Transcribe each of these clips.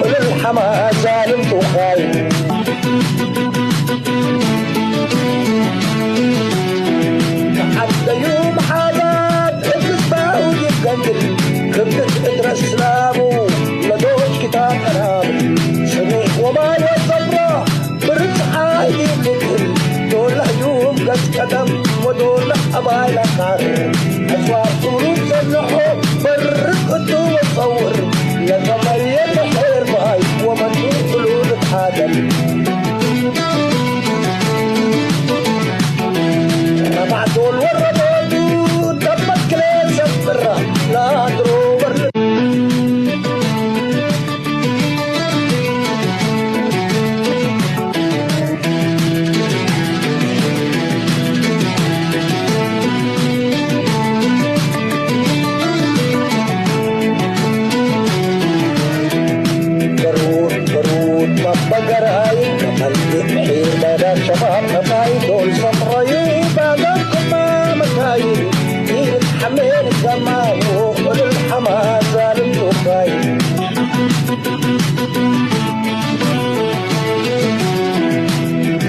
እልል ሓማዛ ልምጡኻይ ዓደዩ መሓዛት እግዝባኡ ይገንግል ክብት እድረስ ስላሙ ለዶች ኪታብ ቀራብ ስሚዕ ወማል ወጸብራ ብርጽሓ ይልክል ዶላዩም ገጽ ቀደም ወዶላ ኣባይ ላኻር ኣጽዋር ቁሩብ ዘንሖ በርቅ እቱ ወጸውር ለተመየ ተሐር ማይ ወመቱ ፍሉል ሓደም ረባዕ ዶል ወረዶቱ ደመክለ ሰፍራ ላድሮ በር ገሩድ ገሩድ መበገራይ ከመልክ ምሒር ባዳ ሸባብ መታይ ዶል ሰጥረዩ ባዳ ኩማ መታይ ኢልክ ሓሜር ሰማዩ እልል ሓማዛ ልምዱኻይ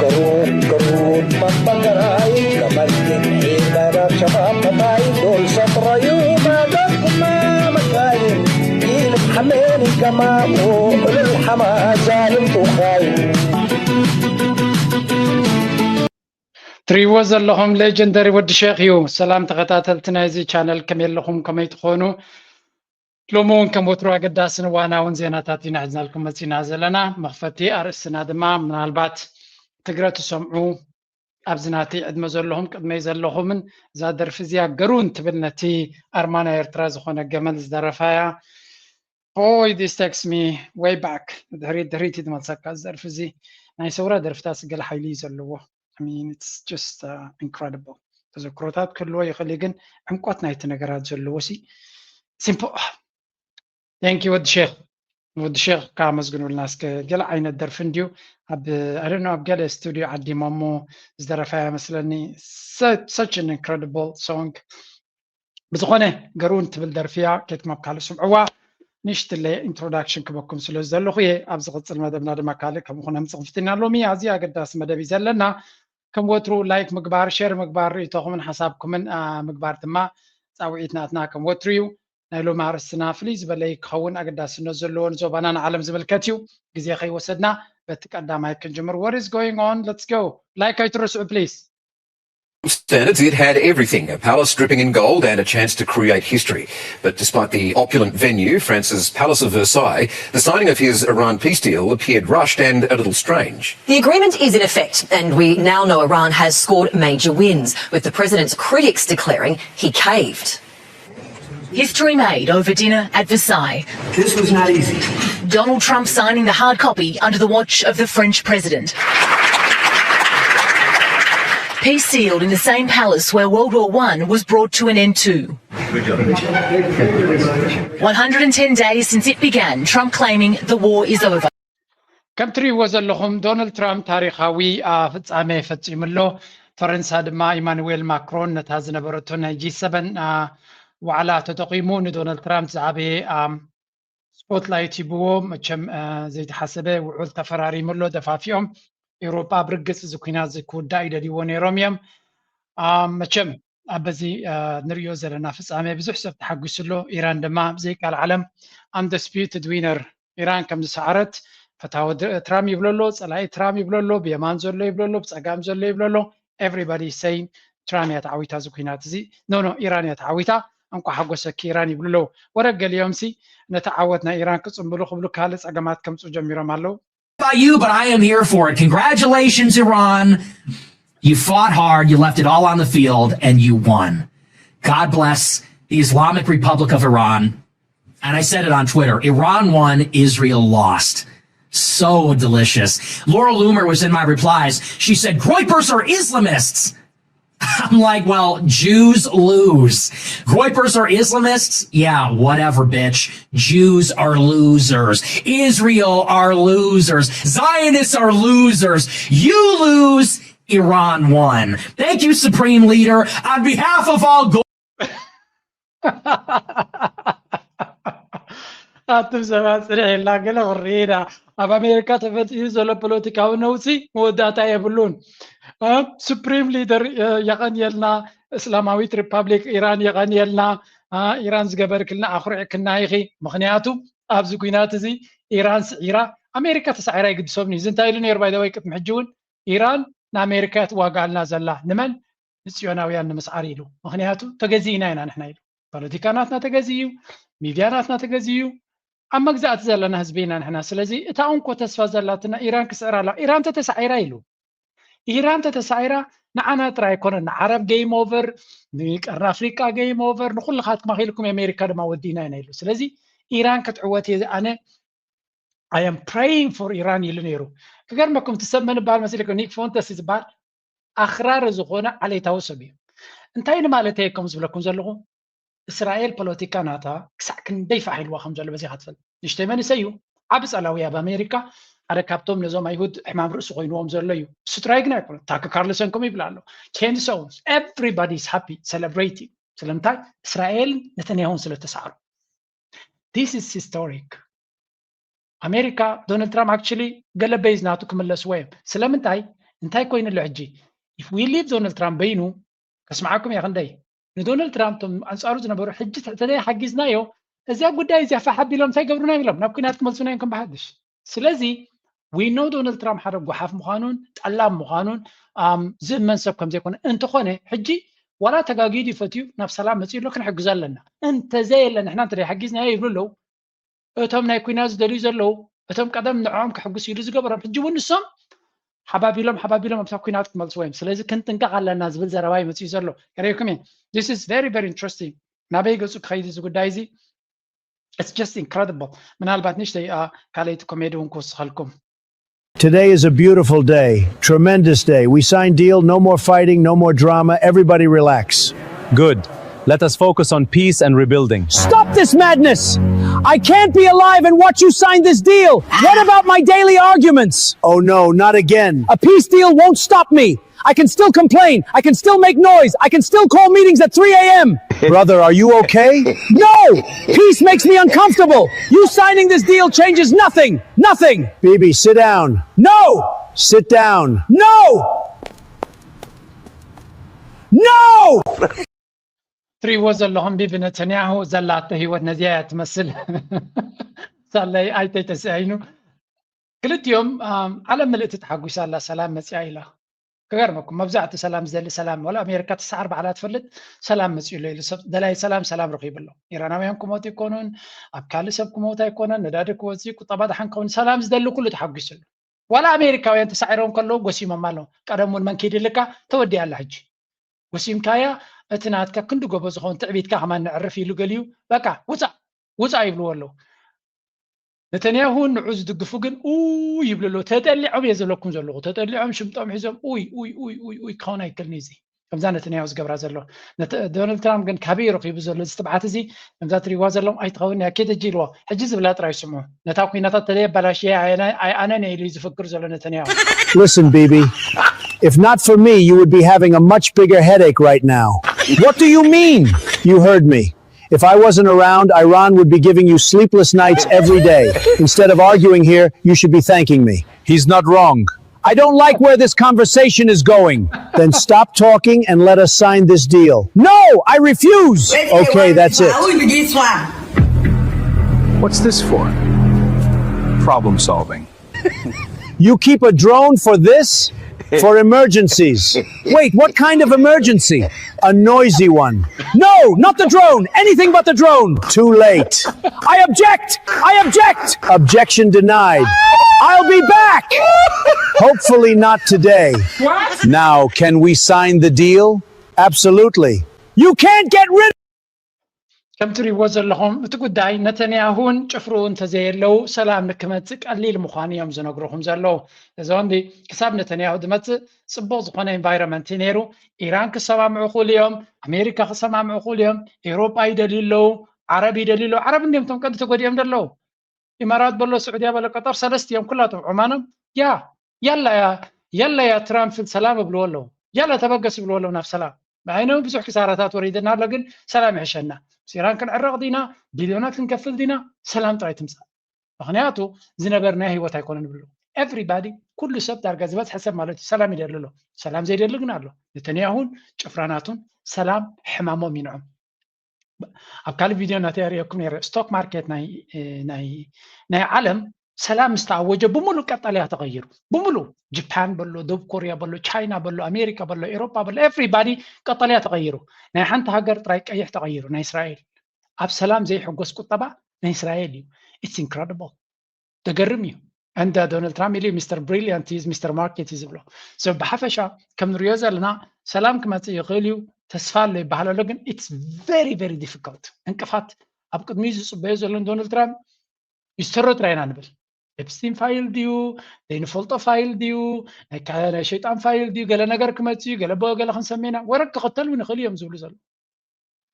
ገሩድ ገሩድ መበገራይ ከመልክ ምሒር ባዳ ሸባብ መታይ ዶል ሰጥረዩ ባዳ ኩማ መታይ ኢልክ ሓሜር ከማኡ እልል ሓማዛ ልምዱኻይ ትሪእዎ ዘለኹም ሌጀንደሪ ወዲ ሼኽ እዩ። ሰላም ተኸታተልቲ ናይዚ ቻነል ከመይ ኣለኹም ከመይ ትኾኑ? ሎሚ እውን ከም ወትሩ ኣገዳስን እዋናውን ዜናታት ኢና ሒዝናልኩም መፂና ዘለና። መኽፈቲ ኣርእስትና ድማ ምናልባት ትግረ ትሰምዑ ኣብዚ ናተይ ዕድመ ዘለኹም ቅድመይ ዘለኹምን እዛ ደርፊ እዚኣ ገሩን ትብል ነቲ ኣርማ ናይ ኤርትራ ዝኾነ ገመል ዝደረፋያ Boy, this takes me way back. ድሕሪት ድሕሪት እዩ ዝመልሰካ። እዚ ደርፊ እዚ ናይ ሰውራ ደርፍታት ገለ ሓይሊ እዩ ዘለዎ። I mean, it's just uh, incredible. ተዘክሮታት ክህልዎ ይኽእል እዩ፣ ግን ዕምቆት ናይቲ ነገራት ዘለዎ ሲ ሲምፖ Thank you ወዲ ሼክ። ወዲ ሼክ ካመስግኑልና እስከ። ገለ ዓይነት ደርፊ እንድዩ ኣብ I don't know ኣብ ገለ ስቱዲዮ ዓዲሞሞ ዝደረፋ ይመስለኒ። Such an incredible song። ብዝኾነ ገሩን ትብል ደርፊ እያ። ኬትኩም ኣብ ካልእ ስምዕዋ። ንእሽትለይ introduction ክበኩም ስለ ዝደለኹ እየ። ኣብ ዝቕጽል መደብና ድማ ካልእ ከምኡ ክነምጽእ ክንፍትን ኢና። ሎሚ ኣዝዩ ኣገዳሲ መደብ እዩ ዘለና። ከም ወትሩ ላይክ ምግባር፣ ሼር ምግባር፣ ርእይቶኹምን ሓሳብኩምን ምግባር ድማ ጻውዒት ናትና ከም ወትሩ እዩ። ናይ ሎሚ ኣርእስትና ፍልይ ዝበለ ክኸውን ኣገዳስነት ዘለዎ ንዞባና ንዓለም ዝምልከት እዩ። ግዜ ከይወሰድና በቲ ቀዳማይ ክንጅምር። What is going on? Let's go. ላይክ ኣይትረስዑ please. Standards, it had everything, a palace dripping in gold and a chance to create history. But despite the opulent venue, France's Palace of Versailles, the signing of his Iran peace deal appeared rushed and a little strange. The agreement is in effect, and we now know Iran has scored major wins, with the president's critics declaring he caved. History made over dinner at Versailles. This was not easy. Donald Trump signing the hard copy under the watch of the French president. Peace sealed in the same palace where World War One was brought to an end too. One hundred and ten days since it began, Trump claiming the war is over. ከም ትሪእዎ ዘለኹም ዶናልድ ትራምፕ ታሪኻዊ ፍጻሜ ፈጺሙ ኣሎ። ፈረንሳ ድማ ኢማኑዌል ማክሮን ነታ ዝነበረቶ ናይ ጂ ሰቨን ዋዕላ ተጠቒሙ ንዶናልድ ትራምፕ ዝዓበየ ስፖትላይት ሂብዎ። መቸም ዘይተሓሰበ ውዑል ተፈራሪሙ ኣሎ። ደፋፊኦም ኤውሮጳ ብርግጽ እዚ ኲናት እዚ ክውዳእ ይደልይዎ ነይሮም እዮም። መቸም ኣብ በዚ ንሪኦ ዘለና ፍጻሜ ብዙሕ ሰብ ተሓጒሱ ኣሎ። ኢራን ድማ ብዘይቃል ዓለም undisputed winner ኢራን ከም ዝሰዓረት ፈታዊ ትራም ይብሎ ኣሎ፣ ጸላኢ ትራም ይብሎ ኣሎ፣ ብየማን ዘሎ ይብሎ ኣሎ፣ ብጸጋም ዘሎ ይብሎ ኣሎ። Everybody saying ትራም እያ ተዓዊታ እዚ ኲናት እዚ። No no ኢራን እያ ተዓዊታ። እንቋዕ ሓጎሰኪ ኢራን ይብሉ ኣለዉ። ወረ ገሊኦም ሲ ነቲ ዓወት ናይ ኢራን ክጽንብሉ ክብሉ ካልእ ጸገማት ከምጽኡ ጀሚሮም ኣለዉ። about you, but I am here for it. Congratulations, Iran. You fought hard, you left it all on the field, and you won. God bless the Islamic Republic of Iran. And I said it on Twitter, Iran won, Israel lost. So delicious. Laura Loomer was in my replies. She said, Groypers are Islamists. I'm like, well, Jews lose. Groypers are Islamists? Yeah, whatever, bitch. Jews are losers. Israel are losers. Zionists are losers. You lose. Iran won. Thank you, Supreme Leader. On behalf of all ኣቱም ሰባት ጽንሕ ኢልና ገለ ክንርኢ ኢና። ኣብ ኣሜሪካ ተፈጢሩ ዘሎ ፖለቲካዊ ነውጺ መወዳእታ የብሉን። ሱፕሪም ሊደር የቐንየልና፣ እስላማዊት ሪፓብሊክ ኢራን የቐንየልና። ኢራን ዝገበርክልና ኣኹሪዕክና ኢኺ። ምኽንያቱ ኣብዚ ኩናት እዚ ኢራን ስዒራ፣ ኣሜሪካ ተሳዒራ ይግድሶም እዩ። እዚ እንታይ ኢሉ ነይሩ? ባይደወይ ቅድሚ ሕጂ እውን ኢራን ንኣሜሪካ እያ ትዋጋኣልና ዘላ። ንመን? ንጽዮናውያን ንምስዓር ኢሉ። ምኽንያቱ ተገዚእና ኢና ንሕና ኢሉ። ፖለቲካ ናትና ተገዚኡ እዩ፣ ሚድያ ናትና ተገዚኡ እዩ። ኣብ መግዛእቲ ዘለና ህዝቢ ኢና ንሕና። ስለዚ እታ እንኮ ተስፋ ዘላትና ኢራን ክስዕራ ኣለዋ። ኢራን ተተሳዒራ ኢሉ። ኢራን ተተሳዒራ ንዓና ጥራይ ኣይኮነን፣ ንዓረብ game over፣ ንቀርኒ ኣፍሪቃ game over፣ ንኩልኻትኩም ኣኺልኩም ኣሜሪካ ድማ ወዲእና ኢና ኢሉ። ስለዚ ኢራን ክትዕወት እየ ኣነ I am praying for ኢራን ኢሉ ነይሩ። ክገርመኩም ትሰብ መን ይበሃል መሲልኩም? ኒክ ፎንተስ ዝበሃል ኣኽራሪ ዝኾነ ዓሌታዊ ሰብ እዩ። እንታይ ንማለተይ ከም ዝብለኩም ዘለኹ እስራኤል ፖለቲካ ናታ ክሳዕ ክንደይ ፋሕ ኢልዋ ከም ዘሎ በዚኻ ትፈልጥ። ንእሽተይ መንእሰይ እዩ፣ ዓቢ ጸላዊ ኣብ ኣሜሪካ፣ ሓደ ካብቶም ነዞም ኣይሁድ ሕማም ርእሲ ኮይንዎም ዘሎ እዩ። እሱ ጥራይ ግን ኣይኮነ፣ ታክ ካርልሰን ከምኡ ይብል ኣሎ፣ ቴን ሰውንስ፣ everybody is happy celebrating። ስለምንታይ? እስራኤል ነተንያሁን ስለ ተሳዕሩ። This is historic። ኣሜሪካ ዶናልድ ትራምፕ actually ገለ ቤዝ ናቱ ክምለስዎ እዮም። ስለምንታይ? እንታይ ኮይኑ ኣሎ ሕጂ? If we leave ዶናልድ ትራምፕ በይኑ ከስምዓኩም እየ ክንደይ ንዶናልድ ትራምፕ ቶም ኣንጻሩ ዝነበሩ ሕጂ ተዘይ ሓጊዝናዮ እዚኣ ጉዳይ እዚኣ ፋሕ ኣቢሎም እንታይ ገብሩና ይብሎም ናብ ኩናት ክመልሱና እዮም ከም ብሓድሽ። ስለዚ we know ዶናልድ ትራምፕ ሓደ ጓሓፍ ምዃኑን ጠላም ምዃኑን ዝእመን ሰብ ከም ዘይኮነ እንተኾነ ሕጂ ዋላ ተጋጊዩ ድዩ ፈትዩ ናብ ሰላም መጺኡ ኣሎ ክንሕግዞ ኣለና። እንተዘየለ ንሕና እንተ ሓጊዝናዮ ይብሉ ኣለዉ። እቶም ናይ ኩናት ዝደልዩ ዘለዉ እቶም ቀደም ንዕኦም ክሕጉስ ኢሉ ዝገበሮም ሕጂ እውን ንሶም ሓባቢሎም ሓባቢሎም ኣብታ ኩናት ክመልስዎ እዮም። ስለዚ ክንጥንቀቕ ኣለና ዝብል ዘረባ እዩ መጺኡ ዘሎ። ገሪኩም እየ። This is very very interesting። ናበይ ገጹ ክኸይድ እዚ ጉዳይ እዚ? It's just incredible። ምናልባት ንሽተይ ካልኣይቲ ኮሜዲ እውን ክውስኸልኩም። Today is a beautiful day, tremendous day. We signed deal, no more fighting, no more drama. Everybody relax. Good. Let us focus on peace and rebuilding. Stop this madness! I can't be alive and watch you sign this deal. What about my daily arguments? Oh no, not again. A peace deal won't stop me. I can still complain. I can still make noise. I can still call meetings at three a.m. Brother, are you okay? No! Peace makes me uncomfortable. You signing this deal changes nothing. Nothing. Bibi, sit down. No! Sit down. No! No! ትሪእዎ ዘለኹም ቢቢ ነተንያሁ ዘላቶ ህይወት ነዚያ እያ ትመስል። ሳለይ ኣይተይተስኣይኑ ክልቲኦም ዓለም ምልእቲ ተሓጒሳ ኣላ። ሰላም መፅያ ኢላ። ክገርመኩም መብዛሕቱ ሰላም ዝደሊ ሰላም ወላ ኣሜሪካ ተሰዓር ባዕላ ትፈልጥ ሰላም መፅኡ ኣሎ ኢሉ ሰብ ደላይ ሰላም ሰላም ረኺቡ ኣሎ። ኢራናውያን ክሞቱ ኣይኮኑን፣ ኣብ ካልእ ሰብ ክሞት ኣይኮነን፣ ነዳዲ ክወፅእ ቁጠባ ደሓን ክኸውን ሰላም ዝደሊ ኩሉ ተሓጒሱ ኣሎ። ዋላ ኣሜሪካውያን ተሳዒሮም ከለዉ ጎሲሞም ኣለዉ። ቀደም እውን መን ኪድልካ ተወዲኣ ኣላ ሕጂ ጎሲምካያ እቲ ናትካ ክንዲ ጎቦ ዝኸውን ትዕቢትካ ከማን ነዕርፍ ኢሉ ገሊዩ በቃ ውፃእ ውፃእ ይብልዎ ኣለዉ። ነተንያሁ ንዑ ዝድግፉ ግን ኡ ይብሉ ኣለዉ። ተጠሊዖም እየ ዝብለኩም ዘለኹ ተጠሊዖም ሽምጦም ሒዞም ኡይ ኡይ ኡይ ኡይ ኡይ ክኸውን ኣይክእልን እዚ ከምዛ ነተንያሁ ዝገብራ ዘሎ። ዶናልድ ትራምፕ ግን ካበይ ረኺቡ ዘሎ እዚ ትብዓት እዚ ከምዛ ትሪእዋ ዘለኹም ኣይትኸውን እያ ኬደጂ ኢልዎ ሕጂ ዝብላ ጥራይ ስምዑ። ነታ ኩናታት ተዘየበላሽየ ኣነን እየ ኢሉ እዩ ዝፍክር ዘሎ ነተንያሁ። Listen, Bibi, if not for me, you would be having a much bigger headache right now. What do you mean? You heard me. If I wasn't around, Iran would be giving you sleepless nights every day. Instead of arguing here, you should be thanking me. He's not wrong. I don't like where this conversation is going. Then stop talking and let us sign this deal. No, I refuse. Okay, that's it. What's this for? Problem solving. You keep a drone for this? For emergencies. Wait, what kind of emergency? A noisy one. No, not the drone. Anything but the drone. Too late. I object. I object. Objection denied. I'll be back. Hopefully not today. What? Now, can we sign the deal? Absolutely. You can't get rid ከም ትሪእዎ ዘለኹም እቲ ጉዳይ ነተንያሁን ጭፍርኡ እንተዘየለዉ ሰላም ንክመፅእ ቀሊል ምዃኑ እዮም ዝነግሩኹም ዘለዉ። እዚ ወንዲ ክሳብ ነተንያሁ ዝመፅእ ፅቡቕ ዝኾነ environment እዩ ነይሩ። ኢራን ክሰማምዑ ክእሉ እዮም፣ ኣሜሪካ ክሰማምዑ ክእሉ እዮም፣ ኤውሮጳ ይደልዩ ኣለዉ፣ ዓረብ ይደልዩ ኣለዉ። ዓረብ እንዲዮም እቶም ቀንዲ ተጎዲኦም ዘለዉ። ኢማራት በሎ፣ ስዑድያ በሎ፣ ቀጠር ሰለስቲኦም ኩላቶም ዑማኖም ያ ያላ ያ ያላ ያ ትራምፕ ሰላም እብልዎ ኣለዉ። ያላ ተበገስ ይብልዎ ኣለዉ ናብ ሰላም። ብዓይነው ብዙሕ ክሳራታት ወሪድና ኣሎ፣ ግን ሰላም ይሕሸና። ምስ ኢራን ክንዕረቕ ዲና፣ ቢልዮናት ክንከፍል ዲና፣ ሰላም ጥራይ ትምጻእ። ምክንያቱ ዝነበርናዮ ህይወት ኣይኮነን ብሉ። ኤቭሪባዲ፣ ኩሉ ሰብ ዳርጋ ዝበዝሐ ሰብ ማለት እዩ ሰላም ይደሊ ኣሎ። ሰላም ዘይደሊ ግን ኣሎ። ነተንያሁን ጭፍራናቱን ሰላም ሕማሞም ይንዖም። ኣብ ካልእ ቪድዮ ናተይ ኣርእየኩም ነይረ። ስቶክ ማርኬት ናይ ናይ ናይ ዓለም ሰላም ምስ ተኣወጀ ብምሉእ ቀጠልያ ተቐይሩ። ብምሉእ ጃፓን በሎ፣ ደቡብ ኮርያ በሎ፣ ቻይና በሎ፣ ኣሜሪካ በሎ፣ ኤሮፓ በሎ፣ ኤቭሪባዲ ቀጠልያ ተቐይሩ። ናይ ሓንቲ ሃገር ጥራይ ቀይሕ ተቐይሩ። ናይ እስራኤል ኣብ ሰላም ዘይሕጎስ ቁጠባ ናይ እስራኤል እዩ። ኢትስ ኢንክረዲብል። ደገርም እዩ። እንደ ዶናልድ ትራምፕ ኢሉ ሚስተር ብሪሊያንት ኢዝ ሚስተር ማርኬት እዩ ዝብሎ። So ብሓፈሻ ከም ንሪኦ ዘለና ሰላም ክመፅእ ይኽእል እዩ፣ ተስፋ ኣሎ ይበሃል ኣሎ፣ ግን ኢትስ ቨሪ ቨሪ ዲፊካልት። እንቅፋት ኣብ ቅድሚኡ ዝፅበዮ ዘሎ ንዶናልድ ትራምፕ ይስተሮ ጥራይ ኢና ንብል። ኤፕስቲን ፋይል ድዩ፣ ዘይንፈልጦ ፋይል ድዩ፣ ናይ ካ- ናይ ሸይጣን ፋይል ድዩ፣ ገለ ነገር ክመፅእ እዩ፣ ገለ በ- ገለ ክንሰምዕ ኢና። ወረድ ክኽተል እውን ይኽእል እዮም ዝብሉ ዘሎ።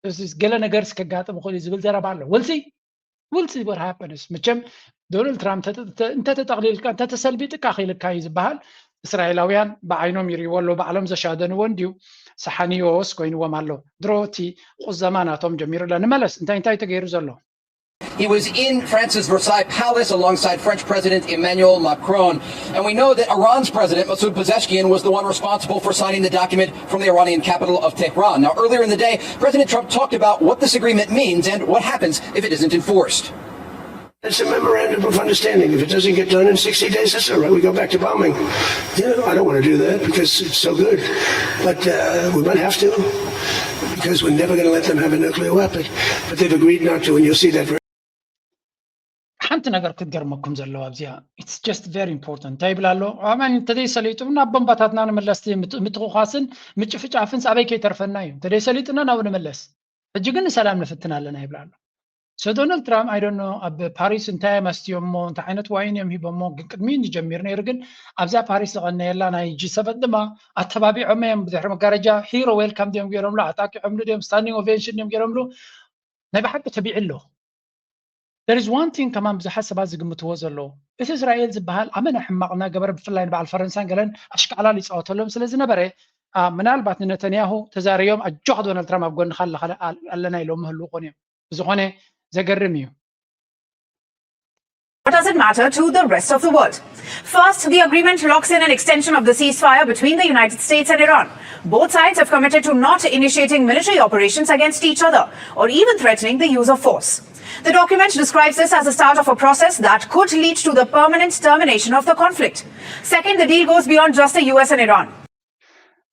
እዚ ገለ ነገር ከጋጥም ይኽእል እዩ ዝብል ዘረባ ኣሎ። We'll see. We'll see what happens። መቸም ዶናልድ ትራምፕ እንተ- እንተ- እንተተጠቕሊልካ እንተተሰልቢጥካ ክኢልካ እዩ ዝበሃል። እስራኤላውያን ብዓይኖም ይርእይዎ ኣለዉ፣ ባዕሎም ዘሻደንዎ እንድዩ። ሰሓንዮስ ኮይንዎም ኣሎ። ድሮ እቲ ቁዘማ ናቶም ጀሚሩ ኣሎ። ንመለስ፣ እንታይ እንታይ ተገይሩ ዘሎ? He was in France's Versailles Palace alongside French President Emmanuel Macron. And we know that Iran's President Masoud Pezeshkian was the one responsible for signing the document from the Iranian capital of Tehran. Now, earlier in the day, President Trump talked about what this agreement means and what happens if it isn't enforced. It's a memorandum of understanding. If it doesn't get done in sixty days, that's all right. We go back to bombing. You know, I don't want to do that because it's so good. But uh, we might have to because we're never going to let them have a nuclear weapon. But they've agreed not to, and you'll see that very ሓንቲ ነገር ክትገርመኩም ዘለዋ ኣብዚኣ፣ it's just very important። እንታይ ይብል ኣሎ? ኣማን እንተዘይሰሊጡ ናብ ቦምባታትና ንመለስቲ ምት- ምትኹኻስን ምጭፍጫፍን ኣበይ ከይተርፈና እዩ። እንተዘይሰሊጡና ናብኡ ንመለስ። ሕጂ ግን ንሰላም ንፍትን ኣለና ይብል ኣሎ። So ዶናልድ ትራምፕ፣ I don't know፣ ኣብ ፓሪስ እንታይ እዮም ኣስትዮሞ፣ እንታይ ዓይነት ዋይን እዮም ሂቦሞ፣ ግን ቅድሚ ንጀሚር ነይሩ። ግን ኣብዛ ፓሪስ ዝቐነየላ ናይ ጂ ሰቨን ድማ ኣተባቢዖም እዮም። ብድሕሪ መጋረጃ ሂሮ ዌልካም ድዮም ገይሮምሉ፣ ኣጣቂዖምሉ ድዮም፣ ስታንዲንግ ኦቬንሽን ድዮም ገይሮምሉ። ናይ ብሓቂ ተቢዑ ኣሎ። There is one thing ከማን ብዙሓት ሰባት ዝግምትዎ ዘለዉ፣ እቲ እስራኤል ዝበሃል ኣመና ሕማቕ እናገበረ፣ ብፍላይ ንበዓል ፈረንሳን ገለን ኣሽካዕላል ይፃወተሎም ስለ ዝነበረ፣ አ፣ ምናልባት ንነተንያሁ ተዛርዮም ኣጆኻ ዶናልድ ትራምፕ ኣብ ጎንኻ ኣለኻ- ኣለና ኢሎም ምህልዉ ኮን እዮም። ብዝኾነ ዘገርም እዩ። What does it matter to the rest of the world? First, the agreement locks in an extension of the ceasefire between the United States and Iran. Both sides have committed to not initiating military operations against each other or even threatening the use of force. The document describes this as the start of a process that could lead to the permanent termination of the conflict. Second, the deal goes beyond just the U S and Iran.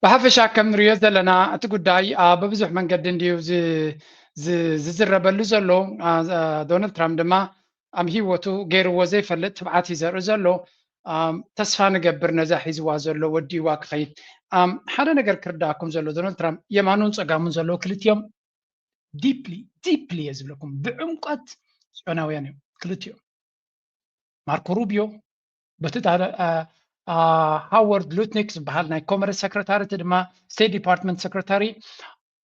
ብሓፈሻ ከም ንሪኦ ዘለና እቲ ጉዳይ አ፣ ብብዙሕ መንገዲ እንድዩ ዝ- ዝ- ዝዝረበሉ ዘሎ። አ፣ አ፣ ዶናልድ ትራምፕ ድማ ኣብ ህይወቱ ገይርዎ ዘይፈልጥ ትብዓት እዩ ዘርኢ ዘሎ። አ፣ ተስፋ ንገብር ነዛ ሒዝዋ ዘሎ ወዲዋ ክኸይድ። አ፣ ሓደ ነገር ክርዳእኩም ዘሎ፣ ዶናልድ ትራምፕ የማኑን ፀጋሙን ዘለዉ ክልቲኦም ዲፕሊ ዲፕሊ እየ ዝብለኩም፣ ብዕምቀት ፅዮናውያን እዮም ክልቲኦም። ማርኮ ሩቢዮ በቲ ዳ- አ- አ- ሃዋርድ ሉትኒክ ዝበሃል ናይ ኮመርስ ሰክረታሪ፣ እቲ ድማ ስቴት ዲፓርትመንት ሰክረታሪ፣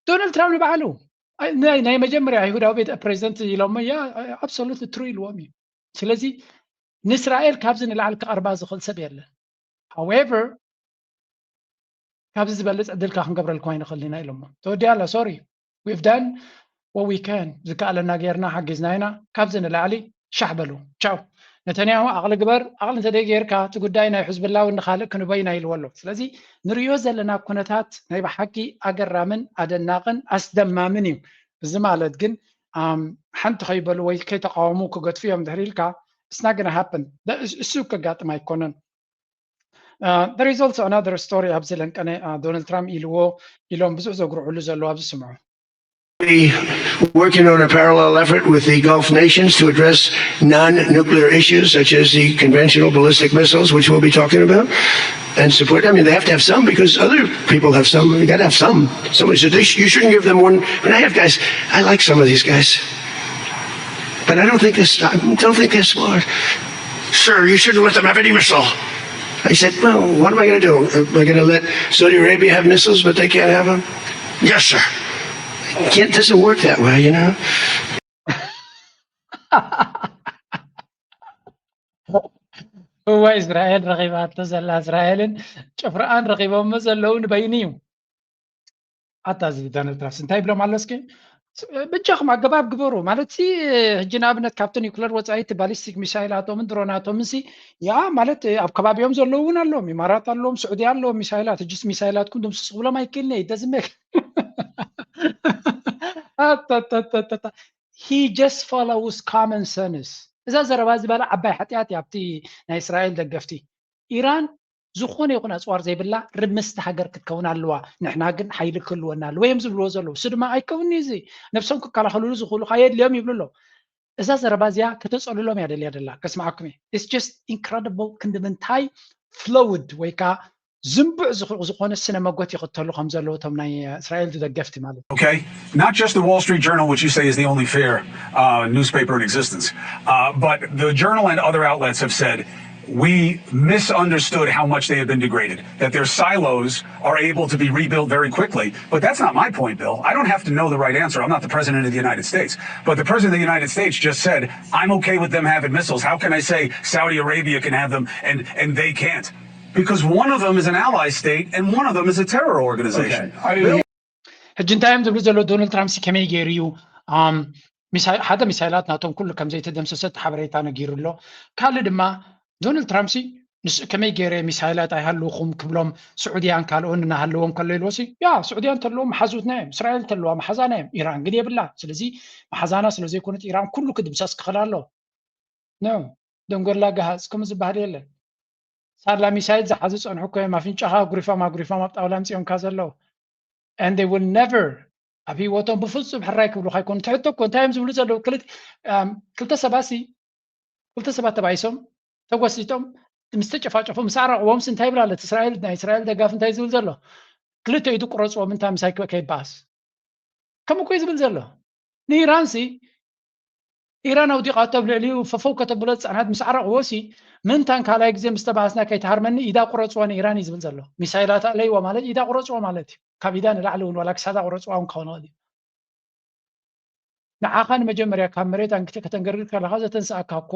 ዶናልድ ትራምፕ ንባዕሉ፣ ኣይ- ናይ ናይ መጀመርያ ኣይሁዳዊ ቤት ፕሬዚደንት ኢሎሞ እያ። ኣብሶሉት ትሩ ኢልዎም እዩ። ስለዚ ንእስራኤል ካብዚ ንላዕሊ ክቐርባ ዝኽእል ሰብ የለን። However፣ ካብዚ ዝበልፅ ዕድልካ ክንገብረልኩም ኣይንኽእልን ኢና ኢሎሞ። ተወዲኣ ኣላ። Sorry, we've done what we can። ዝከኣለና ጌርና ሓጊዝና ኢና። ካብዚ ንላዕሊ ሻሕ በሉ፣ ቻው። ነተንያሁ ዓቕሊ ግበር፣ ዓቕሊ እንተደይ ጌርካ እቲ ጉዳይ ናይ ሕዝብላ እውን ንኻልእ ክንበይና ኢልዎ ኣሎ። ስለዚ ንርእዮ ዘለና ኩነታት ናይ ብሓቂ ኣገራምን ኣደናቕን ኣስደማምን እዩ። እዚ ማለት ግን ኣም፣ ሓንቲ ከይበሉ ወይ ከይተቃወሙ ክገድፉ እዮም ድሕሪ ኢልካ፣ it's not gonna happen። እሱ ከጋጥም ኣይኮነን። Uh, there is also another story ኣብዚ ለንቀነ uh, ዶናልድ ትራምፕ ኢልዎ ኢሎም ብዙሕ ዘጉርዕሉ ዘለዉ ኣብዚ ስምዑ። Be working on a parallel effort with the Gulf nations to address non-nuclear issues such as the conventional ballistic missiles, which we'll be talking about, and support. I mean, they have to have some because other people have some. They got to have some. Somebody said they sh- you shouldn't give them one. And I have guys. I like some of these guys, but I don't think they're. I don't think they're smart. Sir, you shouldn't let them have any missile. I said, well, what am I going to do? Am I going to let Saudi Arabia have missiles, but they can't have them? Yes, sir. It can't, doesn't work that way, you know? እዋ እስራኤል ረኺባቶ ዘላ እስራኤልን ጭፍራኣን ረኺቦሞ ዘለዉ ንበይኑ እዩ። ኣታ እዚ ዶናልድ ትራምፕ እንታይ ይብሎም ኣሎ እስኪ? በጃኹም ኣገባብ ግበሩ ማለት ሲ። ሕጂ ንኣብነት ካብቲ ኒውክለር ወፃኢ እቲ ባሊስቲክ ሚሳይላቶምን ድሮናቶምን ሲ፣ ያ ማለት ኣብ ከባቢኦም ዘለዉ እውን ኣለዎም፣ ኢማራት ኣለዎም፣ ስዑዲ ኣለዎም። ሚሳይላት ሕጂስ ሚሳይላትኩም ድምስሱ ክብሎም ኣይክእልን እየ። ደዝመክ he just follows common sense። እዛ ዘረባ ዝበላ ዓባይ ሓጢኣት እያ ኣብቲ ናይ እስራኤል ደገፍቲ። ኢራን ዝኾነ ይኹን ኣፅዋር ዘይብላ ርምስቲ ሃገር ክትከውን ኣለዋ። ንሕና ግን ሓይሊ ክህልወና ኣለዎ እዮም ዝብልዎ ዘለዉ። እሱ ድማ ኣይከውን'ዩ፣ እዚ ነብሶም ክከላኸልሉ ዝኽእሉ ከየድልዮም ይብሉ ኣለዉ። እዛ ዘረባ እዚኣ ከተፀልሎም እያ ደልያ ደላ። ከስምዓኩም እየ። It's just incredible ክንዲ ምንታይ ፍሉይድ ወይ ከዓ ዝንቡዕ ዝኾነ ስነ መጎት ይኽተሉ ከም ዘለዉ እቶም ናይ እስራኤል ደገፍቲ ማለት እዩ። Okay, not just the Wall Street Journal, which you say is the only fair uh, newspaper in existence, uh, but the Journal and other outlets have said we misunderstood how much they have been degraded, that their silos are able to be rebuilt very quickly. But that's not my point, Bill. I don't have to know the right answer. I'm not the president of the United States. But the president of the United States just said, I'm okay with them having missiles. How can I say Saudi Arabia can have them and, and they can't? Because one of them is an ally state and one of them is a terror organization. ሕጂ እንታይ እዮም ዝብሉ ዘለዉ? ዶናልድ ትራምፕ ከመይ ገይሩ እዩ ሓደ ሚሳይላት ናቶም ኩሉ ከም ዘይተደምሰሰ ሓበሬታ ነጊሩ ኣሎ። ካልእ ድማ ዶናልድ ትራምፕ ንስ ከመይ ገይረ ሚሳይላት ኣይሃልውኹም ክብሎም፣ ስዑድያን ካልኦን እናሃለዎም ከሎ ኢልዎ ሲ፣ ያ ስዑድያ እንተለዎም መሓዙትና እዮም፣ እስራኤል እንተለዋ መሓዛና እዮም፣ ኢራን ግን የብላን። ስለዚ መሓዛና ስለ ዘይኮነት ኢራን ኩሉ ክድምሰስ ክኽእል ኣሎ። ኖ፣ ደንጎላ ገሃጽ ከምኡ ዝበሃል የለን። ሳላ ሚሳይል ዝሓዙ ጸንሑ እኮ እዮም ኣፍንጫኻ ኣጉሪፎም ኣጉሪፎም ኣብ ጣውላ ኣምጺኦምካ ዘለዉ። And they will never ኣብ ህይወቶም ብፍጹም ሕራይ ክብሉኻ ኣይኮኑን። ትሕቶ እኮ እንታይ እዮም ዝብሉ ዘለዉ? ክልተ ሰባት ሲ ክልተ ሰባት ተባኢሶም ተጎሲጦም ምስ ተጨፋጨፉ ምስ ኣዕረቕዎም ሲ እንታይ ይብል ኣሎ? እስራኤል ናይ እስራኤል ደጋፊ እንታይ ዝብል ዘሎ? ክልተ ኢዱ ቁረጽዎም እንታ ምሳይ ከይበኣስ ከምኡ እኮ እዩ ዝብል ዘሎ። ንኢራን ሲ ኢራን ኣውዲቓቶ ኣብ ልዕሊኡ ፈፈው ከተብሎ ዝጸንሐት ምስ ዓረቕዎ ሲ ምንታን ካልኣይ ግዜ ምስ ተባኣስና ከይትሃርመኒ ኢዳ ቁረጽዋ ንኢራን እዩ ዝብል ዘሎ። ሚሳይላት ኣለይዋ ማለት ኢዳ ቁረጽዋ ማለት እዩ። ካብ ኢዳ ንላዕሊ እውን ዋላ ክሳዳ ቁረጽዋ እውን ክኸውን ይኽእል እዩ። ንዓኻ ንመጀመርያ ካብ መሬት ኣንኪተ ከተንገርግር ከለኻ ዘተንስኣካ እኮ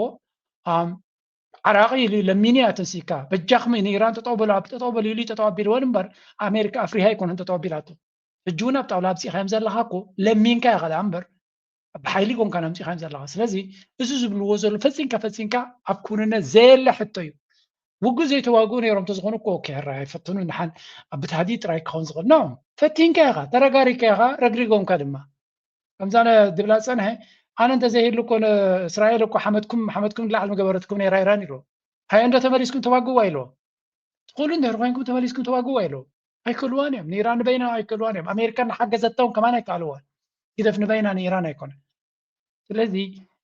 ዓራቒ ኢሉ ለሚኑ እያ ተንሲካ። በጃኹም ንኢራን ጠጠው በሉ ኣብ ጠጠው በሉ ኢሉ ጠጠው ኣቢልወን እምበር ኣሜሪካ ኣፍሪሃ ኣይኮነን ጠጠው ኣቢላቶ። ሕጂ እውን ኣብ ጣውላ ኣብፂኻዮም ዘለኻ እኮ ለሚንካ ኢኻ ደኣ እምበር ብሓይሊ ኮንካ ኣምፂኻዮም ዘለኻ። ስለዚ እዚ ዝብልዎ ዘሎ ፈፂንካ ፈፂንካ ኣብ ክውንነት ዘየለ ሕቶ እዩ። ውግእ ዘይተዋግኡ ነይሮም ተዝኾኑ እኮ ኦኬ ሕራይ ኣይፈትኑ ንሓን ኣብ ብትሃዲ ጥራይ ክኸውን ዝኽእል ኖ ፈቲንካ ኢኻ ተረጋሪካ ኢኻ ረግሪጎምካ ድማ ከምዛ ድብላ ፀንሐ ኣነ እንተዘይህሉ እኮ እስራኤል እኮ ሓመድኩም ሓመድኩም ላዕሊ ምገበረትኩም ነይራ ኢራን ኢሉ ሃየ እንዶ ተመሊስኩም ተዋግዋ ኢሉ ትኽእሉ እንድሕር ኮይንኩም ተመሊስኩም ተዋግዋ ኢሉ ኣይክእልዋን እዮም ንኢራን ንበይና ኣይክእልዋን እዮም ኣሜሪካ እናሓገዘቶም ከማን ኣይከኣልዋን ግደፍ ንበይና ንኢራን ኣይኮነ ስለዚ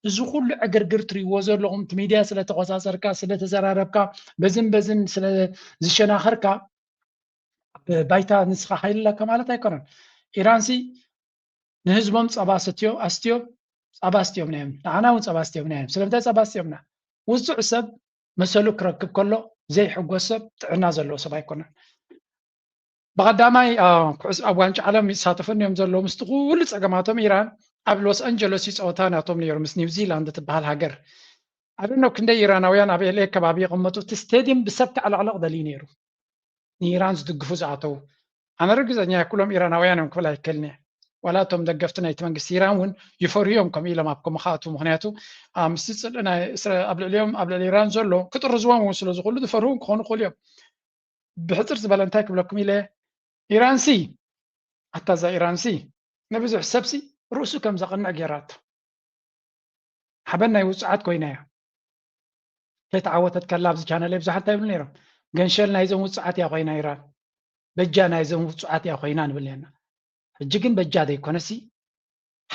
እዚ ኩሉ ዕግርግር ትሪእዎ ዘለኹም እቲ ሚድያ ስለተቆፃፀርካ ስለተዘራረብካ በዝን በዝን ስለዝሸናኸርካ ባይታ ንስኻ ሓይሊ ኣለካ ማለት ኣይኮነን ኢራንሲ ንህዝቦም ፀባ ሰትዮ ኣስትዮም ፀባ ኣስትዮም ናዮም ንዓና እውን ፀባ ኣስትዮም ናዮም ስለምንታይ ፀባ ኣስትዮምና ውፅዕ ሰብ መሰሉ ክረክብ ከሎ ዘይሕጎስ ሰብ ጥዕና ዘለዎ ሰብ ኣይኮነን ብቐዳማይ ኩዕስ ኣብ ዋንጫ ዓለም ይሳተፉ እዮም ዘለዉ ምስቲ ኩሉ ፀገማቶም ኢራን ኣብ ሎስ ኣንጀለስ ይፀወታ ናቶም ነይሩ ምስ ኒውዚላንድ ትበሃል ሃገር ኣደኖ ክንደይ ኢራናውያን ኣብ ኤልኤ ከባቢ ይቐመጡ እቲ ስቴድየም ብሰብ ክዕለቕለቕ ደልዩ ነይሩ ንኢራን ዝድግፉ ዝኣተዉ ኣነ ርግፀኛ ኩሎም ኢራናውያን እዮም ክብል ኣይክእልን እየ ዋላ እቶም ደገፍቲ ናይቲ መንግስቲ ኢራን እውን ይፈርሁ እዮም ከምኡ ኢሎም ኣብ ከምኡ ክኣትዉ ምክንያቱ ምስቲ ፅልኢ ናይ ኣብ ልዕሊኦም ኣብ ልዕሊ ኢራን ዘሎ ክጥርዝዎም እውን ስለ ዝኽእሉ ዝፈርሁ ክኾኑ ይኽእሉ እዮም ብሕፅር ዝበለ እንታይ ክብለኩም ኢለ ኢራንሲ ኣታ እዛ ኢራንሲ ንብዙሕ ሰብሲ ርእሱ ከም ዘቕንዕ ገይራቶ ሓበን ናይ ውፅዓት ኮይና እያ ከይተዓወተት ከላ ኣብዚ ቻነል ብዙሓት እንታይ ይብሉ ነይሮም ገንሸል ናይዞም ውፅዓት እያ ኮይና ኢራን በጃ ናይዞም ውፅዓት እያ ኮይና ንብል ነርና ሕጂ ግን በጃ ዘይኮነሲ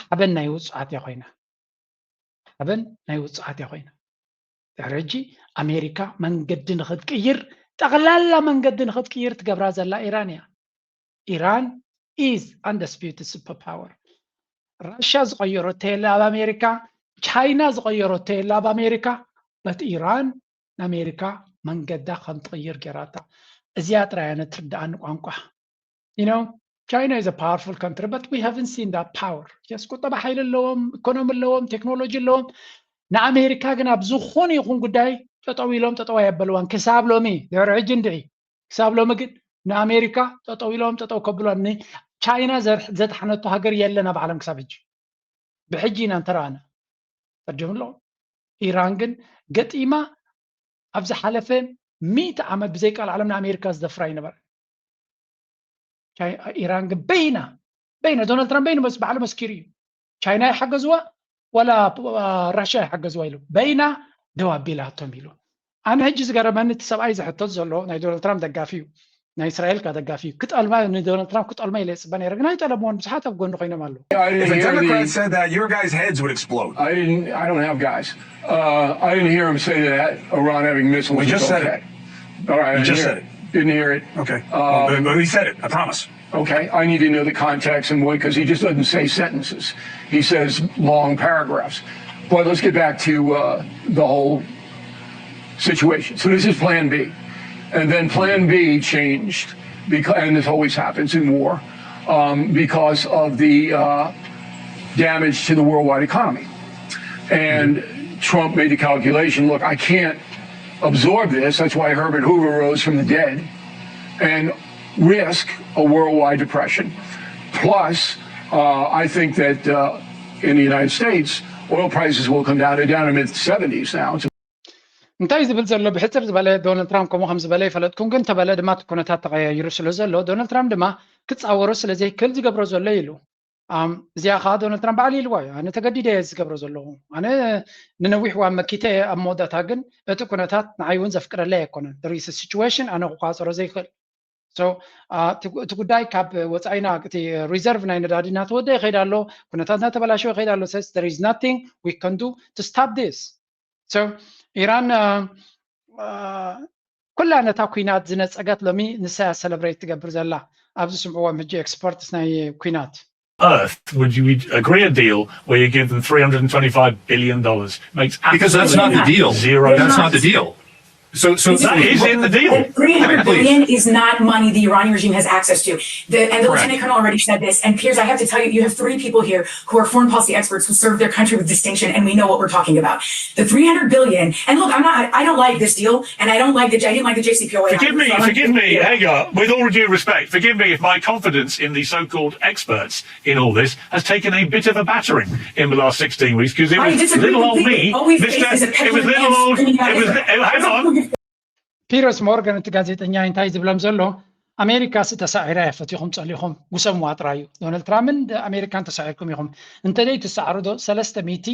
ሓበን ናይ ውፅዓት እያ ኮይና ሓበን ናይ ውፅዓት እያ ኮይና ድሕሪ ሕጂ ኣሜሪካ መንገዲ ንክትቅይር ጠቕላላ መንገዲ ንክትቅይር ትገብራ ዘላ ኢራን እያ ኢራን is undisputed super power ራሻ ዝቀየረቶ የለ ኣብ ኣሜሪካ ቻይና ዝቀየረቶ የለ ኣብ ኣሜሪካ but ኢራን ንኣሜሪካ መንገዳ ከም ትቅይር ገይራታ እዚኣ ጥራይ ኣነ ትርድኣኒ ቋንቋ you know China is a powerful country but we haven't seen that power yes ቁጠባ ሓይሊ ኣለዎም ኢኮኖሚ ኣለዎም ቴክኖሎጂ ኣለዎም ንኣሜሪካ ግን ኣብ ዝኾነ ይኹን ጉዳይ ጠጠው ኢሎም ጠጠው ኣየበልዋን ክሳብ ሎሚ ድሕሪ ሕጂ እንድዒ ክሳብ ሎሚ ግን ንኣሜሪካ ጠጠው ኢሎም ጠጠው ከብሎ ቻይና ዘተሓነቶ ሃገር የለን ኣብ ዓለም ክሳብ ሕጂ። ብሕጂ ኢና እንተረኣና ፈርጀምሎ። ኢራን ግን ገጢማ ኣብ ዝሓለፈ ሚእቲ ዓመት ብዘይ ቃል ዓለም ንኣሜሪካ ዝደፍራ ኣይነበረ። ኢራን ግን በይና በይና ዶናልድ ትራምፕ በይኑ ባዕሉ መስኪሩ እዩ። ቻይና ይሓገዝዋ ወላ ራሽያ ይሓገዝዋ ኢሉ በይና ደው ኣቢላቶም ኢሉ። ኣነ ሕጂ ዝገረመኒ እቲ ሰብኣይ ዝሕተት ዘሎ ናይ ዶናልድ ትራምፕ ደጋፊ እዩ፣ ናይ እስራኤል ካ ደጋፊ እዩ። ክጠልማ ንዶናልድ ትራምፕ ክጠልማ ኢለ ይፅበ ነይረ፣ ግን ኣይጠለምዎን። ብዙሓት ኣብ ጎኒ ኮይኖም ኣለዉ። I didn't If a hear any, Democrat said that, your guys' heads would explode. I didn't. I don't have guys. Uh, I didn't hear him say that Iran having missiles. We is just said okay. it. All right. I You didn't just hear said it. it. Didn't hear it. Okay. Um, Well, but he said it. I promise. Okay, I need to know the context and what, because he just doesn't say sentences. He says long paragraphs. But let's get back to uh, the whole situation. So this is plan B. And then plan B changed, because, and this always happens in war, um, because of the uh, damage to the worldwide economy. And Trump made the calculation, look, I can't absorb this. That's why Herbert Hoover rose from the dead and risk a worldwide depression. Plus, uh, I think that uh, in the United States, oil prices will come down. They're down in the mid seventies now. እንታይ ዝብል ዘሎ ብሕፅር ዝበለ ዶናልድ ትራምፕ ከምኡ ከም ዝበለ ይፈለጥኩም፣ ግን ተበለ ድማ እቲ ኩነታት ተቐያይሩ ስለ ዘሎ ዶናልድ ትራምፕ ድማ ክፃወሮ ስለ ዘይክእል ዝገብሮ ዘሎ ኢሉ። እዚኣ ከዓ ዶናልድ ትራምፕ ባዕሉ ኢልዋ እዩ። ኣነ ተገዲደ እየ ዝገብሮ ዘለኹ። ኣነ ንነዊሕ እዋን መኪተ እየ፣ ኣብ መወዳእታ ግን እቲ ኩነታት ንዓይ እውን ዘፍቅደለይ ኣይኮነን። There is a situation ኣነ ክቋፀሮ ዘይክእል። So እቲ ጉዳይ ካብ ወፃኢና እቲ ሪዘርቭ ናይ ነዳዲ እናተወደ ይኸይድ ኣሎ፣ ኩነታት እናተበላሸወ ይኸይድ ኣሎ። Says there is nothing we can do to stop this. So ኢራን ኩላ ነታ ኩናት ዝነፀገት ሎሚ ንሳ እያ ሰለብሬት ትገብር ዘላ። ኣብዚ ስምዕዎም ሕጂ ኤክስፐርትስ ናይ ኩናት። Earth would you agree a deal where you give them three hundred and twenty-five billion dollars? Makes Because that's not the absolutely deal. zero That's sense. not the deal. So, so That is in the deal. The three hundred Please. billion is not money the Iranian regime has access to. The, and the Correct. Lieutenant Colonel already said this. And Piers, I have to tell you, you have three people here who are foreign policy experts who served their country with distinction, and we know what we're talking about. The three hundred billion. And look, I'm not. I, I don't like this deal, and I don't like the. I didn't like the J C P O A. Forgive me, So I'm forgive me, gonna- Hagar. With all due respect, forgive me if my confidence in the so-called experts in all this has taken a bit of a battering in the last sixteen weeks because it I was disagree little old completely. me, All we Mister face is a It was petulant little old. screaming at It was. Israel. It, hang on. ፒረስ ሞርጋን እቲ ጋዜጠኛ እንታይ ዝብሎም ዘሎ፣ ኣሜሪካ ሲ ተሳዒራ እያ፣ ፈቲኹም ጸሊኹም ጉሰምዋ ጥራይ እዩ። ዶናልድ ትራምፕን ኣሜሪካን ተሳዒርኩም ኢኹም። እንተደይ ትሰዓሩ ዶ ሰለስተ ሚእቲ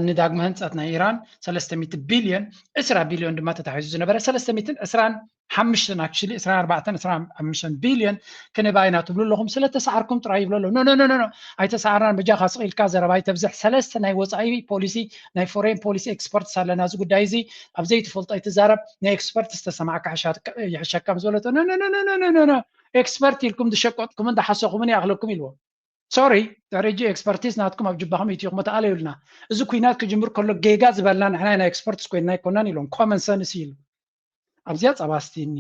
ንዳግመ ህንጸት ናይ ኢራን ሰለስተ ሚእቲ ቢልዮን፣ ዕስራ ቢልዮን ድማ ተታሒዙ ዝነበረ ሰለስተ ሚእትን ዕስራን ሓሙሽተን፣ actually ዕስራን ኣርባዕተን ዕስራን ሓሙሽተን ቢልዮን ክንህባ ኢና ትብሉ ኣለኹም። ስለ ተሰዓርኩም ጥራይ ይብሉ ኣለዉ። ኖ ኖ ኖ ኖ፣ ኣይተሰዓርናን። በጃኻ ስቕ ኢልካ ዘረባ ኣይተብዝሕ። ሰለስተ ናይ ወጻኢ ፖሊሲ፣ ናይ ፎሬን ፖሊሲ ኤክስፐርትስ ኣለና። እዚ ጉዳይ እዚ ኣብ ዘይትፈልጦ ኣይትዛረብ። ናይ ኤክስፐርትስ ተሰማዕካ ይሕሸካ ምስ በለቶ፣ ኖ ኖ ኖ፣ ኤክስፐርት ኢልኩም ዝሸቀጥኩምን ዝሓሰኹምን ይኣኽለኩም ኢልዎም። ሶሪ፣ ድሕሪ ሕጂ ኤክስፐርቲስ ናትኩም ኣብ ጅባኹም ኢትኹም ተኣለዩልና። እዚ ኩናት ክጅምር ከሎ ጌጋ ዝበልና ንሕና ኢና ኤክስፐርትስ ኮይንና ኣይኮናን ኢሎም። ኮመን ሰንስ ኢሉ ኣብዚኣ ጸባስቲኒ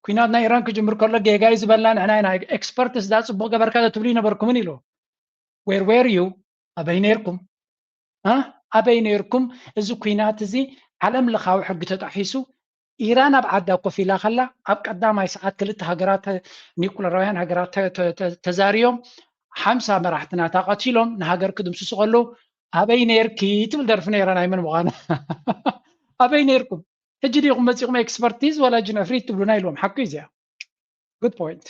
ኩናት ናይ ኢራን ክጅምር ከሎ ጌጋ እዩ ዝበልና ንሕና ኢና ኤክስፐርትስ ዳ ጽቡቕ ገበርካ ትብሉ ይነበርኩምን ኢሉ። Where were you? ኣበይ ነርኩም? ኣበይ ነርኩም? እዚ ኩናት እዚ ዓለም ለኻዊ ሕጊ ተጣሒሱ ኢራን ኣብ ዓዳ ኮፍ ኢላ ከላ ኣብ ቀዳማይ ሰዓት ክልተ ሃገራት ኒኩለራውያን ሃገራት ተዛርዮም ሓምሳ መራሕቲ ናታ ቀቲሎም ንሃገር ክድምስሱ ከለዉ ኣበይ ነርኪ ትብል ደርፊ ነይራ ናይ መን ምዃና ኣበይ ነርኩም ሕጂ ዲኹም መፂኹም ኤክስፐርቲዝ ወላ ጅነፍሪ ትብሉና ኢልዎም ሓቁ እዚኣ good point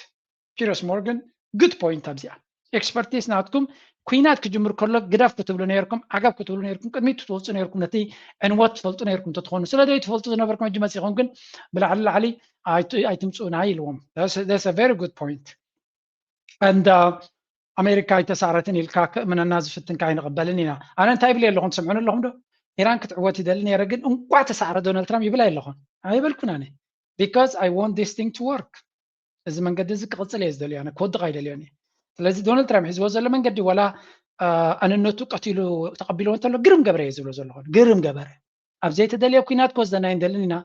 Piers Morgan good point ኣብዚኣ ኤክስፐርቲስ ናትኩም ኩናት ክጅምር ከሎ ግደፍ ክትብሉ ነርኩም ዓገብ ክትብሉ ነርኩም ቅድሚት ትወፁ ነርኩም ነቲ ዕንወት ትፈልጡ ነርኩም ተትኾኑ ስለ ዘይትፈልጡ ዝነበርኩም ሕጂ መፂኹም ግን ብላዕሊ ላዕሊ ኣይትምፅኡና ኢልዎም that's a very good point and ኣሜሪካ ኣይተሳዕረትን ኢልካ ክእምነና ዝፍትንካ ኣይንቕበልን ኢና ኣነ እንታይ ይብል ኣለኹም ትሰምዑን ኣለኹም ዶ ኢራን ክትዕወት ይደሊ ነረ ግን እንቋ ተሳዕረ ዶናልድ ትራምፕ ይብል ኣይለኹን ኣይበልኩን ኣነ because I want this thing to work እዚ መንገዲ እዚ ክቕፅል እየ ዝደልዮ ኣነ ክወድቕ ኣይደልዮን እየ ስለዚ ዶናልድ ትራምፕ ሒዝዎ ዘሎ መንገዲ ወላ ኣንነቱ ቀቲሉ ተቐቢልዎ እንተሎ ግርም ገበረ እየ ዝብሎ ዘለኹ ግርም ገበረ ኣብ ዘይተደልየ ኩናት ክወስደና ኣይንደልን ኢና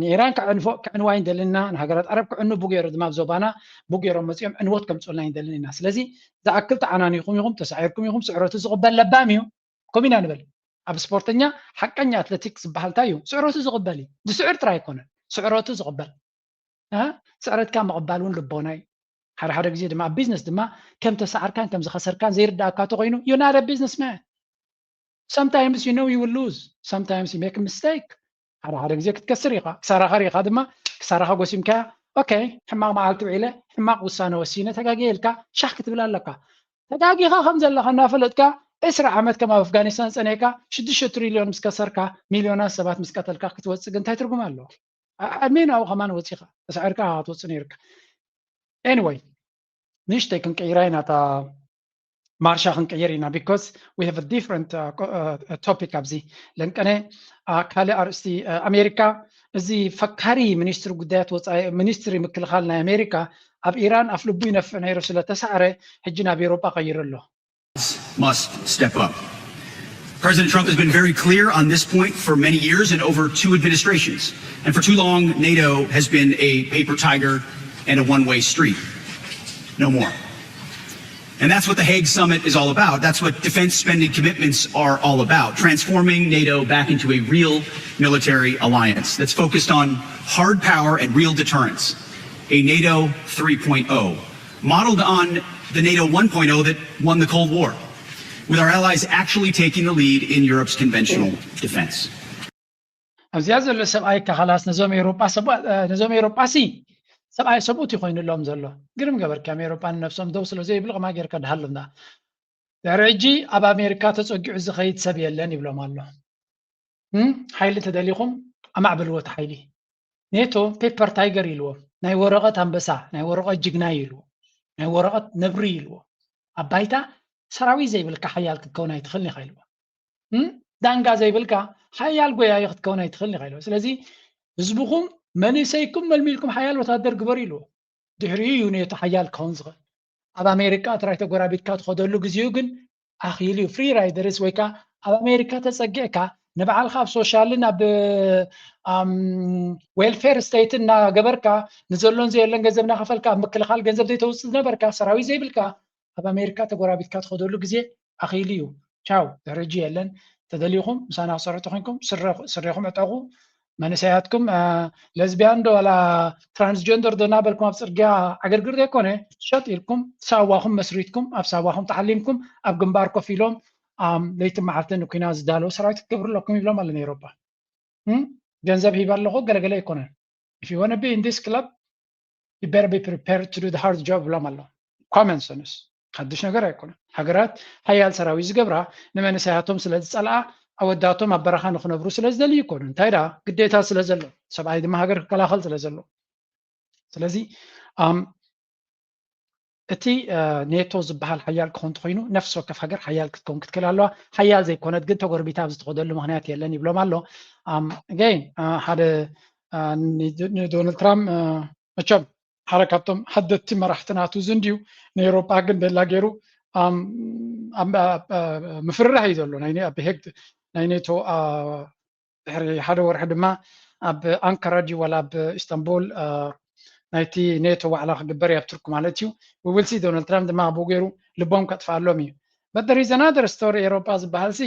ንኢራን ክዕንዋ ኣይንደልን ኢና ንሃገራት ዓረብ ክዕኑ ብገይሩ ድማ ኣብ ዞባና ብገይሮም መፂኦም ዕንወት ከምፅኡልና ኣይንደልን ኢና ስለዚ ዝኣክል ተዓናኒኹም ኢኹም ተሳዒርኩም ኢኹም ስዕረቱ ዝቕበል ለባም እዩ ከምኡ ኢና ንብል ኣብ ስፖርተኛ ሓቀኛ ኣትለቲክስ ዝበሃል እንታይ እዩ ስዕረቱ ዝቕበል እዩ ዝስዕር ጥራይ ኣይኮነን ስዕረቱ ዝቕበል ስዕረትካ ምቕባል እውን ልቦና እዩ ሓደ ሓደ ግዜ ድማ ኣብ ቢዝነስ ድማ ከም ተሰዓርካን ከም ዝኸሰርካን ዘይርዳእካ ተኮይኑ you're not a businessman. Sometimes you know you will lose, sometimes you make a mistake. ሓደ ሓደ ግዜ ክትከስር ኢኻ። ክሳራኻ ሪኢኻ ድማ ክሳራኻ ጎሲምካያ okay ሕማቕ መዓልቲ ውዒለ ሕማቕ ውሳነ ወሲነ ተጋግየ ኢልካ ሻሕ ክትብል ኣለካ። ተጋጊኻ ከም ዘለኻ እናፈለጥካ ዕስራ ዓመት ከም ኣብ ኣፍጋኒስታን ጸኒሕካ ሽዱሽተ ትሪልዮን ምስ ከሰርካ ሚልዮናት ሰባት ምስ ቀተልካ ክትወጽእ ግን እንታይ ትርጉም ኣለዎ? ዕድሜ ናብኡ ከማን ወጺኻ ተሳዒርካ ክትወጽእ ነይርካ። Anyway ንእሽተይ ክንቀይራ ኢና እታ ማርሻ ክንቀይር ኢና because we have a different topic ኣብዚ ለንቀነ ካልእ ኣርእስቲ። ኣሜሪካ እዚ ፈካሪ ሚኒስትሪ ጉዳያት ወፃኢ ሚኒስትሪ ምክልኻል ናይ ኣሜሪካ ኣብ ኢራን ኣፍልቡ ይነፍዕ ነይሩ ስለተሳዕረ ሕጂ ናብ ኤውሮጳ ቀይሩ ኣሎ። Must step up. President Trump has been very clear on this point for many years and over two administrations. And for too long, NATO has been a paper tiger and a one way street. No more. And that's what the Hague Summit is all about. That's what defense spending commitments are all about, transforming NATO back into a real military alliance that's focused on hard power and real deterrence, a NATO three point oh, modeled on the NATO one point oh that won the Cold War, with our allies actually taking the lead in Europe's conventional defense. ኣብዚኣ ዘሎ ሰብኣይ ከ ኻላስ ነዞም ኤውሮጳ ነዞም ኤውሮጳ ሲ ሰብኣይ ሰብኡት ይኮይኑሎም ዘሎ። ግርም ገበርካም ኤውሮጳ ንነብሶም ደው ስለ ዘይብሉ ከማ ጌርካ ድሃሎም ዳ ድሕሪ ሕጂ ኣብ ኣሜሪካ ተጸጊዑ ዝኸይድ ሰብ የለን ይብሎም ኣሎ። ሓይሊ ተደሊኹም ኣማዕብልዎ እቲ ሓይሊ። ኔቶ ፔፐር ታይገር ኢልዎ ናይ ወረቐት ኣንበሳ ናይ ወረቐት ጅግና ኢልዎ ናይ ወረቐት ነብሪ ኢልዎ። ኣብ ባይታ ሰራዊት ዘይብልካ ሓያል ክትከውን ኣይትኽእልን ኢኻ ኢልዎ። ዳንጋ ዘይብልካ ሓያል ጎያዩ ክትከውን ኣይትኽእልን ኢኻ ኢልዎ። ስለዚ ህዝብኹም መንእሰይኩም መልሚልኩም ሓያል ወታደር ግበሩ ኢልዎ። ድሕሪኡ እዩ ኔቶ ሓያል ክኸውን ዝኽእል። ኣብ ኣሜሪካ ጥራይ ተጎራቢትካ ትኸደሉ ግዜኡ ግን ኣኺሉ እዩ። ፍሪ ራይደርስ ወይ ከዓ ኣብ ኣሜሪካ ተፀጊዕካ ንባዕልካ ኣብ ሶሻልን ኣብ ዌልፌር ስቴት እናገበርካ ንዘሎን ዘየለን ገንዘብ እናኸፈልካ ኣብ ምክልኻል ገንዘብ ዘይተውፅእ ዝነበርካ ሰራዊት ዘይብልካ ኣብ ኣሜሪካ ተጎራቢትካ ትኸደሉ ግዜ ኣኺሉ እዩ። ቻው ድሕሪ ሕጂ የለን። ተደሊኹም ምሳና ክሰርሑ ተኮይንኩም ስሬኹም ዕጠቑ። መንእሰያትኩም ለዝቢያን ዶ ዋላ ትራንስጀንደር ዶ እናበልኩም ኣብ ፅርግያ ዓገርግር ዘይኮነ ሸጥ ኢልኩም ሳዋኹም መስሪትኩም ኣብ ሳዋኹም ተዓሊምኩም ኣብ ግንባር ኮፍ ኢሎም ለይቲ መዓልቲ ንኩናት ዝዳለዉ ሰራዊት ክትገብሩ ኣለኩም ይብሎም ኣሎ ናይ ኤሮፓ። ገንዘብ ሂብ ኣለኹ ገለገለ ኣይኮነን። If you wanna be in this club you better be prepared to do the hard job ይብሎም ኣሎ። Common sense ሓድሽ ነገር ኣይኮነን። ሃገራት ሓያል ሰራዊት ዝገብራ ንመንእሰያቶም ስለ ዝፀልኣ ኣወዳቶም ኣብ በረኻ ንክነብሩ ስለ ዝደልዩ ይኮኑ። እንታይ ደኣ ግዴታ ስለ ዘሎ ሰብኣይ ድማ ሃገር ክከላኸል ስለ ዘሎ። ስለዚ እቲ ኔቶ ዝበሃል ሓያል ክኾን እንተኾይኑ ነፍሲ ወከፍ ሃገር ሓያል ክትከውን ክትክእል ኣለዋ። ሓያል ዘይኮነት ግን ተጎርቢታ ኣብ ዝተኸደሉ ምክንያት የለን ይብሎም ኣሎ። Again ሓደ ንዶናልድ ትራምፕ መቸም ሓደ ካብቶም ሓደቲ መራሕቲ ናቱ እዚ እንድዩ ንኤውሮጳ ግን ቤላ ገይሩ ምፍርራሕ እዩ ዘሎ። ናይ ሄግ ናይ ኔቶ ድሕሪ ሓደ ወርሒ ድማ ኣብ ኣንካራ ድዩ ዋላ ኣብ ኢስታንቡል ናይቲ ኔቶ ዋዕላ ክግበር እዩ ኣብ ቱርክ ማለት እዩ። We will see ዶናልድ ትራምፕ ድማ ኣብኡ ገይሩ ልቦም ከጥፍኣሎም እዩ። But there is another story ኤውሮጳ ዝበሃል ሲ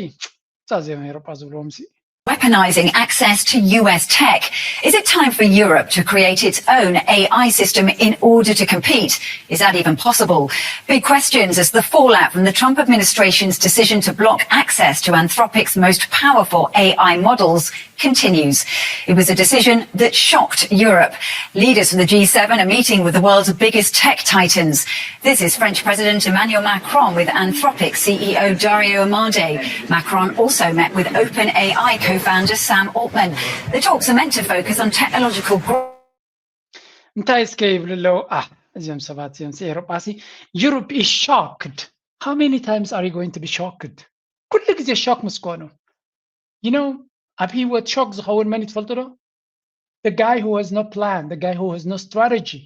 እዛ እዚኦም ኤውሮጳ ዝብልዎም ሲ Weaponizing access to U S tech. Is it time for Europe to create its own A I system in order to compete? Is that even possible? Big questions as the fallout from the Trump administration's decision to block access to Anthropic's most powerful A I models continues. It was a decision that shocked Europe. Leaders from the G seven are meeting with the world's biggest tech titans. This is French President Emmanuel Macron with Anthropic C E O Dario Amodei. Macron also met with OpenAI co-founder Sam Altman. The talks are meant to focus on technological growth. እንታይ እስከ ይብሉ ኣለዉ? እዚኦም ሰባት እዚኦም ኤሮጳሲ Europe is shocked. How many times are you going to be shocked? ኩሉ ግዜ ሾክ ምስ ኮኑ you know ኣብ ህይወት ሾክ ዝኸውን መን ትፈልጡ ዶ? The guy who has no plan, the guy who has no strategy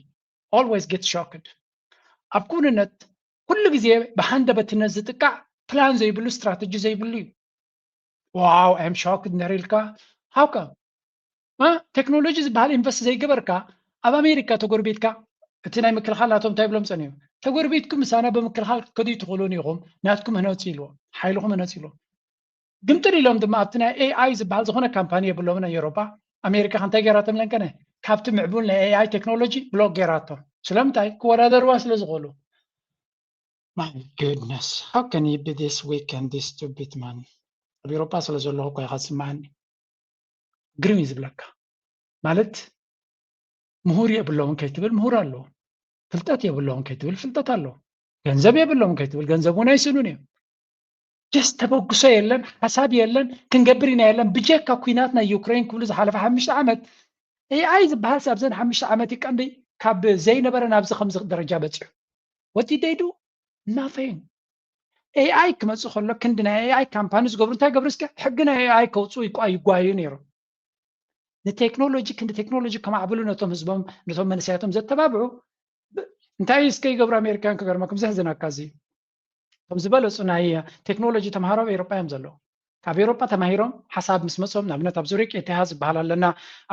always gets shocked. ኣብ ኩንነት ኩሉ ግዜ ብሃንደበትነት ዝጥቃዕ ፕላን ዘይብሉ ስትራተጂ ዘይብሉ እዩ። Wow I'm shocked እንድሕር ኢልካ how come? ቴክኖሎጂ ዝበሃል ኢንቨስት ዘይገበርካ ኣብ ኣሜሪካ ተጎርቢትካ እቲ ናይ ምክልኻል ናቶም እንታይ ብሎም ፀኒሑ ተጎርቢትኩም ምሳና ብምክልኻል ክትከዱ ትኽእሉን ኢኹም ናትኩም ህነፁ ኢልዎም ሓይልኹም ህነፁ ኢልዎም። ግምጥል ኢሎም ድማ ኣብቲ ናይ ኤኣይ ዝበሃል ዝኾነ ካምፓኒ የብሎምን ኣብ ኤውሮጳ ኣሜሪካ ከ እንታይ ገይራቶም ለንቀነ ካብቲ ምዕቡል ናይ ኤኣይ ቴክኖሎጂ ብሎክ ገይራቶም። ስለምንታይ? ክወዳደርዋ ስለ ዝኽእሉ። My goodness, how can he be this weak and this stupid man? ኣብ ኤሮጳ ስለ ዘለኹ እኮ ኢኻ ትስምዓኒ። ግርም እዩ ዝብለካ። ማለት ምሁር የብለውን ከይትብል ምሁር ኣለዎ፣ ፍልጠት የብለውን ከይትብል ፍልጠት ኣለዎ፣ ገንዘብ የብለውን ከይትብል ገንዘብ እውን ኣይስእኑን እዮም። ጀስት ተበግሶ የለን፣ ሓሳብ የለን፣ ክንገብር ኢና የለን። ብጀካ ኩናት ናይ ዩክሬን ክብሉ ዝሓለፈ ሓሙሽተ ዓመት ኤኣይ ዝበሃል ኣብዘን ሓሙሽተ ዓመት ይቀንዲ ካብ ዘይነበረ ናብዚ ከምዚ ደረጃ በፂሑ። What did they do? Nothing. ኤኣይ ክመፅእ ከሎ ክንዲ ናይ ኤኣይ ካምፓኒ ዝገብሩ እንታይ ገብሩ እስከ ሕጊ ናይ ኤኣይ ከውፅኡ ይጓዩ ነይሮም። ንቴክኖሎጂ ክንዲ ቴክኖሎጂ ከማዕብሉ ነቶም ህዝቦም ነቶም መንእሰያቶም ዘተባብዑ እንታይ እስከ ይገብሩ ኣሜሪካን ክገርመኩም ዘሕዝነካ እዚ ከም ዝበለፁ ናይ ቴክኖሎጂ ተምሃሮ ኣብ ኤሮጳ እዮም ዘለዉ። ካብ ኤሮጳ ተማሂሮም ሓሳብ ምስ መፅኦም ንኣብነት ኣብ ዙሪክ ኤቲሃ ዝበሃል ኣለና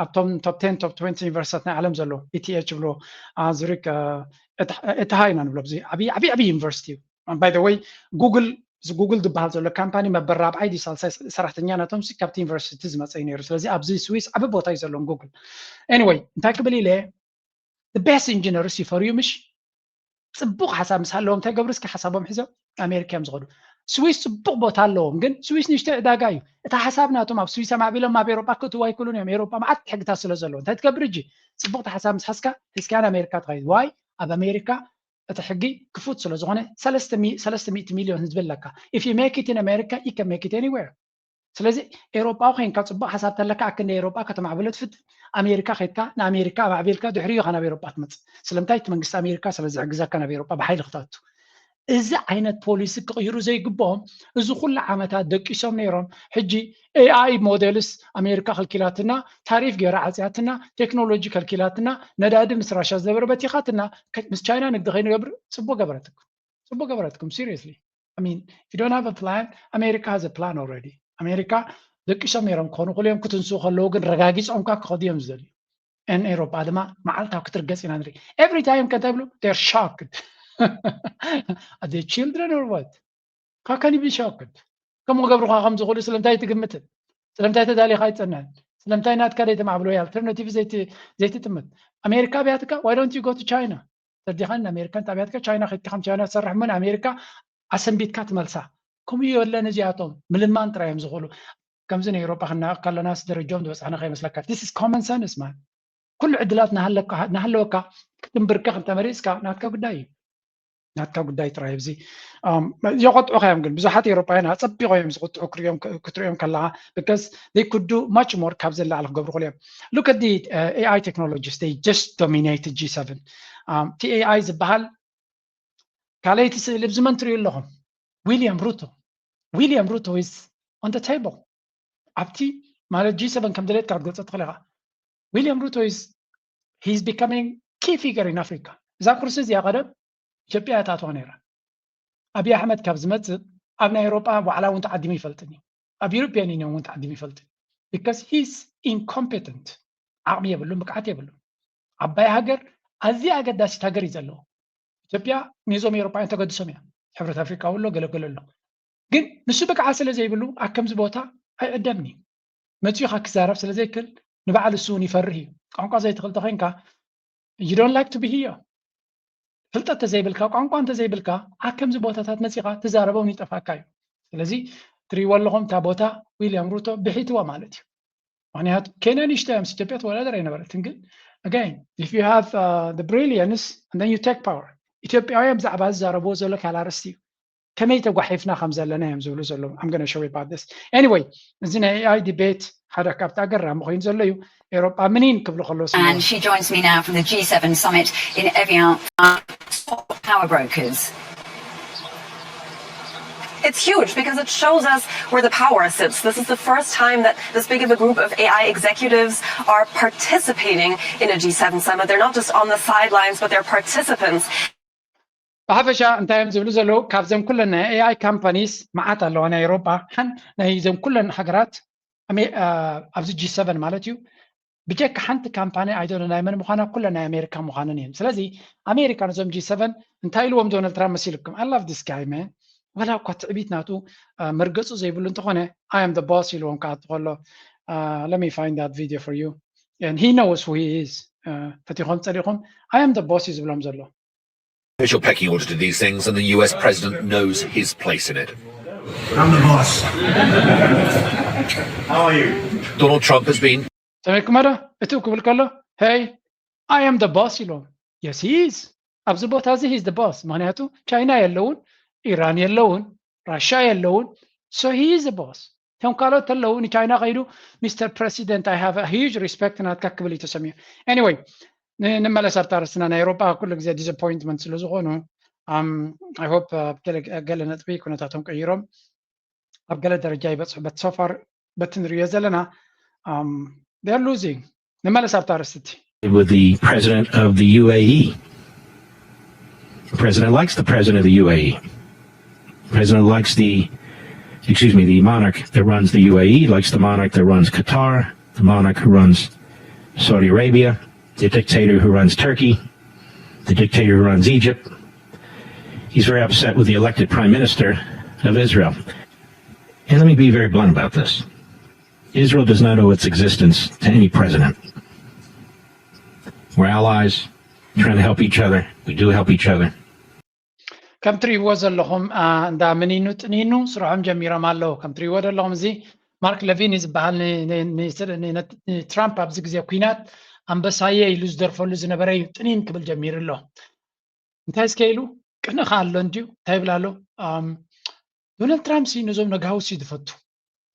ኣብቶም ቶፕ ቴን ቶፕ ትወንቲ ዩኒቨርሲታት ናይ ዓለም ዘሎ ኢቲኤች ብሎ ዙሪክ ኤቲሃ ኢና ንብሎ ኣብዚ ዓብዪ ዓብዪ ዓብዪ ዩኒቨርሲቲ እዩ። By the way ጉግል እዚ ጉግል ዝበሃል ዘሎ ካምፓኒ መበል ራብዓይ ድዩ ሳልሳይ ሰራሕተኛ ናቶም ሲ ካብቲ ዩኒቨርሲቲ ዝመፀ እዩ ነይሩ። ስለዚ ኣብዚ ስዊስ ዓቢ ቦታ እዩ ዘለዎም ጉግል። Anyway እንታይ ክብል ኢለ ቤስት ኢንጂነርስ ይፈርዩ ምሽ? ፅቡቅ ሓሳብ ምስ ሃለዎም እንታይ ገብሩ እስኪ ሓሳቦም ሒዞም ኣሜሪካ እዮም ዝኸዱ። ስዊስ ፅቡቅ ቦታ ኣለዎም ግን ስዊስ ንሽተ ዕዳጋ እዩ። እቲ ሓሳብ ናቶም ኣብ ስዊስ ኣማዕቢሎም ኣብ ኤሮጳ ክእትዉ ኣይክእሉን እዮም። ኤሮጳ መዓት ሕግታት ስለ ዘለዎ እንታይ ትገብር እጂ ፅቡቅ ሓሳብ ምስ ሓዝካ ሒዝካያ ኣሜሪካ ትኸይድ ዋይ ኣብ ኣሜሪካ እቲ ሕጊ ክፉት ስለ ዝኾነ ሰለስተ ሚእቲ ሚልዮን ህዝቢ ኣለካ። If you make it in America you can make it anywhere። ስለዚ ኤሮጳዊ ኮይንካ ፅቡቅ ሓሳብ ተለካ ኣክንደ ኤሮጳ ከተማዕብሎ ትፍትን ኣሜሪካ ከድካ ንኣሜሪካ ኣማዕቢልካ ድሕሪኡ ኢኻ ናብ ኤሮጳ ትመፅእ። ስለምንታይ እቲ መንግስቲ ኣሜሪካ ስለ ዝሕግዘካ ናብ ኤሮጳ ብሓይሊ ክትኣቱ። እዚ ዓይነት ፖሊሲ ክቕይሩ ዘይግብኦም እዚ ኩሉ ዓመታት ደቂሶም ነይሮም። ሕጂ ኤኣይ ሞዴልስ ኣሜሪካ ከልኪላትና፣ ታሪፍ ገይራ ዓፅያትና፣ ቴክኖሎጂ ከልኪላትና፣ ነዳዲ ምስ ራሻ ዝነበረ በቲኻትና፣ ምስ ቻይና ንግዲ ከይንገብር ፅቡቅ ገበረትኩም። ፅቡቅ ገበረትኩም። Seriously I mean if you don't have a plan ኣሜሪካ has a plan already። ኣሜሪካ ደቂሶም ነይሮም ክኾኑ ክልኦም ክትንስኡ ከለዉ ግን ረጋጊፆም ካ ክኸዱ እዮም ዝደልዩ። ን ኤሮጳ ድማ መዓልታዊ ክትርገፅ ኢና ንርኢ። Every time ከ እንታይ ብሉ they're shocked. Are they children or what? How can you be shocked? ከምኡ ገብሩካ ከም ዝኽእሉ ስለምንታይ ትግምትን? ስለምንታይ ተዳሊኻ ኣይትፀንዕን? ስለምንታይ ናትካ ዘይተማዕብሎ ወይ ኣልተርናቲቭ ዘይትጥምት? ኣሜሪካ ኣብያትካ why don't you go to China? ተዲኻን ኣሜሪካን ኣብያትካ ቻይና ከድካ ከም ቻይና ትሰርሕ እሞ ንኣሜሪካ ኣሰንቢትካ ትመልሳ። ከምኡ የለን እዚኣቶም ምልማን ጥራይ እዮም ዝኽእሉ። ከምዚ ናይ ኤሮጳ ክናቕ ከለናስ ደረጃኦም ዝበፅሕና ከይመስለካ። This is common sense man። ኩሉ ዕድላት ናሃለወካ ክትንብርከኽ እንተመሪፅካ ናትካ ጉዳይ እዩ። ናትካ ጉዳይ ጥራይ ኣብዚ የቆጥዑኻ እዮም ግን ብዙሓት ኤሮጳውያን ኣፀቢቖ እዮም ዝቁጥዑ ክትሪኦም ከለኻ because they could do much more ካብ ዘለዓለ ክገብሩ ክእሉ እዮም። Look at the AI technologies they just dominated G seven። እቲ AI ዝበሃል ካልኣይቲ ስእሊ ኣብዚ መን ትሪኡ ኣለኹም? ዊልያም ሩቶ። William Ruto is on the table ኣብቲ ማለት G seven ከም ድሌትካ ክትገልፆ ትኽእል ኢኻ። William Ruto is he's becoming key figure in Africa። እዛ ኩርሲ እዚኣ ቀደም ኢትዮጵያ እያ ትኣትዋ ነይራ። ኣብይ ኣሕመድ ካብ ዝመፅእ ኣብ ናይ ኤውሮጳ ዋዕላ እውን ተዓዲሙ ይፈልጥን እዩ። ኣብ European Union እውን ተዓዲሙ ይፈልጥን because he's incompetent። ዓቕሚ የብሉን፣ ብቅዓት የብሉን። ዓባይ ሃገር ኣዝያ ኣገዳሲት ሃገር እዩ ዘለዎ። ኢትዮጵያ ነዞም ኤውሮጳውያን ተገድሶም እያ። ሕብረት ኣፍሪቃ ኣሎ ገለገለ ኣሎ። ግን ንሱ ብቅዓት ስለ ዘይብሉ ኣብ ከምዚ ቦታ ኣይዕደምን እዩ። መፂኡ ካ ክዛረብ ስለ ዘይክል ንባዕሉ እሱ እውን ይፈርህ እዩ። ቋንቋ ዘይትኽእል ተኮይንካ you don't like to be here። ፍልጠት ተዘይብልካ ቋንቋ እንተዘይብልካ ኣብ ከምዚ ቦታታት መፂኻ ትዛረበውን ይጠፋካ እዩ። ስለዚ ትሪእዎ ኣለኹም እታ ቦታ ዊልያም ሩቶ ብሒትዋ ማለት እዩ። ምክንያቱ ኬንያ ንሽቶ እዮም ኢትዮጵያ ተወዳደር ኣይነበረትን ግን again if you have the brilliance and then you take power ኢትዮጵያውያን ብዛዕባ ዝዛረብዎ ዘሎ ካልእ ኣርእስቲ እዩ። ከመይ ተጓሒፍና ከም ዘለና እዮም ዝብሉ ዘለዉ። I'm gonna show you about this. Anyway እዚ ናይ AI debate ሓደ ካብቲ ኣገራሚ ኮይኑ ዘሎ እዩ። ኤውሮጳ ምኒን ክብሉ ከለዉ And she joins me now from the G seven summit in Evian. Power brokers. It's huge because it shows us where the power sits. This is the first time that this big of a group of A I executives are participating in a G seven summit. They're not just on the sidelines, but they're participants. ብሓፈሻ እንታይ እዮም ዝብሉ ዘለዉ? ካብዘን ኩለን ናይ AI companies መዓት ኣለዋ ናይ ኤውሮጳ ሓን ናይ ዘን ኩለን ሃገራት ኣብዚ G seven ማለት እዩ። ብጀካ ሓንቲ ካምፓኒ ኣይዶነ ናይ መን ምዃና ኩለን ናይ ኣሜሪካ ምዃነን እየን። ስለዚ ኣሜሪካ ነዞም G seven እንታይ ኢልዎም ዶናልድ ትራምፕ መሲልኩም? I love this guy man። ዋላ እኳ ትዕቢት ናቱ መርገፁ ዘይብሉ እንተኾነ I am the boss ኢልዎም ክኣቱ ከሎ let me find that video for you and he knows who he is። ፈቲኾም ጸሊኹም I am the boss እዩ ዝብሎም ዘሎ። Official pecking order to these things, and the U S president knows his place in it. I'm the boss. How are you? Donald Trump has been ሰሚዕኩሞ ዶ? እቲ ክብል ከሎ hey I am the boss ኢሎም። Yes he is። ኣብዚ ቦታ እዚ he is the boss። ምክንያቱ ቻይና የለውን፣ ኢራን የለውን፣ ራሻ የለውን። So he is the boss። እቶም ካልኦት ተለዉ ንቻይና ከይዱ Mister President I have a huge respect ናትካ ክብል እዩ ተሰሚዑ። Anyway ንመለስ ኣብታ ርስትና ናይ ኤውሮጳ ኩሉ ግዜ disappointment ስለ ዝኾኑ I hope ገለ ነጥቢ ኩነታቶም ቀይሮም ኣብ ገለ ደረጃ ይበፅሑ but so far በቲ ንሪኦ ዘለና they're losing። ንመለስ ኣብታ ርስቲ with the president of the U A E. The president likes the president of the U A E. The president likes the, excuse me, the monarch that runs the U A E, likes the monarch that runs Qatar, the monarch who runs Saudi Arabia, the dictator who runs Turkey, the dictator who runs Egypt. He's very upset with the elected prime minister of Israel. And let me be very blunt about this. Israel does not owe its existence to any president. We're allies, trying to help each other. We do help each other. ከም ትሪእዎ ዘለኹም እንዳ ምኒኑ ጥኒኑ ስርሖም ጀሚሮም ኣለዉ። ከም ትሪእዎ ዘለኹም እዚ ማርክ ለቪን ዝበሃል ንትራምፕ ኣብዚ ግዜ ኩናት ኣንበሳየ ኢሉ ዝደርፈሉ ዝነበረ እዩ ጥኒን ክብል ጀሚሩ ኣሎ። እንታይ እስከ ኢሉ ቅንእ ከ ኣሎ እንድዩ እንታይ ይብል ኣሎ? ዶናልድ ትራምፕ ሲ ነዞም ነጋውስ እዩ ዝፈቱ።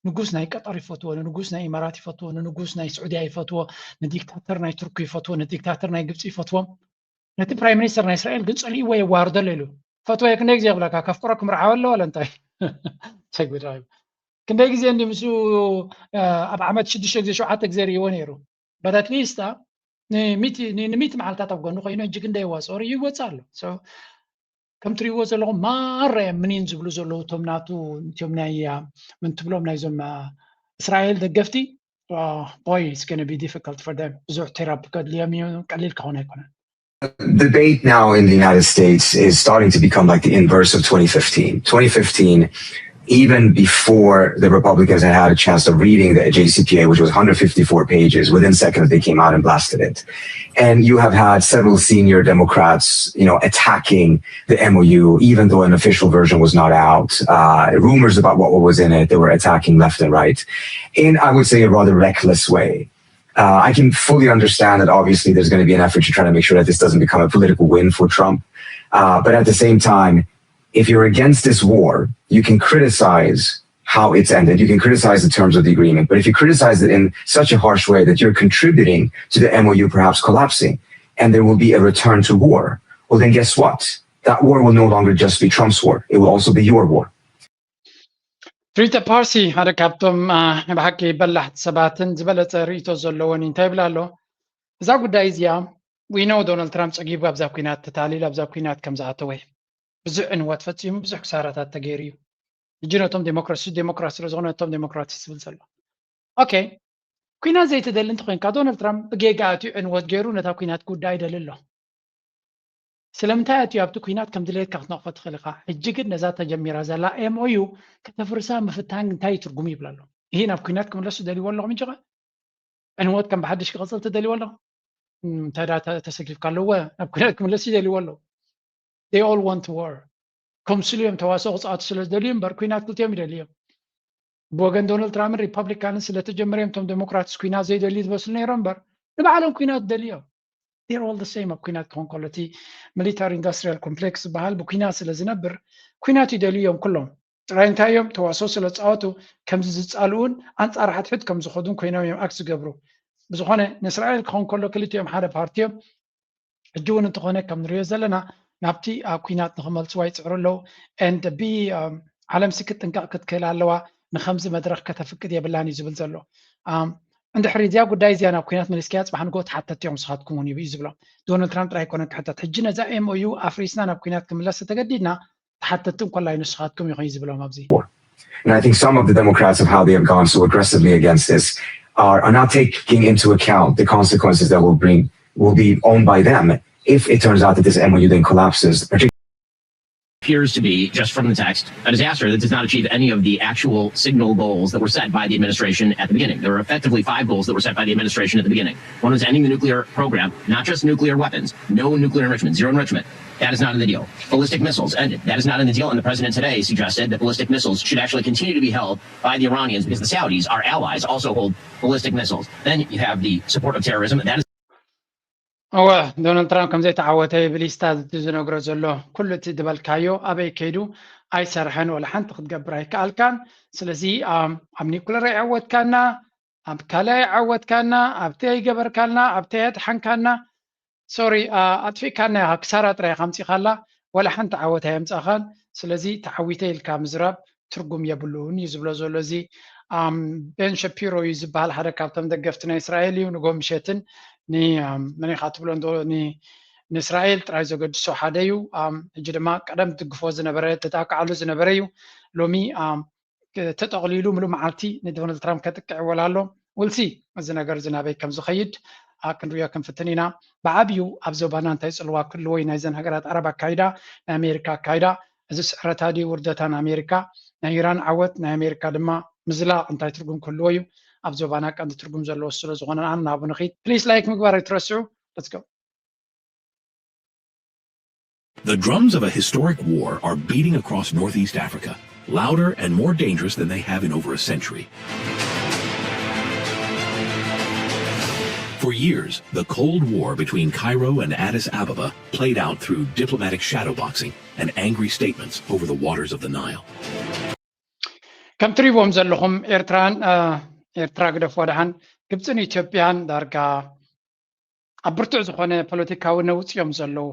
ንጉስ ናይ ቀጠር ይፈትዎ፣ ንንጉስ ናይ ኢማራት ይፈትዎ፣ ንንጉስ ናይ ስዑድያ ይፈትዎ፣ ንዲክታተር ናይ ቱርኪ ይፈትዎ፣ ንዲክታተር ናይ ግብፂ ይፈትዎም። ነቲ ፕራይም ሚኒስተር ናይ እስራኤል ግን ፀሊእዎ የዋርዶ ኣሎ ኢሉ ፈትወዮ ክንደይ ግዜ ክብለካ ከፍቅሮ ክምርዓወ ኣለዎ ኣለ እንታይ ሰግድ ክንደይ ግዜ እንዲ ምስ ኣብ ዓመት ሽዱሽተ ግዜ ሸውዓተ ግዜ ርእይዎ ነይሩ but at least ንሚቲ መዓልታት ኣብ ጎኑ ኮይኑ ሕጂ ክንደይ ዋፅኦ ርእዩ ይወፅእ ኣሎ ከም ትሪእዎ ዘለኹም ማራ እዮም ምኒን ዝብሉ ዘለዉ እቶም ናቱ እቶም ናይ ምን ትብሎም ናይዞም እስራኤል ደገፍቲ boy it's gonna be difficult for them ብዙሕ ቴራፒ ከድልዮም እዩ ቀሊል ክኾን ኣይኮነን debate now in the United States is starting to become like the inverse of twenty fifteen. twenty fifteen, even before the Republicans had had a chance of reading the J C P A, which was one hundred fifty-four pages, within seconds they came out and blasted it. And you have had several senior Democrats, you know, attacking the M O U, even though an official version was not out. Uh, rumors about what was in it, they were attacking left and right in, I would say, a rather reckless way. Uh, I can fully understand that obviously there's going to be an effort to try to make sure that this doesn't become a political win for Trump. Uh, but at the same time, if you're against this war, you can criticize how it's ended. You can criticize the terms of the agreement. But if you criticize it in such a harsh way that you're contributing to the M O U perhaps collapsing, and there will be a return to war, well, then guess what? That war will no longer just be Trump's war. It will also be your war. ትሪተ ፓርሲ ሓደ ካብቶም ብሓቂ በላሕቲ ሰባትን ዝበለፀ ርእቶ ዘለዎን እንታይ ይብል ኣሎ እዛ ጉዳይ እዚኣ we know ዶናልድ ትራምፕ ፀጊቡ ኣብዛ ኩናት ተታሊሉ ኣብዛ ኩናት ከም ዝኣተወ ብዙሕ ዕንወት ፈፂሙ ብዙሕ ክሳራታት ተገይሩ እዩ ሕጂ ነቶም ዴሞክራሲ ዴሞክራሲ ስለ ዝኾነ ነቶም ዴሞክራሲ ዝብል ዘሎ okay ኩናት ዘይትደሊ እንተኮይንካ ዶናልድ ትራምፕ ብጌጋ ኣትዩ ዕንወት ገይሩ ነታ ኩናት ክውዳእ ይደሊ ኣሎ ስለምንታይ ኣትዩ ኣብቲ ኩናት ከም ድሌትካ ክትነቕፎ ትኽእል ኢኻ ሕጂ ግን ነዛ ተጀሚራ ዘላ M O U ከተፍርሳ ምፍታን እንታይ ትርጉም ይብል ኣሎ ይህ ናብ ኩናት ክምለሱ ደልዎ ኣለኹም እንጂ ዕንወት ከም ብሓድሽ ክቕፅል ትደልዎ ኣለኹም እንታይ ተሰኪፍካ ኣለዎ ናብ ኩናት ክምለሱ ይደልዎ ኣለዉ they all want war ኮምስሉ እዮም ተዋስኦ ክፃወቱ ስለ ዝደልዩ እምበር ኩናት ክልቲኦም ይደልዮም ብወገን ዶናልድ ትራምፕን ሪፐብሊካንን ስለተጀመረ እዮም እቶም ዴሞክራትስ ኩናት ዘይደልዩ ዝመስሉ ነይሮም እምበር ንባዕሎም ኩናት ደልዮም they're all the same ኣብ ኩናት ክኾን ከሎ እቲ military industrial complex ዝበሃል ብኩናት ስለ ዝነብር ኩናት ይደልዩ እዮም ኩሎም ጥራይ እንታይ እዮም ተዋስኦ ስለ ዝፃወቱ ከምዚ ዝፃልኡን ኣንፃር ሓድሕድ ከም ዝኸዱን ኮይኖም እዮም ኣክት ዝገብሩ ብዝኾነ ንእስራኤል ክኾን ከሎ ክልቲኦም ሓደ ፓርቲ እዮም ሕጂ እውን እንተኾነ ከም ንሪኦ ዘለና ናብቲ ኣብ ኩናት ንኽመልስዋ ይፅዕሩ ኣለዉ and ቢ ዓለም ሲ ክትጥንቀቕ ክትክእል ኣለዋ ንከምዚ መድረኽ ከተፍቅድ የብላን እዩ ዝብል ዘሎ እንድሕሪ እዚኣ ጉዳይ እዚኣ ናብ ኩናት መሊስካያ ፅባሕ ንጎ ተሓተቲ እዮም ንስኻትኩም እውን እዩ ዝብሎም ዶናልድ ትራምፕ ጥራይ ኣይኮነን ክሕተት ሕጂ ነዛ M O U ኣፍሪስና ናብ ኩናት ክምለስ ተገዲድና ተሓተቲ እንኮላይ ንስኻትኩም ኢኹም እዩ ዝብሎም ኣብዚ And I think some of the Democrats of how they have gone so aggressively against this are, are not taking into account the consequences that will bring will be owned by them if it turns out that this M O U then collapses. appears to be, just from the text, a disaster that does not achieve any of the actual signal goals that were set by the administration at the beginning. There were effectively five goals that were set by the administration at the beginning. One was ending the nuclear program, not just nuclear weapons, no nuclear enrichment, zero enrichment. That is not in the deal. Ballistic missiles ended. That is not in the deal. And the president today suggested that ballistic missiles should actually continue to be held by the Iranians because the Saudis, our allies, also hold ballistic missiles. Then you have the support of terrorism. That is እወ፣ ዶናልድ ትራምፕ ከም ዘይተዓወተ ብሊስታ ዝነግሮ ዘሎ ኩሉ እቲ ዝበልካዮ ኣበይ ከይዱ ኣይሰርሐን፣ ወላ ሓንቲ ክትገብር ኣይከኣልካን። ስለዚ ኣብ ኒኩለር ኣይዓወትካና፣ ኣብ ካልእ ኣይዓወትካና፣ ኣብቲ ኣይገበርካልና፣ ኣብቲ ኣየድሓንካና፣ ሶሪ፣ ኣጥፊእካና ኢኻ፣ ክሳራ ጥራይ ኢኻ ኣምጺኻላ፣ ወላ ሓንቲ ዓወት ኣየምጻኻን። ስለዚ ተዓዊተ ኢልካ ምዝራብ ትርጉም የብሉን እዩ ዝብሎ ዘሎ። እዚ ቤን ሸፒሮ እዩ ዝበሃል፣ ሓደ ካብቶም ደገፍቲ ናይ እስራኤል እዩ። ንጎ ምሸትን መን ኢኻ ትብሎ እንዶ ንእስራኤል ጥራይ ዘገድሶ ሓደ እዩ። ሕጂ ድማ ቀደም ትድግፎ ዝነበረ፣ ተጣቅዓሉ ዝነበረ እዩ። ሎሚ ተጠቕሊሉ ምሉእ መዓልቲ ንዶናልድ ትራምፕ ከጥቅዕ ይወላ ኣሎ። ውልሲ እዚ ነገር እዚ ናበይ ከም ዝኸይድ ክንሪኦ ክንፍትን ኢና። ብዓብዩ ኣብ ዞባና እንታይ ጽልዋ ክህልዎ እዩ ናይዘን ሃገራት ዓረብ ኣካይዳ፣ ናይ ኣሜሪካ ኣካይዳ? እዚ ስዕረታ ድዩ ውርደታ ንኣሜሪካ? ናይ ኢራን ዓወት ናይ ኣሜሪካ ድማ ምዝላቕ እንታይ ትርጉም ክህልዎ እዩ? ኣብ ዞባና ቀንዲ ትርጉም ዘለዎ ስለ ዝኾነ ንኣና ናብኡ ንኺድ። ፕሊስ ላይክ ምግባር ኣይትረስዑ። Let's go. The drums of a historic war are beating across northeast Africa, louder and more dangerous than they have in over a century. For years, the Cold War between Cairo and Addis Ababa played out through diplomatic shadowboxing and angry statements over the waters of the Nile. ከም ትሪእዎም ዘለኹም ኤርትራን ኤርትራ ግደፍ ወድሓን ግብፅን ኢትዮጵያን ዳርጋ ኣብ ብርቱዕ ዝኾነ ፖለቲካዊ ነውፂ እዮም ዘለዉ።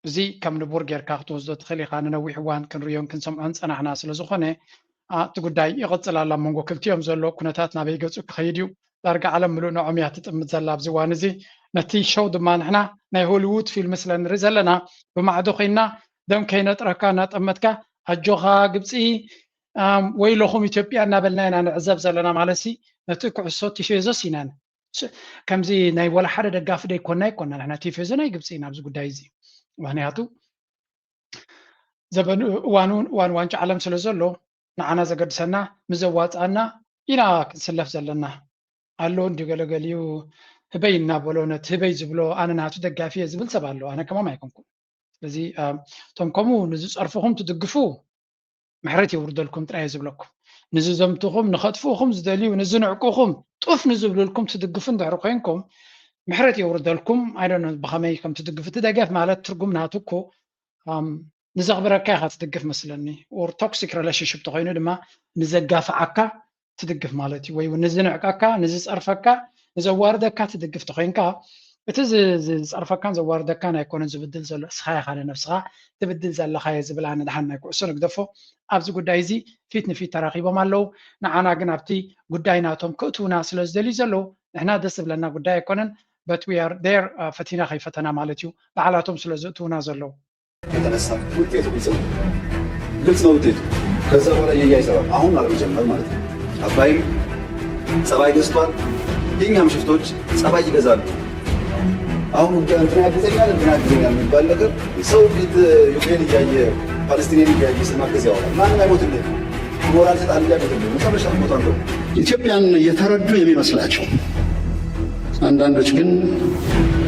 እዚ ከም ንቡር ጌርካ ክትወስዶ ትኽእል ኢኻ። ንነዊሕ እዋን ክንሪዮን ክንሰምዖን ጸናሕና ስለ ዝኾነ እቲ ጉዳይ ይቕጽል ኣሎ። ኣብ መንጎ ክልቲኦም ዘሎ ኩነታት ናበይ ገጹ ክኸይድ እዩ? ዳርጋ ዓለም ምሉእ ንዖም እያ ትጥምት ዘላ ኣብዚ እዋን እዚ። ነቲ ሸው ድማ ንሕና ናይ ሆሊዉድ ፊልም ስለ ንርኢ ዘለና ብማዕዶ ኮይንና ደም ከይነጥረካ እናጠመትካ ኣጆኻ ግብጺ ወይለኹም ኢትዮጵያ እናበልና ኢና ንዕዘብ ዘለና ማለት ሲ ነቲ ኩዕሶ ቲፌዞስ ኢና ከምዚ ናይ ወላ ሓደ ደጋፊ ደይኮና ኣይኮና ንሕና ቲፌዞ ናይ ግብፂ ኢና ኣብዚ ጉዳይ እዚ ምክንያቱ ዘበኑ እዋኑ እዋን ዋንጫ ዓለም ስለ ዘሎ ንዓና ዘገድሰና ምዘዋፅኣና ኢና ክንስለፍ ዘለና ኣሎ እንዲ ገለገሊኡ ህበይ እናበሎ ነቲ ህበይ ዝብሎ ኣነ ናቱ ደጋፊ እየ ዝብል ሰብ ኣሎ ኣነ ከማም ኣይኮንኩም ስለዚ እቶም ከምኡ ንዝፀርፍኹም ትድግፉ ምሕረት የውርደልኩም ጥራይ ዝብለኩም ንዝዘምትኹም ንኸጥፍኡኹም ዝደልዩ ንዝንዕቁኹም ጡፍ ንዝብልልኩም ትድግፉ እንድሕር ኮይንኩም ምሕረት የውርደልኩም ኣይደነ ብኸመይ ከም ትድግፉ እቲ ደገፍ ማለት ትርጉም ናቱ እኮ ንዘኽብረካ ኢኻ ትድግፍ መስለኒ or toxic relationship ተኾይኑ ድማ ንዘጋፍዓካ ትድግፍ ማለት እዩ ወይ ንዝንዕቀካ ንዝፀርፈካ ንዘዋርደካ ትድግፍ ተኾይንካ እቲ ዝፀርፈካን ዘዋርደካን ኣይኮነን ዝብድል ዘሎ እስኻ ኢኻ ንነብስኻ ትብድል ዘለኻዮ ዝብል ኣነ ድሓን ናይ ኩዕሶ ንግደፎ ኣብዚ ጉዳይ እዚ ፊት ንፊት ተራኺቦም ኣለዉ ንዓና ግን ኣብቲ ጉዳይ ናቶም ክእትውና ስለ ዝደልዩ ዘለዉ ንሕና ደስ ዝብለና ጉዳይ ኣይኮነን but we are there ፈቲና ከይፈተና ማለት እዩ ባዕላቶም ስለ ዝእትውና ዘለዉ የተነሳ ውጤቱ ግልጽ ነው። ግልጽ ነው ውጤቱ። ከዛ በኋላ የያ ይሰራል። አሁን አለመጀመር ማለት ነው። አባይም ጸባይ ገዝቷል። የኛም ሽፍቶች ጸባይ ይገዛሉ። አሁን ውጊያ እንትና ያግዘኛል እንትና ያግዘኛል የሚባል ነገር ሰው ፊት ዩክሬን እያየ ፓለስቲኔን እያየ ስማገዝ ያወራል። ማንም አይሞትልህም። ሞራል ሰጣል እንጂ አይሞትልህም። መጨረሻ ትሞታለህ። ኢትዮጵያን የተረዱ የሚመስላቸው አንዳንዶች ግን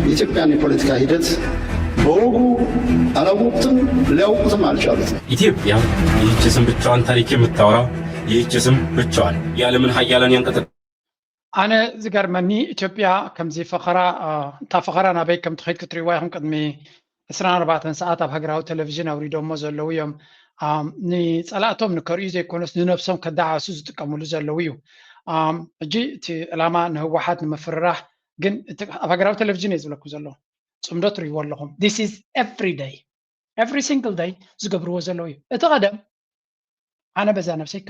የኢትዮጵያን የፖለቲካ ሂደት በወጉ አላወቁትም፣ ሊያውቁትም አልቻሉትም። ኢትዮጵያ ይህች ስም ብቻዋን ታሪክ የምታወራ ይህች ስም ብቻዋን የዓለምን ሀያላን ያንቀጠ ኣነ ዝገርመኒ ኢትዮጵያ ከምዚ ፈኸራ እታ ፈኸራ ናበይ ከም ትኸይድ ክትሪእዋ ኢኹም ቅድሚ ዕስራን ኣርባዕተን ሰዓት ኣብ ሃገራዊ ቴሌቪዥን ኣውሪዶሞ ዘለዉ እዮም። ንጸላእቶም ንከርእዩ ዘይኮነስ ንነብሶም ከደዓሱ ዝጥቀምሉ ዘለዉ እዩ። ሕጂ እቲ ዕላማ ንህወሓት ንምፍርራሕ ግን ኣብ ሃገራዊ ቴሌቪዥን እየ ዝብለኩም ዘሎ። ጽምዶ ትርእይዎ ኣለኹም። This is every day. Every single day ዝገብርዎ ዘለዉ እዩ። እቲ ቀደም ኣነ በዛ ነብሰይ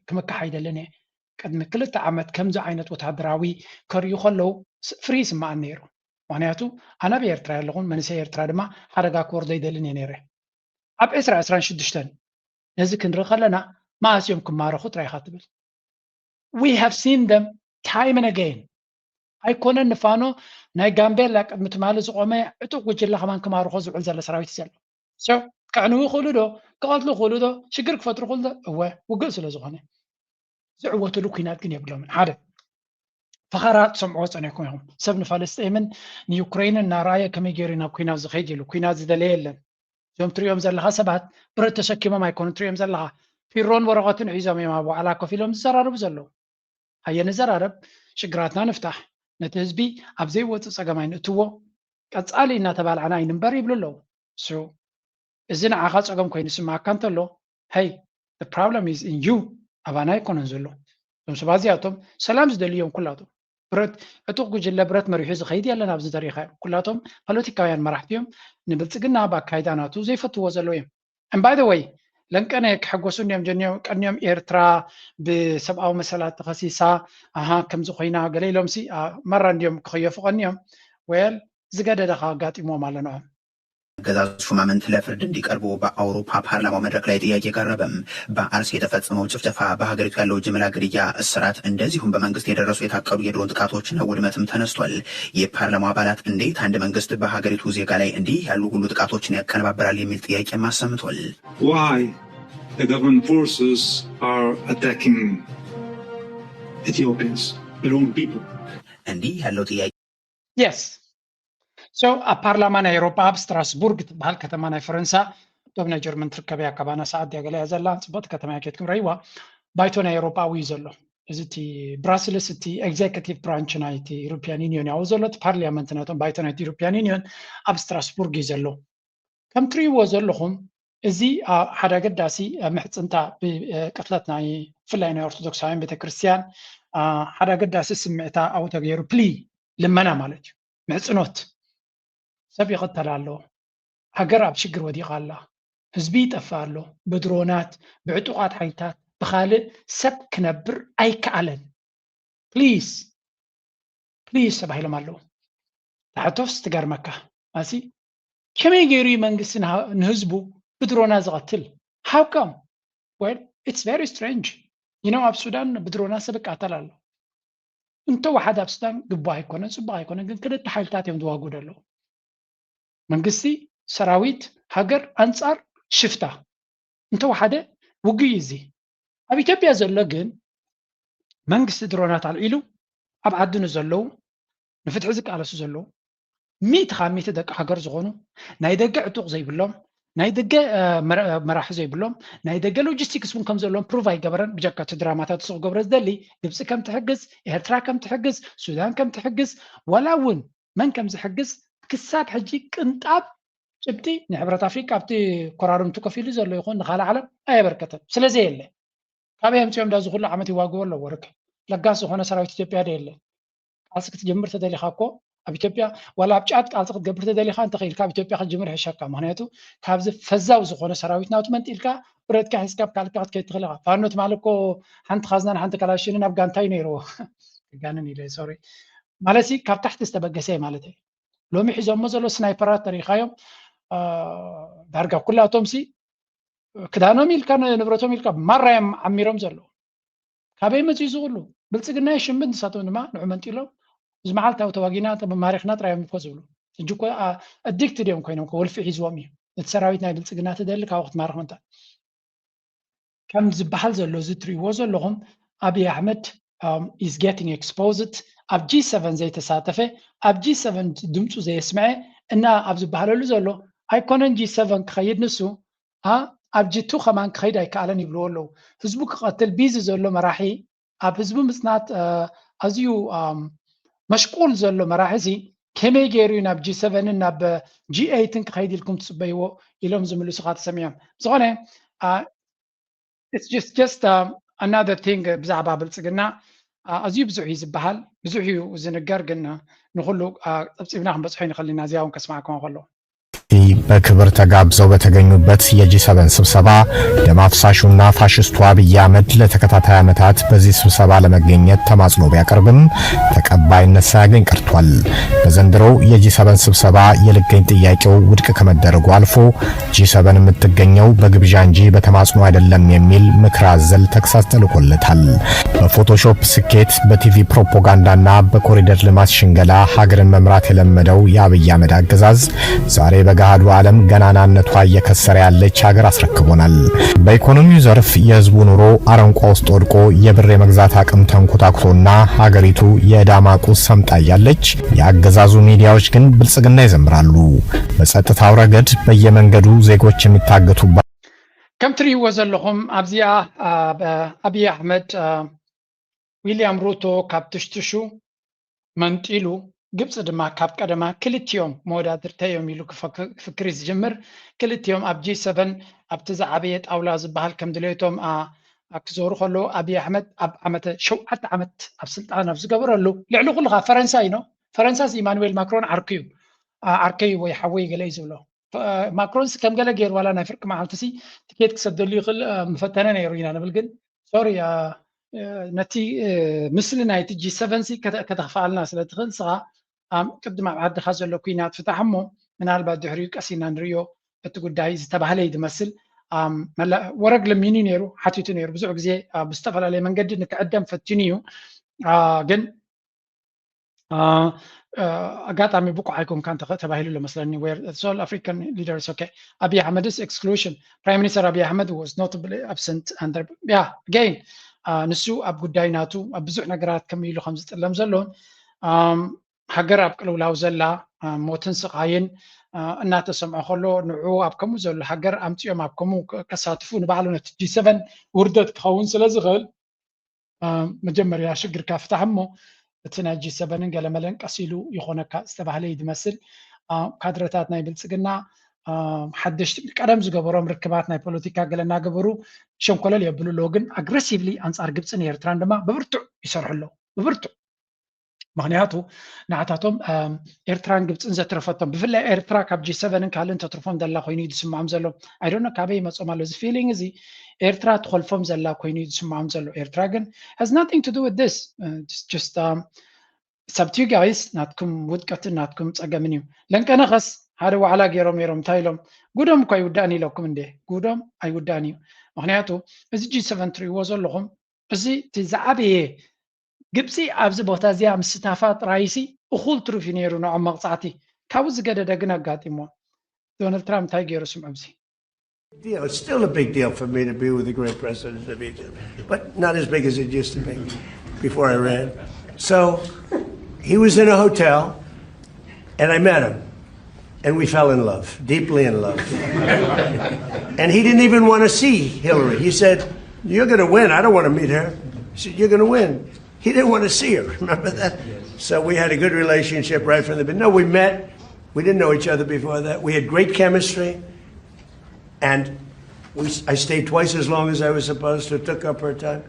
ክምካሕ ኣይደልን እየ። ቅድሚ ክልተ ዓመት ከምዚ ዓይነት ወታደራዊ ከርእዩ ከለዉ ፍሪ ይስምዓኒ ነይሩ። ምክንያቱ ኣነ ኣብ ኤርትራ ኣለኹን መንእሰይ ኤርትራ ድማ ሓደጋ ክወርዶ ኣይደልን እየ ነይረ። ኣብ ዕስራ ዕስራን ሽዱሽተን ነዚ ክንርኢ ከለና መኣስ እዮም ክማረኹ ጥራይ ኢኻ ትብል። We have seen them time and again. ኣይኮነን ንፋኖ ናይ ጋምቤላ ቅድሚ ትማሊ ዝቆመ ዕጡቕ ጉጅለ ከማን ክማርኾ ዝውዕል ዘሎ ሰራዊት ዘሎ So፣ ከዕንዉ ይኽእሉ ዶ? ክቐትሉ ይኽእሉ ዶ? ሽግር ክፈጥሩ ይኽእሉ ዶ? እወ፣ ውግእ ስለ ዝኾነ። ዝዕወትሉ ኲናት ግን የብሎምን። ሓደ፣ ፈኸራ ትሰምዕዎ ጸኒሕኩም ኢኹም። ሰብ ንፋለስጤምን ንዩክሬንን እናረኣየ ከመይ ገይሩ ናብ ኲናት ዝኸይድ ኢሉ። ኲናት ዝደለየ የለን። እዞም ትሪኦም ዘለኻ ሰባት ብረት ተሰኪሞም ኣይኮኑን ትሪኦም ዘለኻ። ፒሮን ወረቐትን ሒዞም እዮም ኣብ ዋዕላ ኮፍ ኢሎም ዝዘራረቡ ዘለዉ። ሃየ ንዘራረብ፣ ሽግራትና ንፍታሕ፣ ነቲ ህዝቢ ኣብ ዘይወጽእ ጸገም ኣይንእትዎ፣ ቀጻሊ እናተባልዓና ኣይንንበር ይብሉ ኣለዉ። So፣ እዚ ንዓኻ ጸገም ኮይኑ ይስምዓካ እንተሎ፣ hey, the problem is in you፣ ኣባና ኣይኮነን ዘሎ። እዞም ሰባት እዚኣቶም ሰላም ዝደልዩ እዮም ኩላቶም። ብረት፣ ዕጡቕ ጉጅለ ብረት መሪሑ ዝኸይድ የለን ኣብዚ ተሪኻዮም። ኩላቶም ፖለቲካውያን መራሕቲ እዮም። ንብልጽግና ብኣካይዳ ናቱ ዘይፈትዎ ዘለዉ እዮም። And by the way፣ ለንቀነ ክሕጎሱ እንዲዮም ጀኒዮም፣ ቀንዮም ኤርትራ ብሰብኣዊ መሰላት ተኸሲሳ፣ ኣሃ፣ ከምዚ ኮይና ገለ ኢሎምሲ፣ ኣ፣ መራ እንዲዮም ክኸየፉ ቀንዮም። Well፣ ዝገደደ ከ ኣጋጢምዎም ኣሎ ንዖም። ኣገዛዝ ሹማምንት ለፍርድ እንዲቀርቡ በአውሮፓ ፓርላማው መድረክ ላይ ጥያቄ ቀረበም። በአርሲ የተፈጸመው ጭፍጨፋ፣ በሀገሪቱ ያለው ጅምላ ግድያ፣ እስራት እንደዚሁም በመንግስት የደረሱ የታቀዱ የድሮን ጥቃቶችና ውድመትም ተነስቷል። የፓርላማው አባላት እንዴት አንድ መንግስት በሀገሪቱ ዜጋ ላይ እንዲህ ያሉ ሁሉ ጥቃቶችን ያቀነባበራል የሚል ጥያቄም አሰምቷል። Why the government forces are attacking Ethiopians, their own people? እንዲህ ያለው ጥያቄ Yes። So፣ ኣብ ፓርላማ ናይ ኤውሮጳ ኣብ ስትራስቡርግ ትበሃል ከተማ ናይ ፈረንሳ፣ ዶብ ናይ ጀርመን ትርከብ እያ። ካባና ሰዓት ድያ ገለ እያ ዘላ። ጽብቕቲ ከተማ እያ፣ ኬድኩም ረእይዋ። ባይቶ ናይ ኤውሮጳ ኣብኡ እዩ ዘሎ። እዚ እቲ ብራስልስ እቲ ኤግዜኪቲቭ ብራንች ናይ እቲ ዩሮፒያን ዩኒዮን ኣብኡ ዘሎ። እቲ ፓርሊያመንት ናቶም ባይቶ ናይ ዩሮፒያን ዩኒዮን ኣብ ስትራስቡርግ እዩ ዘሎ። ከም ትርእይዎ ዘለኹም፣ እዚ፣ አ፣ ሓደ ኣገዳሲ፣ አ፣ ምሕጽንታ ብ-፣ አ፣ ቅትለት ናይ፣ ብፍላይ ናይ ኦርቶዶክሳውያን ቤተክርስትያን፣ አ፣ ሓደ ኣገዳሲ ስምዕታ ኣብኡ ተገይሩ፣ ፕሊ፣ ልመና ማለት እዩ። ምሕጽኖት። ሰብ ይቕተል ኣሎ። ሃገር ኣብ ሽግር ወዲቓ ኣላ። ህዝቢ ይጠፍእ ኣሎ። ብድሮናት፣ ብዕጡቓት ሓይልታት፣ ብኻልእ ሰብ ክነብር ኣይከኣለን። ፕሊስ፣ ፕሊስ ተባሂሎም ኣለዉ። ታሕቶስ ትገርመካ። ኣሲ፣ ከመይ ገይሩ እዩ መንግስቲ ንሃ-፣ ንህዝቡ ብድሮና ዝቐትል? How come? Well, it's very strange. You know፣ ኣብ ሱዳን ብድሮና ሰብ ይቃተል ኣሎ። እንተወሓደ ኣብ ሱዳን ግቡእ ኣይኮነን፣ ጽቡቕ ኣይኮነን፣ ግን ክልተ ሓይልታት እዮም ዝዋግኡ ዘለዉ። መንግስቲ፣ ሰራዊት፣ ሃገር ኣንጻር ሽፍታ። እንተወሓደ ውግእ እዩ እዚ። ኣብ ኢትዮጵያ ዘሎ ግን መንግስቲ ድሮናት ኣልዒሉ ኣብ ዓዱ ንዘለዉ፣ ንፍትሒ ዝቃለሱ ዘለዉ፣ ሚእቲ ካብ ሚእቲ ደቂ ሃገር ዝኾኑ፣ ናይ ደገ ዕጡቕ ዘይብሎም፣ ናይ ደገ፣ እ፣ መራ-፣ መራሒ ዘይብሎም፣ ናይ ደገ ሎጂስቲክስ እውን ከም ዘለዎም ፕሩቭ ኣይገበረን፣ ብጀካ እቲ ድራማታት እሱ ክገብሮ ዝደሊ፣ ግብፂ ከም ትሕግዝ፣ ኤርትራ ከም ትሕግዝ፣ ሱዳን ከም ትሕግዝ፣ ዋላ እውን መን ከም ዝሕግዝ ክሳብ ሕጂ ቅንጣብ ጭብጢ ንሕብረት ኣፍሪቃ ኣብቲ ኮራርምቱ ከፊሉ ዘሎ ይኹን ንኻልእ ዓለም ኣየበርከተን። ስለዚ የለ። ካበይ ኣምፂኦም ዳዚ ኩሉ ዓመት ይዋግኡ ኣለዎ? ርክ ለጋስ ዝኾነ ሰራዊት ኢትዮጵያ ዶ የለን? ቃልሲ ክትጅምር ተደሊኻ እኮ ኣብ ኢትዮጵያ፣ ዋላ ኣብ ጫት ቃልሲ ክትገብር ተደሊኻ እንተኽኢልካ ኣብ ኢትዮጵያ ክትጅምር ይሕሸካ። ምኽንያቱ ካብዚ ፈዛው ዝኾነ ሰራዊት ናቱ መንጢልካ ብረትካ ሒዝካ ኣብ ካልእካ ክትከይድ ትኽእል ኢኻ። ፋኖ ትማሊ እኮ ሓንቲ ካዝናን ሓንቲ ካላሽንን ኣብ ጋንታ እዩ ነይርዎ። ክጋንን ኢለ፣ ሶሪ። ማለት ሲ ካብ ታሕቲ ዝተበገሰ እዩ ማለት እዩ። ሎሚ ሒዞሞ ዘሎ ስናይፐራት ተሪኻዮም፣ አ፣ ዳርጋ ኩላቶም ሲ ክዳኖም ኢልካ ን-፣ ንብረቶም ኢልካ ማራ እዮም ዓሚሮም ዘለዉ። ካበይ መፅኡ እዚ ኩሉ? ብልፅግና ይሽምት፣ ንሳቶም ድማ ንዑ መንጢሎም፣ እዚ መዓልታዊ ተዋጊና፣ ተመማሪኽና ጥራይ እዮም እኮ ዝብሉ። ሕጂ እኮ፣ አ፣ ኣዲክትድ እዮም ኮይኖም እኮ፣ ወልፊ ሒዝዎም እዩ። እቲ ሰራዊት ናይ ብልፅግና ትደሊ ካብኡ ክትማርኽ ምንታይ? ከም ዝበሃል ዘሎ፣ እዚ ትሪእዎ ዘለኹም፣ ኣብይ ኣሕመድ፣ um, is getting exposed። ኣብ ጂ ሰቨን ዘይተሳተፈ፣ ኣብ ጂ ሰቨን ድምፁ ዘየስምዐ እና ኣብ ዝበሃለሉ ዘሎ፣ ኣይኮነን ጂ ሰቨን ክኸይድ ንሱ፣ አ፣ ኣብ ጂ ቱ ከማን ክኸይድ ኣይከኣለን ይብልዎ ኣለዉ። ህዝቡ ክቐትል ቢዚ ዘሎ መራሒ፣ ኣብ ህዝቡ ምፅናት፣ አ፣ ኣዝዩ፣ um፣ መሽቁል ዘሎ መራሒ እዚ ከመይ ገይሩ እዩ ናብ ጂ ሰቨንን ናብ ጂ ኤይትን ክኸይድ ኢልኩም ትፅበይዎ ኢሎም ዝምልሱኻ ተሰሚዖም። ብዝኾነ፣ አ፣ it's just, just, um, another thing ብዛዕባ ብልፅግና፣ አ፣ ኣዝዩ ብዙሕ እዩ ዝበሃል፣ ብዙሕ እዩ ዝንገር፣ ግን ንኹሉ፣ አ፣ ፀብፂብና ክንበፅሖ ይንኽእል ኢና፣ እዚኣ እውን ከስማዕኩም ከሎ። በክብር ተጋብዘው በተገኙበት የጂ ሰቨን ስብሰባ ደም አፍሳሹና ፋሽስቱ አብይ አህመድ ለተከታታይ ዓመታት በዚህ ስብሰባ ለመገኘት ተማጽኖ ቢያቀርብም ተቀባይነት ሳያገኝ ቀርቷል። በዘንድሮው የጂ ሰቨን ስብሰባ የልገኝ ጥያቄው ውድቅ ከመደረጉ አልፎ ጂ ሰቨን የምትገኘው በግብዣ እንጂ በተማጽኖ አይደለም የሚል ምክር አዘል ተግሳጽ ተልኮለታል። በፎቶሾፕ ስኬት፣ በቲቪ ፕሮፓጋንዳና በኮሪደር ልማት ሽንገላ ሀገርን መምራት የለመደው የአብይ አህመድ አገዛዝ ዛሬ በገሃዱ ዓለም ገናናነቷ እየከሰረ ያለች ሀገር አስረክቦናል። በኢኮኖሚው ዘርፍ የህዝቡ ኑሮ አረንቋ ውስጥ ወድቆ የብር የመግዛት አቅም ተንኮታኩቶና ሀገሪቱ የዕዳ ማቁስ ሰምጣ እያለች የአገዛዙ ሚዲያዎች ግን ብልጽግና ይዘምራሉ። በጸጥታው ረገድ በየመንገዱ ዜጎች የሚታገቱባት ከም ትርእይዎ ዘለኹም ኣብዚኣ ኣቢይ ኣሕመድ ዊልያም ሩቶ ካብ ትሽትሹ መንጢሉ ግብፂ ድማ ካብ ቀደማ ክልቲኦም መወዳድርተይ እዮም ኢሉ ክፍክር ዝጅምር። ክልቲኦም ኣብ ጂ ሰቨን ኣብቲ ዝዓበየ ጣውላ ዝበሃል ከም ድሌቶም ክዞሩ ከለዉ ኣብይ ኣሕመድ ኣብ ዓመተ ሸውዓተ ዓመት ኣብ ስልጣን ኣብ ዝገበረሉ ልዕሊ ኩሉ ከዓ ፈረንሳይ ነው። ፈረንሳስ ኢማኑኤል ማክሮን ዓርኩ እዩ ዓርከይ ወይ ሓወይ ገለ እዩ ዝብሎ። ማክሮንስ ከም ገለ ገይሩ ዋላ ናይ ፍርቂ መዓልቲ ሲ ትኬት ክሰደሉ ይኽእል ምፈተነ ነይሩ ኢና ንብል ግን ሶሪ ነቲ ምስሊ ናይቲ ጂ ሰቨን ሲ ከተኽፍኣልና ስለ ትኽእል ንስኻ ቅድም ኣብ ዓድኻ ዘሎ ኩናት ፍታሕ እሞ ምናልባት ድሕሪኡ ቀሲና ንርእዮ እቲ ጉዳይ ዝተባህለ እዩ ዝመስል። ወረግ ለሚኑ ነይሩ ሓቲቱ ነይሩ ብዙሕ ግዜ ብዝተፈላለየ መንገዲ ንክዕደም ፈቲኑ እዩ ግን ኣጋጣሚ ብቁዕ ኣይኮንካን ተባሂሉ ኣሎ መስለኒ። All African leaders okay ኣብይ ኣሕመድስ exclusion prime minister ኣብይ ኣሕመድ was notably absent and yeah again ንሱ ኣብ ጉዳይ ናቱ ኣብ ብዙሕ ነገራት ከም ኢሉ ከም ዝጥለም ዘሎን ሃገር ኣብ ቅልውላው ዘላ ሞትን ስቓይን እናተሰምዖ ከሎ ንዑ ኣብ ከምኡ ዘሎ ሃገር ኣምፅኦም ኣብ ከምኡ ከሳትፉ ንባዕሉ ነቲ ጂ ሰቨን ውርደት ክኸውን ስለ ዝኽእል መጀመርያ ሽግርካ ፍታሕ እሞ እቲ ናይ ጂ ሰቨንን ገለመለን ቀስ ኢሉ ይኾነካ ዝተባህለ እዩ ዝመስል። ካድረታት ናይ ብልፅግና ሓደሽቲ ቀደም ዝገበሮም ርክባት ናይ ፖለቲካ ገለ እናገበሩ ሸንኮለል የብሉ ኣለዉ። ግን ኣግረሲቭሊ ኣንፃር ግብፅን ኤርትራን ድማ ብብርቱዕ ይሰርሑ ኣለዉ። ብብርቱዕ ምክንያቱ ንዓታቶም ኤርትራን ግብፅን ዘትረፈቶም ብፍላይ ኤርትራ ካብ ጂ ሰቨንን ካልእን ተትርፎም ዘላ ኮይኑ እዩ ዝስምዖም ዘሎ። I don't know ካበይ ይመፅኦም ኣሎ እዚ feeling እዚ ኤርትራ ትኾልፎም ዘላ ኮይኑ እዩ ዝስምዖም ዘሎ። ኤርትራ ግን has nothing to do with this just it's up to you guys ናትኩም ውድቀትን ናትኩም ፀገምን እዩ። ለንቀነኸስ ሓደ ዋዕላ ገይሮም ነይሮም እንታይ ኢሎም ጉዶም እኮ ኣይውዳእን ኢለኩም እንዴ ጉዶም ኣይውዳእን እዩ። ምክንያቱ እዚ ጂ ሰቨን ትርእይዎ ዘለኹም እዚ እቲ ዝዓበየ ግብፂ ኣብዚ ቦታ እዚኣ ምስታፋ ጥራይሲ እኹል ትሩፍ እዩ ነይሩ ንዖም መቕፃዕቲ ካብኡ ዝገደደ ግን ኣጋጢሞ ዶናልድ ትራምፕ እንታይ ገይሩ ስምዑ ኣብዚ Deal. It's still a big deal for me to be with the great president of Egypt, but not as big as it used to be before I ran. So he was in a hotel, and I met him, and we fell in love, deeply in love. And he didn't even want to see Hillary. He said, "You're going to win. I don't want to meet her." He said, "You're going to win." He didn't want to see her. Remember that? So we had a good relationship right from the beginning. No, we met. We didn't know each other before that. We had great chemistry. And we, I stayed twice as long as I was supposed to, took up her time.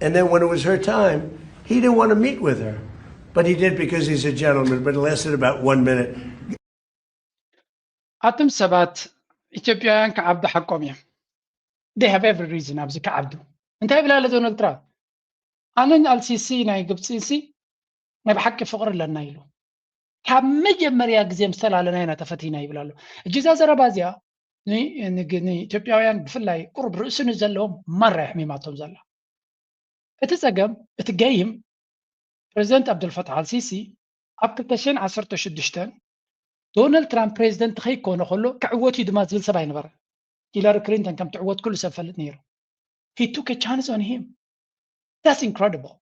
And then when it was her time, he didn't want to meet with her. But he did because he's a gentleman, but it lasted about one minute. ኣቱም ሰባት ኢትዮጵያውያን ክዓብዱ ሓቆም እዮም። They have every reason ኣብዚ ክዓብዱ። እንታይ ይብል ኣሎ ዶናልድ ትራምፕ? ኣነን ኣልሲሲ ናይ ግብፂ ሲ ናይ ብሓቂ ፍቕሪ ኣለና ኢሉ። ካብ መጀመርያ ግዜ ምስ ተላለና ኢና ተፈቲና ይብል ኣሎ። ሕጂ እዛ ዘረባ እዚኣ ንኢትዮጵያውያን ብፍላይ ቁሩብ ርእሲ ንዘለዎም ማራ የሕሚማቶም ዘላ። እቲ ፀገም እቲ ገይም ፕሬዚደንት ኣብዱልፈታሕ ኣልሲሲ ኣብ ክልተ ሽሕን ዓሰርተ ሽዱሽተን ዶናልድ ትራምፕ ፕሬዚደንት ከይኮነ ከሎ ክዕወት እዩ ድማ ዝብል ሰብ ኣይነበረ። ሂላሪ ክሊንተን ከም ትዕወት ኩሉ ሰብ ፈልጥ ነይሩ። He took a chance on him. That's incredible.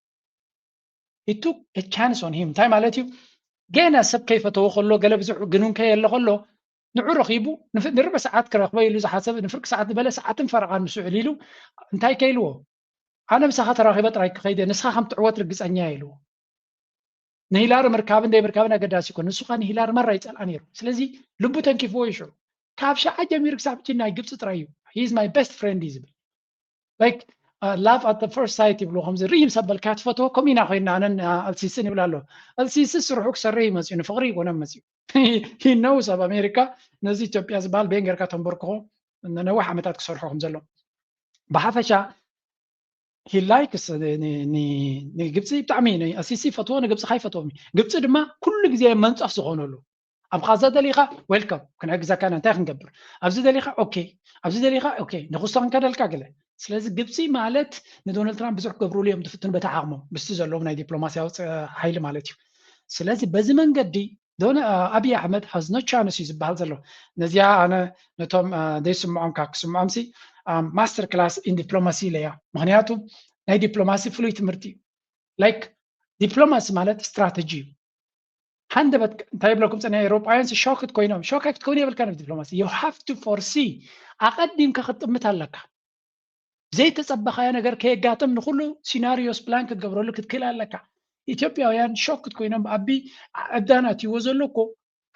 He took a chance on him. እንታይ ማለት እዩ? ገና ሰብ ከይፈተዎ ከሎ ገለ ብዙሕ ግኑን ከየለ ከሎ ንዑ ረኺቡ ንርበ ሰዓት ክረኽበ ኢሉ ዝሓሰብ ንፍርቂ ሰዓት ዝበለ ሰዓትን ፈረቓን ምስ ውዕል ኢሉ እንታይ ከይልዎ ኣነ ምሳኻ ተራኺበ ጥራይ ክኸይደ ንስኻ ከም ትዕወት ርግፀኛ ኢልዎ። ንሂላሪ ምርካብን ደይ ምርካብን ኣገዳሲ ይኮን። ንሱ ኸዓ ንሂላሪ መራ ይፀልኣ ነይሩ። ስለዚ ልቡ ተንኪፍዎ እዩ ሽዑ። ካብ ሸዓ ጀሚሩ ክሳብ ሕጂ ናይ ግብፂ ጥራይ እዩ። He is my best friend እዩ ዝብል። Like love at the first sight ይብሉ ከምዚ ርኢ ምስ ኣበልካ ትፈትዎ ከምኡ ኢና ኮይና ኣነን ኣልሲስን ይብል ኣሎ። ኣልሲሲ ስርሑ ክሰርሕ እዩ መፅኡ ንፍቅሪ ይኮነ መፅኡ። He knows ኣብ ኣሜሪካ ነዚ ኢትዮጵያ ዝበሃል በየን ጌርካ ተንበርክኾ ነነዊሕ ዓመታት ክሰርሖ ከም ዘሎ ብሓፈሻ he likes ንግብፂ ብጣዕሚ ኣልሲሲ ይፈትዎ ንግብፂ ካይፈትዎም ግብፂ ድማ ኩሉ ግዜ መንፀፍ ዝኾነሉ ኣብ ቃዛ ደሊኻ welcome ክንሕግዘካ ኢና እንታይ ክንገብር ኣብዚ ደሊኻ okay ኣብዚ ደሊኻ okay ንክስቶ ክንከደልካ ገለ ስለዚ ግብፂ ማለት ንዶናልድ ትራምፕ ብዙሕ ክገብርሉ እዮም ዝፍትኑ በታ ዓቕሞም ምስቲ ዘለዎም ናይ ዲፕሎማስያዊ ሓይሊ ማለት እዩ ስለዚ በዚ መንገዲ ዶን ኣብይ ኣሕመድ has no chance እዩ ዝበሃል ዘሎ። ነዚኣ ኣነ ነቶም ዘይስምዖም ካብ ክስምዖም ሲ master class in diplomacy ኢለያ። ምክንያቱ ናይ ዲፕሎማሲ ፍሉይ ትምህርቲ እዩ። Like diplomacy ማለት ስትራተጂ እዩ። ሃንደበት እንታይ ይብለኩም ፀና ኤውሮጳውያን ሲ ሾክት ኮይኖም ሾክ ክትኮይኑ የብልካ ብ diplomacy you have to foresee ኣቐዲምካ ክትጥምት ኣለካ። ዘይተፀበኻዮ ነገር ከየጋጥም ንኩሉ ሲናሪዮስ ፕላን ክትገብረሉ ክትክእል ኣለካ። ኢትዮጵያውያን ሾክት ኮይኖም ኣቢ ዕብዳና ትይዎ ዘሎ እኮ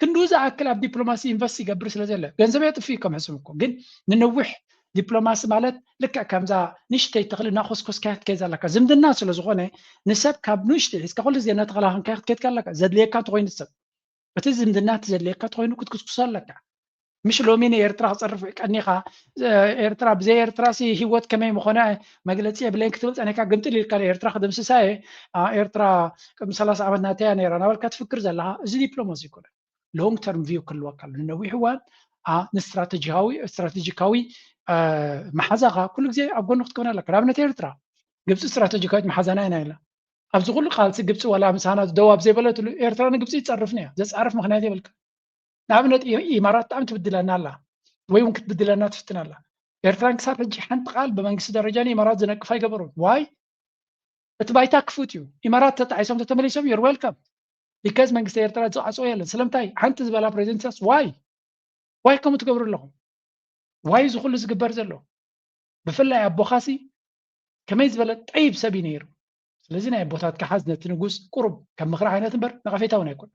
ክንድኡ ዝኣክል ኣብ ዲፕሎማሲ ኢንቨስት ይገብር ስለ ዘለ ገንዘብ የጥፍ እዩ ከም ሕስብ እኮ ግን ንነዊሕ ዲፕሎማሲ ማለት ልክዕ ከምዛ ንሽተይ ተኽሊ እናኮስኮስካ ክትከይ ዘለካ ዝምድና ስለ ዝኾነ ንሰብ ካብ ንሽተይ እስካ ኩሉ ግዜ እናተኸላኸንካ ክትከይድ ከለካ ዘድልየካ እንተኮይኑ ሰብ እቲ ዝምድና እቲ ዘድልየካ ተኮይኑ ክትክስኩሶ ኣለካ። ምሽ ሎሚ ንኤርትራ ክፀርፍ ቀኒኻ ኤርትራ ብዘይ ኤርትራ ሲ ህይወት ከመይ ምኾነ መግለፂ የብለይን ክትብል ፀኒካ ግምጥል ኢልካ ኤርትራ ክድምስሳ እየ ኤርትራ ቅድሚ ሰላሳ ዓመት ናተያ ነይራ ናበልካ ትፍክር ዘለካ እዚ ዲፕሎማሲ ይኮነ long term view ክህልወካ ኣሎ ንነዊሕ እዋን ንስትራቴጂካዊ ስትራቴጂካዊ መሓዛኻ ኩሉ ግዜ ኣብ ጎኑ ክትከውን ኣለካ ንኣብነት ኤርትራ ግብፂ ስትራቴጂካዊት መሓዛና ኢና ኢላ ኣብዚ ኩሉ ቃልሲ ግብፂ ዋላ ምሳና ደው ኣብ ዘይበለትሉ ኤርትራ ንግብፂ ይፀርፍን እያ ዘፃርፍ ምክንያት የብልካ ንኣብነት ኢማራት ብጣዕሚ ትብድለና ኣላ ወይ እውን ክትብድለና ትፍትን ኣላ ኤርትራን ክሳብ ሕጂ ሓንቲ ቃል ብመንግስቲ ደረጃ ንኢማራት ዝነቅፍ ኣይገበሩን ዋይ እቲ ባይታ ክፉት እዩ ኢማራት ተጣሒሶም ተተመሊሶም you're welcome because መንግስቲ ኤርትራ ዝዓፅዎ የለን ስለምንታይ ሓንቲ ዝበላ ፕሬዚደንትስ ዋይ ዋይ ከምኡ ትገብሩ ኣለኹም ዋይ እዚ ኩሉ ዝግበር ዘሎ ብፍላይ ኣቦኻሲ ከመይ ዝበለ ጠይብ ሰብ እዩ ነይሩ ስለዚ ናይ ኣቦታትካ ሓዝ ነቲ ንጉስ ቁሩብ ከም ምኽሪ ዓይነት እምበር ነቐፌታ እውን ኣይኮን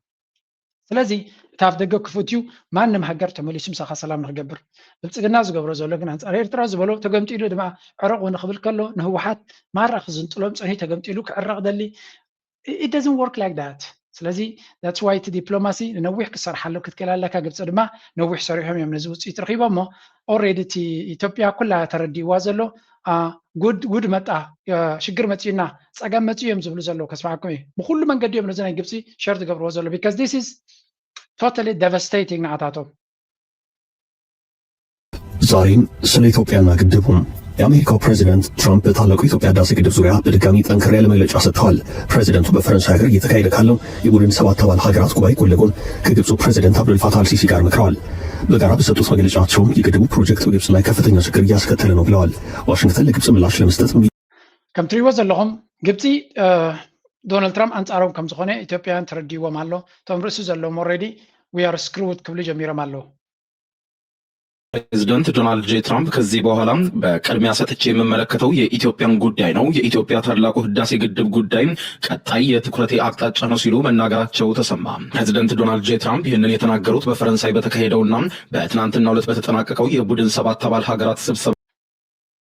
ስለዚ እቲ ኣፍ ደገ ክፉት እዩ ማንም ሃገር ተመሊሱ ምሳኻ ሰላም ንክገብር ብልፅግና ዝገብሮ ዘሎ ግን ኣንፃር ኤርትራ ዝበሎ ተገምጢሉ ድማ ዕረቑ ንክብል ከሎ ንህወሓት ማራ ክዝንጥሎም ፀኒ ተገምጢሉ ክዕረቕ ደሊ it doesn't work like that ስለዚ that's why እቲ ዲፕሎማሲ ንነዊሕ ክሰርሓሉ ክትክእል ኣለካ ግብፂ ድማ ነዊሕ ሰሪሖም እዮም ነዚ ውፅኢት ረኪቦሞ already እቲ ኢትዮጵያ ኩላ ተረዲእዋ ዘሎ ጉድ ጉድ መጣ ሽግር መፅዩና ፀገም መፅዩ እዮም ዝብሉ ዘለዉ ከስማዕኩም እዩ ብኩሉ መንገዲ እዮም ነዚ ናይ ግብፂ share ዝገብርዎ ዘሎ because this is totally devastating ንዓታቶም ዛሬም ስለ ኢትዮጵያና ግድቡ የአሜሪካው ፕሬዚደንት ትራምፕ በታላቁ የኢትዮጵያ ህዳሴ ግድብ ዙሪያ በድጋሚ ጠንከር ያለ መግለጫ ሰጥተዋል። ፕሬዚደንቱ በፈረንሳይ ሀገር እየተካሄደ ካለው የቡድን ሰባት አባል ሀገራት ጉባኤ ጎን ለጎን ከግብፁ ፕሬዚደንት አብዱል ፋታህ አልሲሲ ጋር መክረዋል። በጋራ በሰጡት መግለጫቸውም የግድቡ ፕሮጀክት በግብፅ ላይ ከፍተኛ ችግር እያስከተለ ነው ብለዋል። ዋሽንግተን ለግብፅ ምላሽ ለመስጠት ከም ትሪእዎ ዘለኹም ግብፂ ዶናልድ ትራምፕ ኣንፃሮም ከም ዝኾነ ኢትዮጵያውያን ተረዲዎም ኣሎ። እቶም ርእሲ ዘለዎም already we are screwed ክብሉ ጀሚሮም ኣለዉ። ፕሬዚደንት ዶናልድ ጄ ትራምፕ ከዚህ በኋላ በቅድሚያ ሰጥቼ የምመለከተው የኢትዮጵያን ጉዳይ ነው። የኢትዮጵያ ታላቁ ህዳሴ ግድብ ጉዳይ ቀጣይ የትኩረቴ አቅጣጫ ነው ሲሉ መናገራቸው ተሰማ። ፕሬዚደንት ዶናልድ ጄ ትራምፕ ይህንን የተናገሩት በፈረንሳይ በተካሄደውና በትናንትናው ዕለት በተጠናቀቀው የቡድን ሰባት አባል ሀገራት ስብሰባ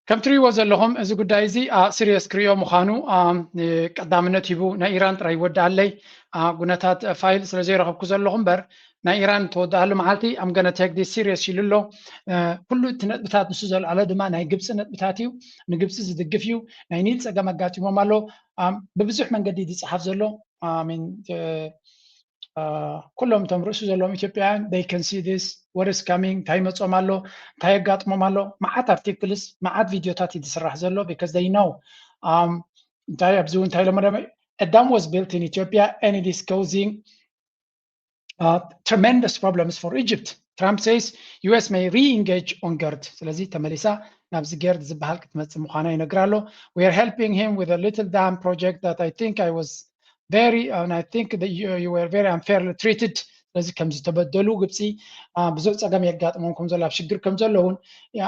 ከም ትሪእዎ ዘለኹም እዚ ጉዳይ እዚ serious ክሪኦ ምዃኑ ቀዳምነት ሂቡ ናይ ኢራን ጥራይ ይወድኣለይ ጉነታት ፋይል ስለ ዘይረኸብኩ ዘለኹ እምበር ናይ ኢራን ተወድኣሉ መዓልቲ I'm gonna take this serious ኢሉ ኣሎ። ኩሉ እቲ ነጥብታት ንሱ ዘልዓሎ ድማ ናይ ግብፂ ነጥብታት እዩ። ንግብፂ ዝድግፍ እዩ። ናይ ኒል ፀገም ኣጋጢሞም ኣሎ። ብብዙሕ መንገዲ ዝፀሓፍ ዘሎ ኩሎም እቶም ርእሱ ዘለዎም ኢትዮጵያውያን they can see this what is coming እንታይ ይመፆም ኣሎ እንታይ የጋጥሞም ኣሎ መዓት ኣርቲክልስ መዓት ቪድዮታት እዩ ዝስራሕ ዘሎ because they know እንታይ ኣብዚ እንታይ ኢሎም ደሞ a dam was built in Ethiopia and it is causing uh, tremendous problems for Egypt. Trump says U S may re-engage on GERD. ስለዚ ተመሊሳ ናብዚ ጌርድ ዝበሃል ክትመፅእ ምዃና ይነግር ኣሎ። We are helping him with a little dam project that I think I was very and I think that you, you were very unfairly treated. ስለዚ ከም ዝተበደሉ ግብፂ ብዙሕ ፀገም የጋጥሞም ከም ዘሎ ኣብ ሽግር ከም ዘለውን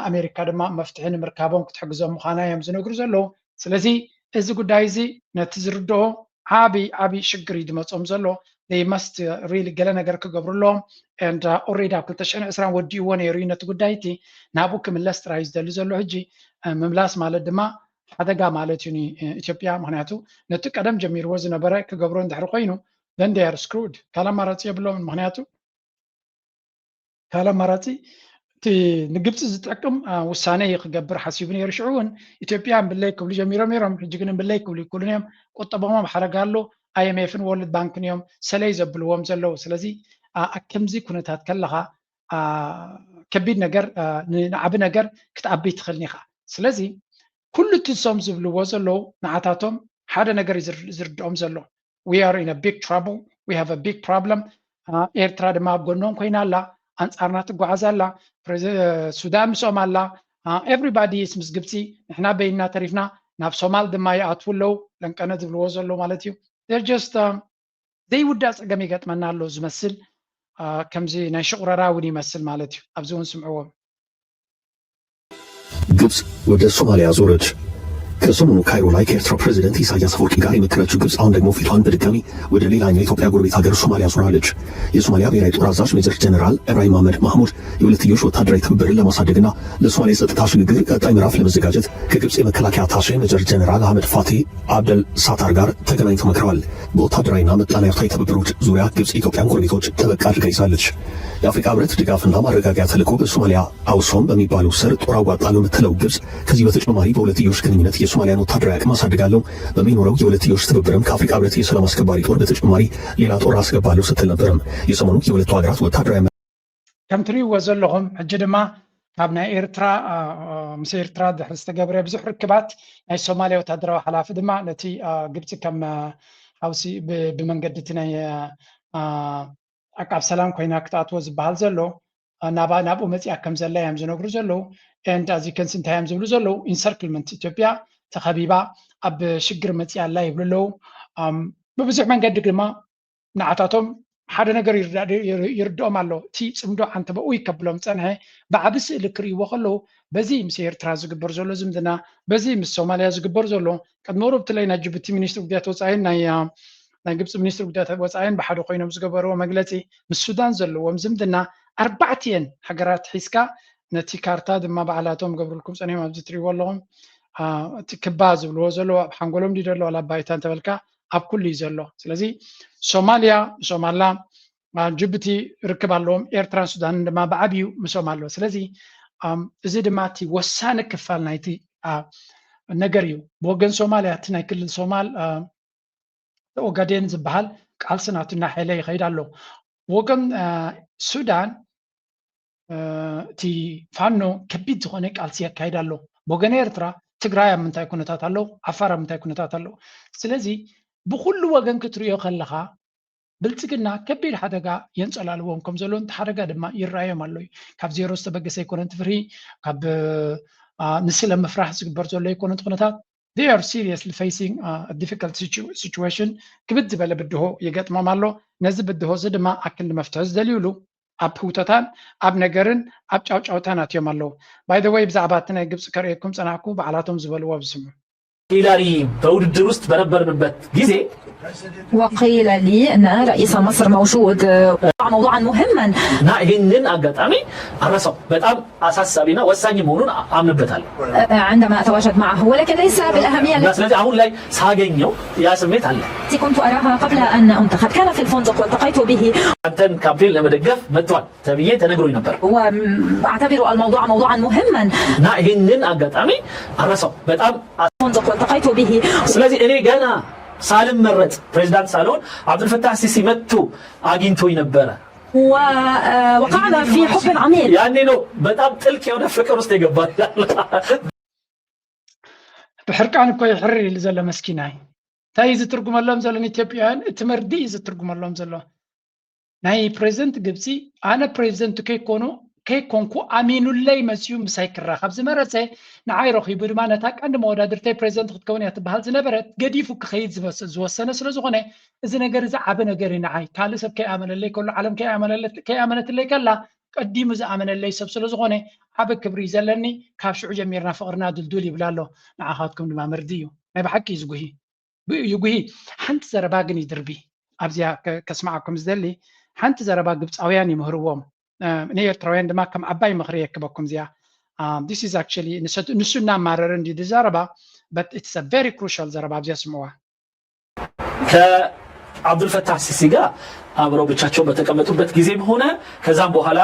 ኣሜሪካ ድማ መፍትሒ ንምርካቦም ክትሕግዞም ምዃና እዮም ዝነግሩ ዘለዉ። ስለዚ እዚ ጉዳይ እዚ ነቲ ዝርድኦ ዓብይ ዓብይ ሽግር እዩ ዝመፆም ዘሎ። They must really ገለ ነገር ክገብሩ ኣለዎም and already ኣብ ክልተ ሽሕን ዕስራን ወዲእዎ ነይሩ እዩ ነቲ ጉዳይ እቲ ናብኡ ክምለስ ጥራይ እዩ ዝደሊ ዘሎ። ሕጂ ምምላስ ማለት ድማ ሓደጋ ማለት እዩ ንኢትዮጵያ። ምክንያቱ ነቲ ቀደም ጀሚርዎ ዝነበረ ክገብሮ እንድሕሪ ኮይኑ then they are screwed ካልእ ኣማራፂ የብሎምን። ምክንያቱ ካልእ ኣማራፂ እቲ ንግብፂ ዝጠቅም ውሳነ እዩ ክገብር ሓሲቡ ነይሩ። ሽዑ እውን ኢትዮጵያ እምብለይ ክብሉ ጀሚሮም ነይሮም። ሕጂ ግን እምብለይ ክብሉ ይክእሉን እዮም። ቁጠቦም ኣብ ሓደጋ ኣሎ። I M F ን ወርልድ ባንክን እዮም ሰለይ ዘብልዎም ዘለዉ። ስለዚ ኣብ ከምዚ ኩነታት ከለኻ ከቢድ ነገር ንዓቢ ነገር ክትኣቢ ትኽእልን ኢኻ። ስለዚ ኩሉ እቲ እሶም ዝብልዎ ዘለዉ ንዓታቶም ሓደ ነገር እዩ ዝርድኦም ዘሎ we are in a big trouble we have a big problem ኤርትራ ድማ ኣብ ጎኖም ኮይና ኣላ፣ ኣንጻርና ትጓዓዝ ኣላ። ሱዳን ምስኦም ኣላ። Everybody is ምስ ግብፂ፣ ንሕና በይንና ተሪፍና። ናብ ሶማል ድማ ይኣትዉ ኣለዉ፣ ለንቀነ ዝብልዎ ዘለዉ ማለት እዩ። Just ዘይውዳእ ፀገም ይገጥመና ኣሎ ዝመስል፣ ከምዚ ናይ ሽቑረራ እውን ይመስል ማለት እዩ። ኣብዚ እውን ስምዕዎም። ግብጽ ወደ ሶማሊያ ዞረች። ከሰሞኑ ካይሮ ላይ ከኤርትራው ፕሬዝደንት ኢሳያስ አፈወርቂ ጋር የመከረችው ግብጽ አሁን ደግሞ ፊቷን በድጋሚ ወደ ሌላኛው የኢትዮጵያ ጎረቤት ሀገር ሶማሊያ ዞራለች። የሶማሊያ ብሔራዊ ጦር አዛዥ ሜጀር ጀነራል ኢብራሂም መሐመድ ማህሙድ የሁለትዮሽ ወታደራዊ ትብብርን ለማሳደግና ለሶማሊያ የጸጥታ ሽግግር ቀጣይ ምዕራፍ ለመዘጋጀት ከግብጽ የመከላከያ አታሼ ሜጀር ጀነራል አህመድ ፋቲህ አብደል ሳታር ጋር ተገናኝተው መክረዋል። በወታደራዊና ምጣኔ ሀብታዊ ትብብሮች ዙሪያ ግብጽ የኢትዮጵያን ጎረቤቶች ጠበቅ አድርጋ ይዛለች። የአፍሪካ ህብረት ድጋፍና ማረጋጊያ ተልዕኮ በሶማሊያ አውሶም በሚባለው ስር ጦር አዋጣለሁ የምትለው ግብጽ ከዚህ በተጨማሪ በሁለትዮሽ ግንኙነት የሶማሊያን ወታደራዊ አቅም አሳድጋለሁ፣ በሚኖረው የሁለትዮሽ ትብብርም ከአፍሪካ ህብረት የሰላም አስከባሪ ጦር በተጨማሪ ሌላ ጦር አስገባለሁ ስትል ነበርም። የሰሞኑ የሁለቱ ሀገራት ወታደራዊ ከም ትሪእዎ ዘለኹም ሕጂ ድማ ካብ ናይ ኤርትራ ምስ ኤርትራ ድሕሪ ዝተገብረ ብዙሕ ርክባት ናይ ሶማሊያ ወታደራዊ ሓላፊ ድማ ነቲ ግብፂ ከም ሓውሲ ብመንገዲ እቲ ናይ ኣቃብ ሰላም ኮይና ክትኣትዎ ዝበሃል ዘሎ ናብኡ መፂኣ ከም ዘላ እዮም ዝነግሩ ዘለዉ። And as you can see እንታይ እዮም ዝብሉ ዘለዉ? ኢንሰርክልመንት ኢትዮጵያ ተኸቢባ ኣብ ሽግር መፂኣ ኣላ ይብሉ ኣለዉ። ብብዙሕ መንገዲ ድማ ንዓታቶም ሓደ ነገር ይርድኦም ኣሎ። እቲ ፅምዶ ዓንተበኡ ይከብሎም ፀንሐ ብዓቢ ስእሊ ክርእይዎ ከለዉ በዚ ምስ ኤርትራ ዝግበር ዘሎ ዝምድና በዚ ምስ ሶማልያ ዝግበር ዘሎ ቅድሚ ቁሩብ እቲ ናይ ጅቡቲ ሚኒስትሪ ጉዳያት ወፃኢን ናይ ናይ ግብፂ ሚኒስትሪ ጉዳያት ወፃኢን ብሓደ ኮይኖም ዝገበርዎ መግለፂ ምስ ሱዳን ዘለዎም ዝምድና ኣርባዕቲኤን ሃገራት ሒዝካ ነቲ ካርታ ድማ ባዕላቶም ገብርልኩም ፀኒሖም ኣብዚ ትሪእዎ ኣለኹም እቲ ክባ ዝብልዎ ዘለዉ ኣብ ሓንጎሎም ድዩ ዘሎ ዋላ ባይታ እንተበልካ ኣብ ኩሉ እዩ ዘሎ ስለዚ ሶማልያ ሶማላ ጅቡቲ ርክብ ኣለዎም ኤርትራን ሱዳንን ድማ ብዓብዩ ምሶም ኣሎ ስለዚ እዚ ድማ እቲ ወሳኒ ክፋል ናይቲ ነገር እዩ ብወገን ሶማልያ እቲ ናይ ክልል ሶማል ኦጋዴን ዝበሃል ቃልሲ ናቱ እናሓየለ ይኸይድ ኣሎ። ብወገን ሱዳን እቲ ፋኖ ከቢድ ዝኾነ ቃልሲ የካይድ ኣሎ። ብወገን ኤርትራ ትግራይ ኣብ ምንታይ ኩነታት ኣሎ፣ ዓፋር ኣብ ምንታይ ኩነታት ኣሎ። ስለዚ ብኩሉ ወገን ክትሪኦ ከለኻ ብልፅግና ከቢድ ሓደጋ የንፀላልዎም ከም ዘሎ እቲ ሓደጋ ድማ ይረኣዮም ኣሎ እዩ። ካብ ዜሮ ዝተበገሰ ኣይኮነን እቲ ፍርሂ፣ ካብ ንስለ ምፍራሕ ዝግበር ዘሎ ኣይኮነን እቲ ኩነታት they are seriously facing a difficult situation ክብድ ዝበለ ብድሆ ይገጥሞም ኣሎ ነዚ ብድሆ እዚ ድማ ኣክንዲ መፍትሒ ዝደልዩሉ ኣብ ህውተታን ኣብ ነገርን ኣብ ጫውጫውታን ኣትዮም ኣለዉ by the way ብዛዕባ እቲ ናይ ግብፂ ከርእየኩም ፀናሕኩ ባዕላቶም ዝበልዎ ብስሙ ሂላሪ በውድድር ውስጥ በነበርንበት ጊዜ وقيل لي أن رئيس مصر موجود موضوعا مهما እና ይህንን አጋጣሚ አረሳው በጣም አሳሳቢና ወሳኝ መሆኑን አምንበታለሁ عندما أتواجد معه ولكن ليس بالأهمية እና ስለዚህ አሁን ላይ ሳገኘው ያ ስሜት አለ التي كنت أراها قبل أن أنتخب كان في الفندق والتقيت به አንተን ካምፔን ለመደገፍ መጥቷል ተብዬ ተነግሮኝ ነበር وأعتبر الموضوع موضوعا مهما እና ይህንን አጋጣሚ አረሳው በጣም الفندق والتقيت به ስለዚህ እኔ ገና ሳልመረጥ ፕሬዚዳንት ሳልሆን አብዱልፈታህ ሲሲ መጥቶ አግኝቶኝ ነበረ ووقعنا في حب عميق ያኔ ነው በጣም ጥልቅ የሆነ ፍቅር ውስጥ የገባን ብሕርቃን እኮ ይሕርር ኢሉ ዘሎ መስኪናይ እንታይ እዩ ዝትርጉመሎም ዘሎ ንኢትዮጵያውያን እቲ መርዲ እዩ ዝትርጉመሎም ዘሎ ናይ ፕሬዚደንት ግብፂ ኣነ ፕሬዚደንት ከይኮኑ ከይኮንኩ ኣሚኑለይ መፅዩ ምሳይ ክራኸብ ዝመረፀ ንዓይ ረኺቡ ድማ ነታ ቀንዲ መወዳድርተይ ፕሬዚደንት ክትከውን እያ ትበሃል ዝነበረት ገዲፉ ክኸይድ ዝወሰነ ስለ ዝኾነ እዚ ነገር እዚ ዓቢ ነገር እዩ ንዓይ ካልእ ሰብ ከይኣመነለይ ከሎ ዓለም ከይኣመነትለይ ከላ ቀዲሙ ዝኣመነለይ ሰብ ስለ ዝኾነ ዓቢ ክብሪ እዩ ዘለኒ ካብ ሽዑ ጀሚርና ፍቕርና ድልዱል ይብል ኣሎ ንዓኻትኩም ድማ መርዲ እዩ ናይ ብሓቂ እዩ ዝጉሂ ይጉሂ ሓንቲ ዘረባ ግን ይድርቢ ኣብዚኣ ከስማዓኩም ዝደሊ ሓንቲ ዘረባ ግብፃውያን ይምህርዎም ንኤርትራውያን ድማ ከም ዓባይ ምኽሪ የክበኩም እዚኣ this is actually ንሱ እናማረረ እንዲ ዝዛረባ but it's a very crucial ዘረባ ኣብዚኣ ስምዋ ከአብዱልፈታህ ሲሲ ጋር አብረው ብቻቸውን በተቀመጡበት ጊዜም ሆነ ከዛም በኋላ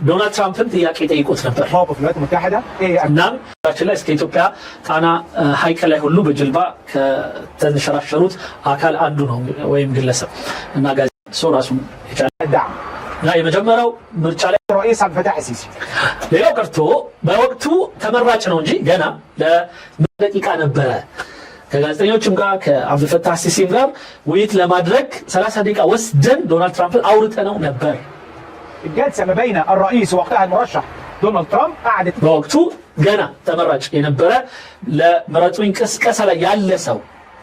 ዶናልድ ትራምፕን ጥያቄ ጠይቆት ነበር። موقف الولايات المتحدة إيه እናም ችን ላይ እስከ ኢትዮጵያ ጣና ሐይቅ ላይ ሁሉ በጀልባ ከተንሸራሸሩት አካል አንዱ ነው ወይም ግለሰብ እና ጋዜጣ ሰው ራሱን የቻለ الدعم እና የመጀመሪያው ምርጫ ላይ الرئيس عبد الفتاح السيسي ሌላው ቀርቶ በወቅቱ ተመራጭ ነው እንጂ ገና ለደቂቃ ነበረ ከጋዜጠኞችም ጋር ከአብዱልፈታህ ሲሲም ጋር ውይይት ለማድረግ ሰላሳ ደቂቃ ወስደን ዶናልድ ትራምፕን አውርተነው ነበር። الجلسة ما بين الرئيس وقتها المرشح دونالد ترامب قعدت በወቅቱ ገና ተመራጭ የነበረ ለምረጡኝ ቅስቀሳ ላይ ያለ ሰው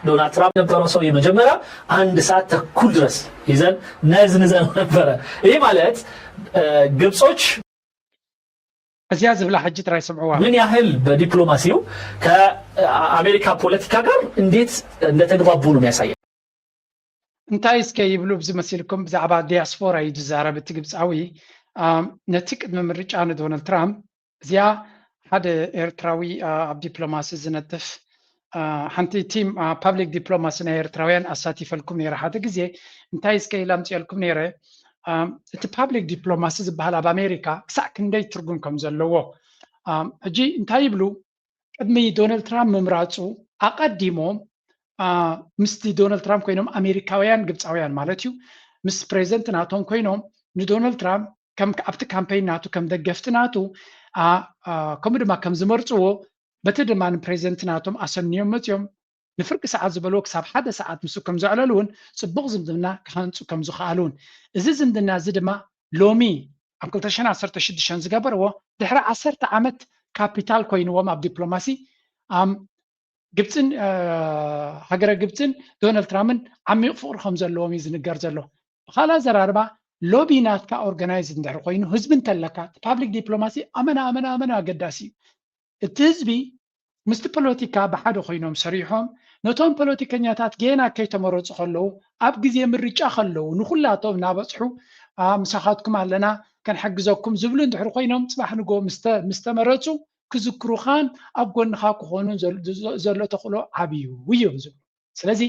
ዶናልድ ትራምፕ የነበረው ሰው የመጀመሪያ አንድ ሰዓት ተኩል ድረስ ይዘን ነዝንዘን ነበረ። ይህ ማለት ግብጾች እዚያ ዝብላ ሕጂ ጥራይ ስምዕዋ። ምን ያህል በዲፕሎማሲው ከአሜሪካ ፖለቲካ ጋር እንዴት እንደተግባቡ ነው የሚያሳየው። እንታይ እስከ ይብሉ ብዚ መሲልኩም ብዛዕባ ዲያስፖራ እዩ ዝዛረብ እቲ ግብፃዊ። ነቲ ቅድሚ ምርጫ ንዶናልድ ትራምፕ እዚኣ ሓደ ኤርትራዊ ኣብ ዲፕሎማሲ ዝነጥፍ ሓንቲ ቲም ፓብሊክ ዲፕሎማሲ ናይ ኤርትራውያን ኣሳቲፈልኩም ነይረ ሓደ ግዜ። እንታይ እስከ ኢላ ኣምፅኤልኩም ነይረ። እቲ ፓብሊክ ዲፕሎማሲ ዝበሃል ኣብ ኣሜሪካ ክሳዕ ክንደይ ትርጉም ከም ዘለዎ ሕጂ እንታይ ይብሉ? ቅድሚ ዶናልድ ትራምፕ ምምራፁ ኣቐዲሞም ምስቲ ዶናልድ ትራምፕ ኮይኖም ኣሜሪካውያን ግብፃውያን ማለት እዩ ምስ ፕሬዚደንት ናቶም ኮይኖም ንዶናልድ ትራምፕ ከም ኣብቲ ካምፔይን ናቱ ከም ደገፍቲ ናቱ ከምኡ ድማ ከም ዝመርፅዎ በቲ ድማ ንፕሬዚደንት ናቶም ኣሰንዮም መፅዮም ንፍርቂ ሰዓት ዝበልዎ ክሳብ ሓደ ሰዓት ምስ ከም ዘዕለሉ እውን ፅቡቕ ዝምድና ክሃንፁ ከም ዝኸኣሉ እውን እዚ ዝምድና እዚ ድማ ሎሚ ኣብ ክልተ ሽሕን ዓሰርተ ሽዱሽተን ዝገበርዎ ድሕሪ ዓሰርተ ዓመት ካፒታል ኮይንዎም ኣብ ዲፕሎማሲ ግብፅን ሃገረ ግብፅን ዶናልድ ትራምፕን ዓሚቕ ፍቕሪ ከም ዘለዎም እዩ ዝንገር ዘሎ። ብካልእ ኣዘራርባ ሎቢ ናትካ ኦርጋናይዝ እንድሕር ኮይኑ ህዝቢ እንተለካ ፓብሊክ ዲፕሎማሲ ኣመና ኣመና ኣመና ኣገዳሲ እዩ። እቲ ህዝቢ ምስቲ ፖለቲካ ብሓደ ኮይኖም ሰሪሖም ነቶም ፖለቲከኛታት ጌና ከይተመረፁ ከለዉ ኣብ ግዜ ምርጫ ከለዉ ንኩላቶም እናበፅሑ ምሳኻትኩም ኣለና ከንሕግዘኩም ዝብሉ እንድሕር ኮይኖም ፅባሕ ንጎ ምስተመረፁ ክዝክሩኻን ኣብ ጎንኻ ክኾኑን ዘሎ ተኽእሎ ዓብዩ እዮም ዝብሉ። ስለዚ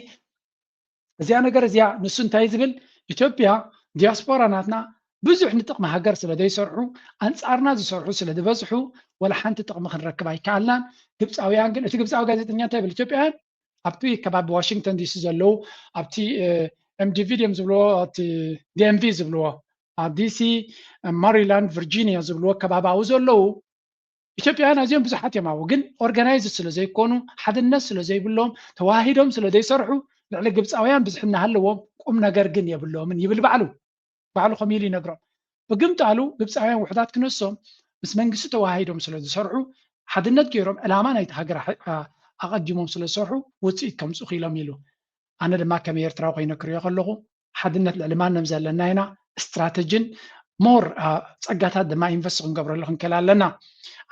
እዚኣ ነገር እዚኣ ንሱ እንታይ ዝብል ኢትዮጵያ ዲያስፖራ ናትና ብዙሕ ንጥቕሚ ሃገር ስለ ዘይሰርሑ ኣንፃርና ዝሰርሑ ስለ ዝበዝሑ ወላ ሓንቲ ጥቕሚ ክንረክብ ኣይከኣልናን። ግብፃውያን ግን እቲ ግብፃዊ ጋዜጠኛ እንታይ ይብል ኢትዮጵያውያን ኣብቲ ከባቢ ዋሽንግተን ዲሲ ዘለዉ ኣብቲ ኤምዲቪ ድዮም ዝብልዎ ኣብቲ ዲኤምቪ ዝብልዎ ኣብ ዲሲ ማሪላንድ ቨርጂኒያ ዝብልዎ ከባቢ ኣብኡ ዘለዉ ኢትዮጵያውያን ኣዝዮም ብዙሓት እዮም ኣብኡ ግን ኦርጋናይዝ ስለ ዘይኮኑ ሓድነት ስለ ዘይብሎም ተዋሂዶም ስለ ዘይሰርሑ ልዕሊ ግብፃውያን ብዝሒ እናሃለዎም ቁም ነገር ግን የብሎምን ይብል ባዕሉ ባዕሉ ከምኡ ኢሉ ይነግሮም ብግምጣሉ ግብፃውያን ውሕዳት ክነሶም ምስ መንግስቲ ተዋሂዶም ስለ ዝሰርሑ ሓድነት ገይሮም ዕላማ ናይቲ ሃገር ኣቐዲሞም ስለ ዝሰርሑ ውፅኢት ከምፁ ክኢሎም ኢሉ ኣነ ድማ ከም ኤርትራዊ ኮይነ ክሪኦ ከለኹ ሓድነት ልዕሊ ማንም ዘለና ኢና ስትራተጂን ሞር ፀጋታት ድማ ኢንቨስት ክንገብረሉ ክንክእል ኣለና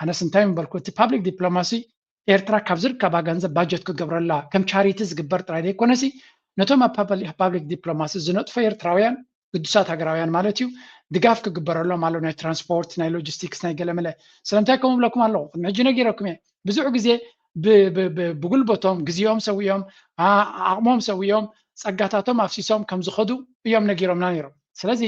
ኣነስ እንታይ ምበልኩ እቲ ፓብሊክ ዲፕሎማሲ ኤርትራ ካብ ዝርከባ ገንዘብ ባጀት ክገብረላ ከም ቻሪቲ ዝግበር ጥራይ ዘይኮነሲ ነቶም ኣብ ፓብሊክ ዲፕሎማሲ ዝነጥፎ ኤርትራውያን ግዱሳት ሃገራውያን ማለት እዩ ድጋፍ ክግበረሎም ኣሎ ናይ ትራንስፖርት ናይ ሎጂስቲክስ ናይ ገለመለ ስለምንታይ ከምኡ ብለኩም ኣለኹ ቅድሚ ሕጂ ነጊረኩም እየ ብዙሕ ግዜ ብጉልበቶም ግዜኦም ሰዊኦም ዓቕሞም ሰዊኦም ፀጋታቶም ኣፍሲሶም ከም ዝኸዱ እዮም ነጊሮምና ነይሮም ስለዚ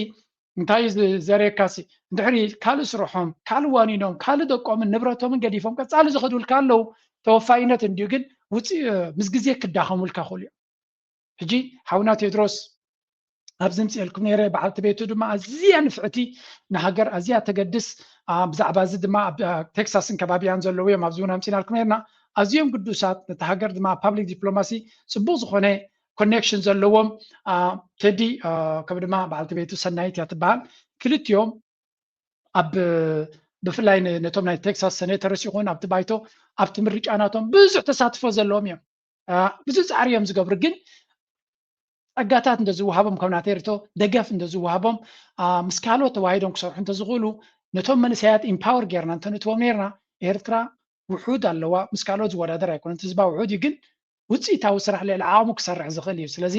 እንታይ ዘርእየካሲ እንድሕሪ ካልእ ስርሖም ካልእ ዋኒኖም ካልእ ደቆምን ንብረቶምን ገዲፎም ቀፃሊ ዝኸዱልካ ኣለዉ ተወፋይነት እንድዩ ግን ውፅእ ምስ ግዜ ክዳኸሙልካ ክእሉ እዮም ሕጂ ሓውና ቴድሮስ ኣብዚ ምፅኤልኩም ነይረ በዓልቲ ቤቱ ድማ ኣዝያ ንፍዕቲ ንሃገር ኣዝያ ተገድስ ብዛዕባ እዚ ድማ ኣብ ቴክሳስን ከባቢያን ዘለዉ እዮም ኣብዚ እውን ኣምፂናልኩም ነርና ኣዝዮም ግዱሳት ነቲ ሃገር ድማ ፓብሊክ ዲፕሎማሲ ፅቡቅ ዝኾነ ኮኔክሽን ዘለዎም ቴዲ ከም ድማ በዓልቲ ቤቱ ሰናይት እያ ትበሃል ክልቲኦም ኣብ ብፍላይ ነቶም ናይ ቴክሳስ ሴኔተርስ ይኹን ኣብቲ ባይቶ ኣብቲ ምርጫ ናቶም ብዙሕ ተሳትፎ ዘለዎም እዮም ብዙ ፃዕሪ እዮም ዝገብሩ ግን ፀጋታት እንተዝወሃቦም ከም ናተይ ርቶ ደገፍ እንተዝወሃቦም ምስ ካልኦት ተዋሂዶም ክሰርሑ እንተዝኽእሉ ነቶም መንእሰያት ኢምፓወር ጌርና እንተንእትዎም ነርና ኤርትራ ውሑድ ኣለዋ ምስ ካልኦት ዝወዳደር ኣይኮነት ህዝባ ውሑድ እዩ ግን ውፅኢታዊ ስራሕ ልዕሊ ዓቕሙ ክሰርሕ ዝኽእል እዩ ስለዚ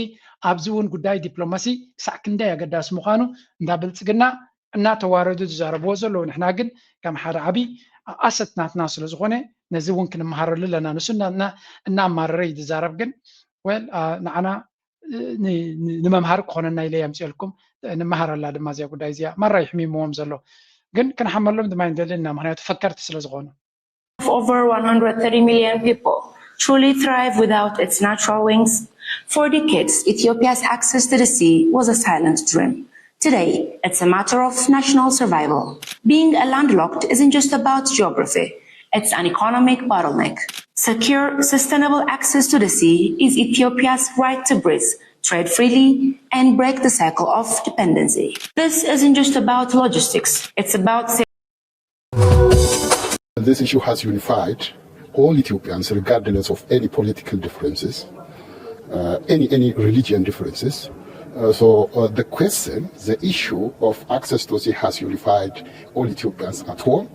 ኣብዚ እውን ጉዳይ ዲፕሎማሲ ክሳዕ ክንደይ ኣገዳሲ ምዃኑ እንዳ ብልፅግና እናተዋረዱ ዝዛረብዎ ዘለዉ ንሕና ግን ከም ሓደ ዓብዪ ኣሰት ናትና ስለ ዝኾነ ነዚ እውን ክንመሃረሉ ኣለና ንሱ እናማረረ እዩ ዝዛረብ ግን ወል ንዓና ንመምሃሪ ክኾነና ኢለ የምፅኤልኩም ንመሃረላ ድማ እዚኣ ጉዳይ እዚኣ ማራ ይሕሚምዎም ዘሎ ግን ክንሓመሎም ድማ ይንደሊ እና ምክንያቱ ፈከርቲ ስለ ዝኾኑ of over one hundred thirty million people truly thrive without its natural wings? For decades, Ethiopia's access to the sea was a silent dream. Today, it's a matter of national survival. Being a landlocked isn't just about geography, it's an economic bottleneck. Secure, sustainable access to the sea is Ethiopia's right to breathe, trade freely, and break the cycle of dependency. This isn't just about logistics, it's about This issue has unified all Ethiopians, regardless of any political differences, uh, any any religion differences. Uh, so uh, the question, the issue of access to sea has unified all Ethiopians at home.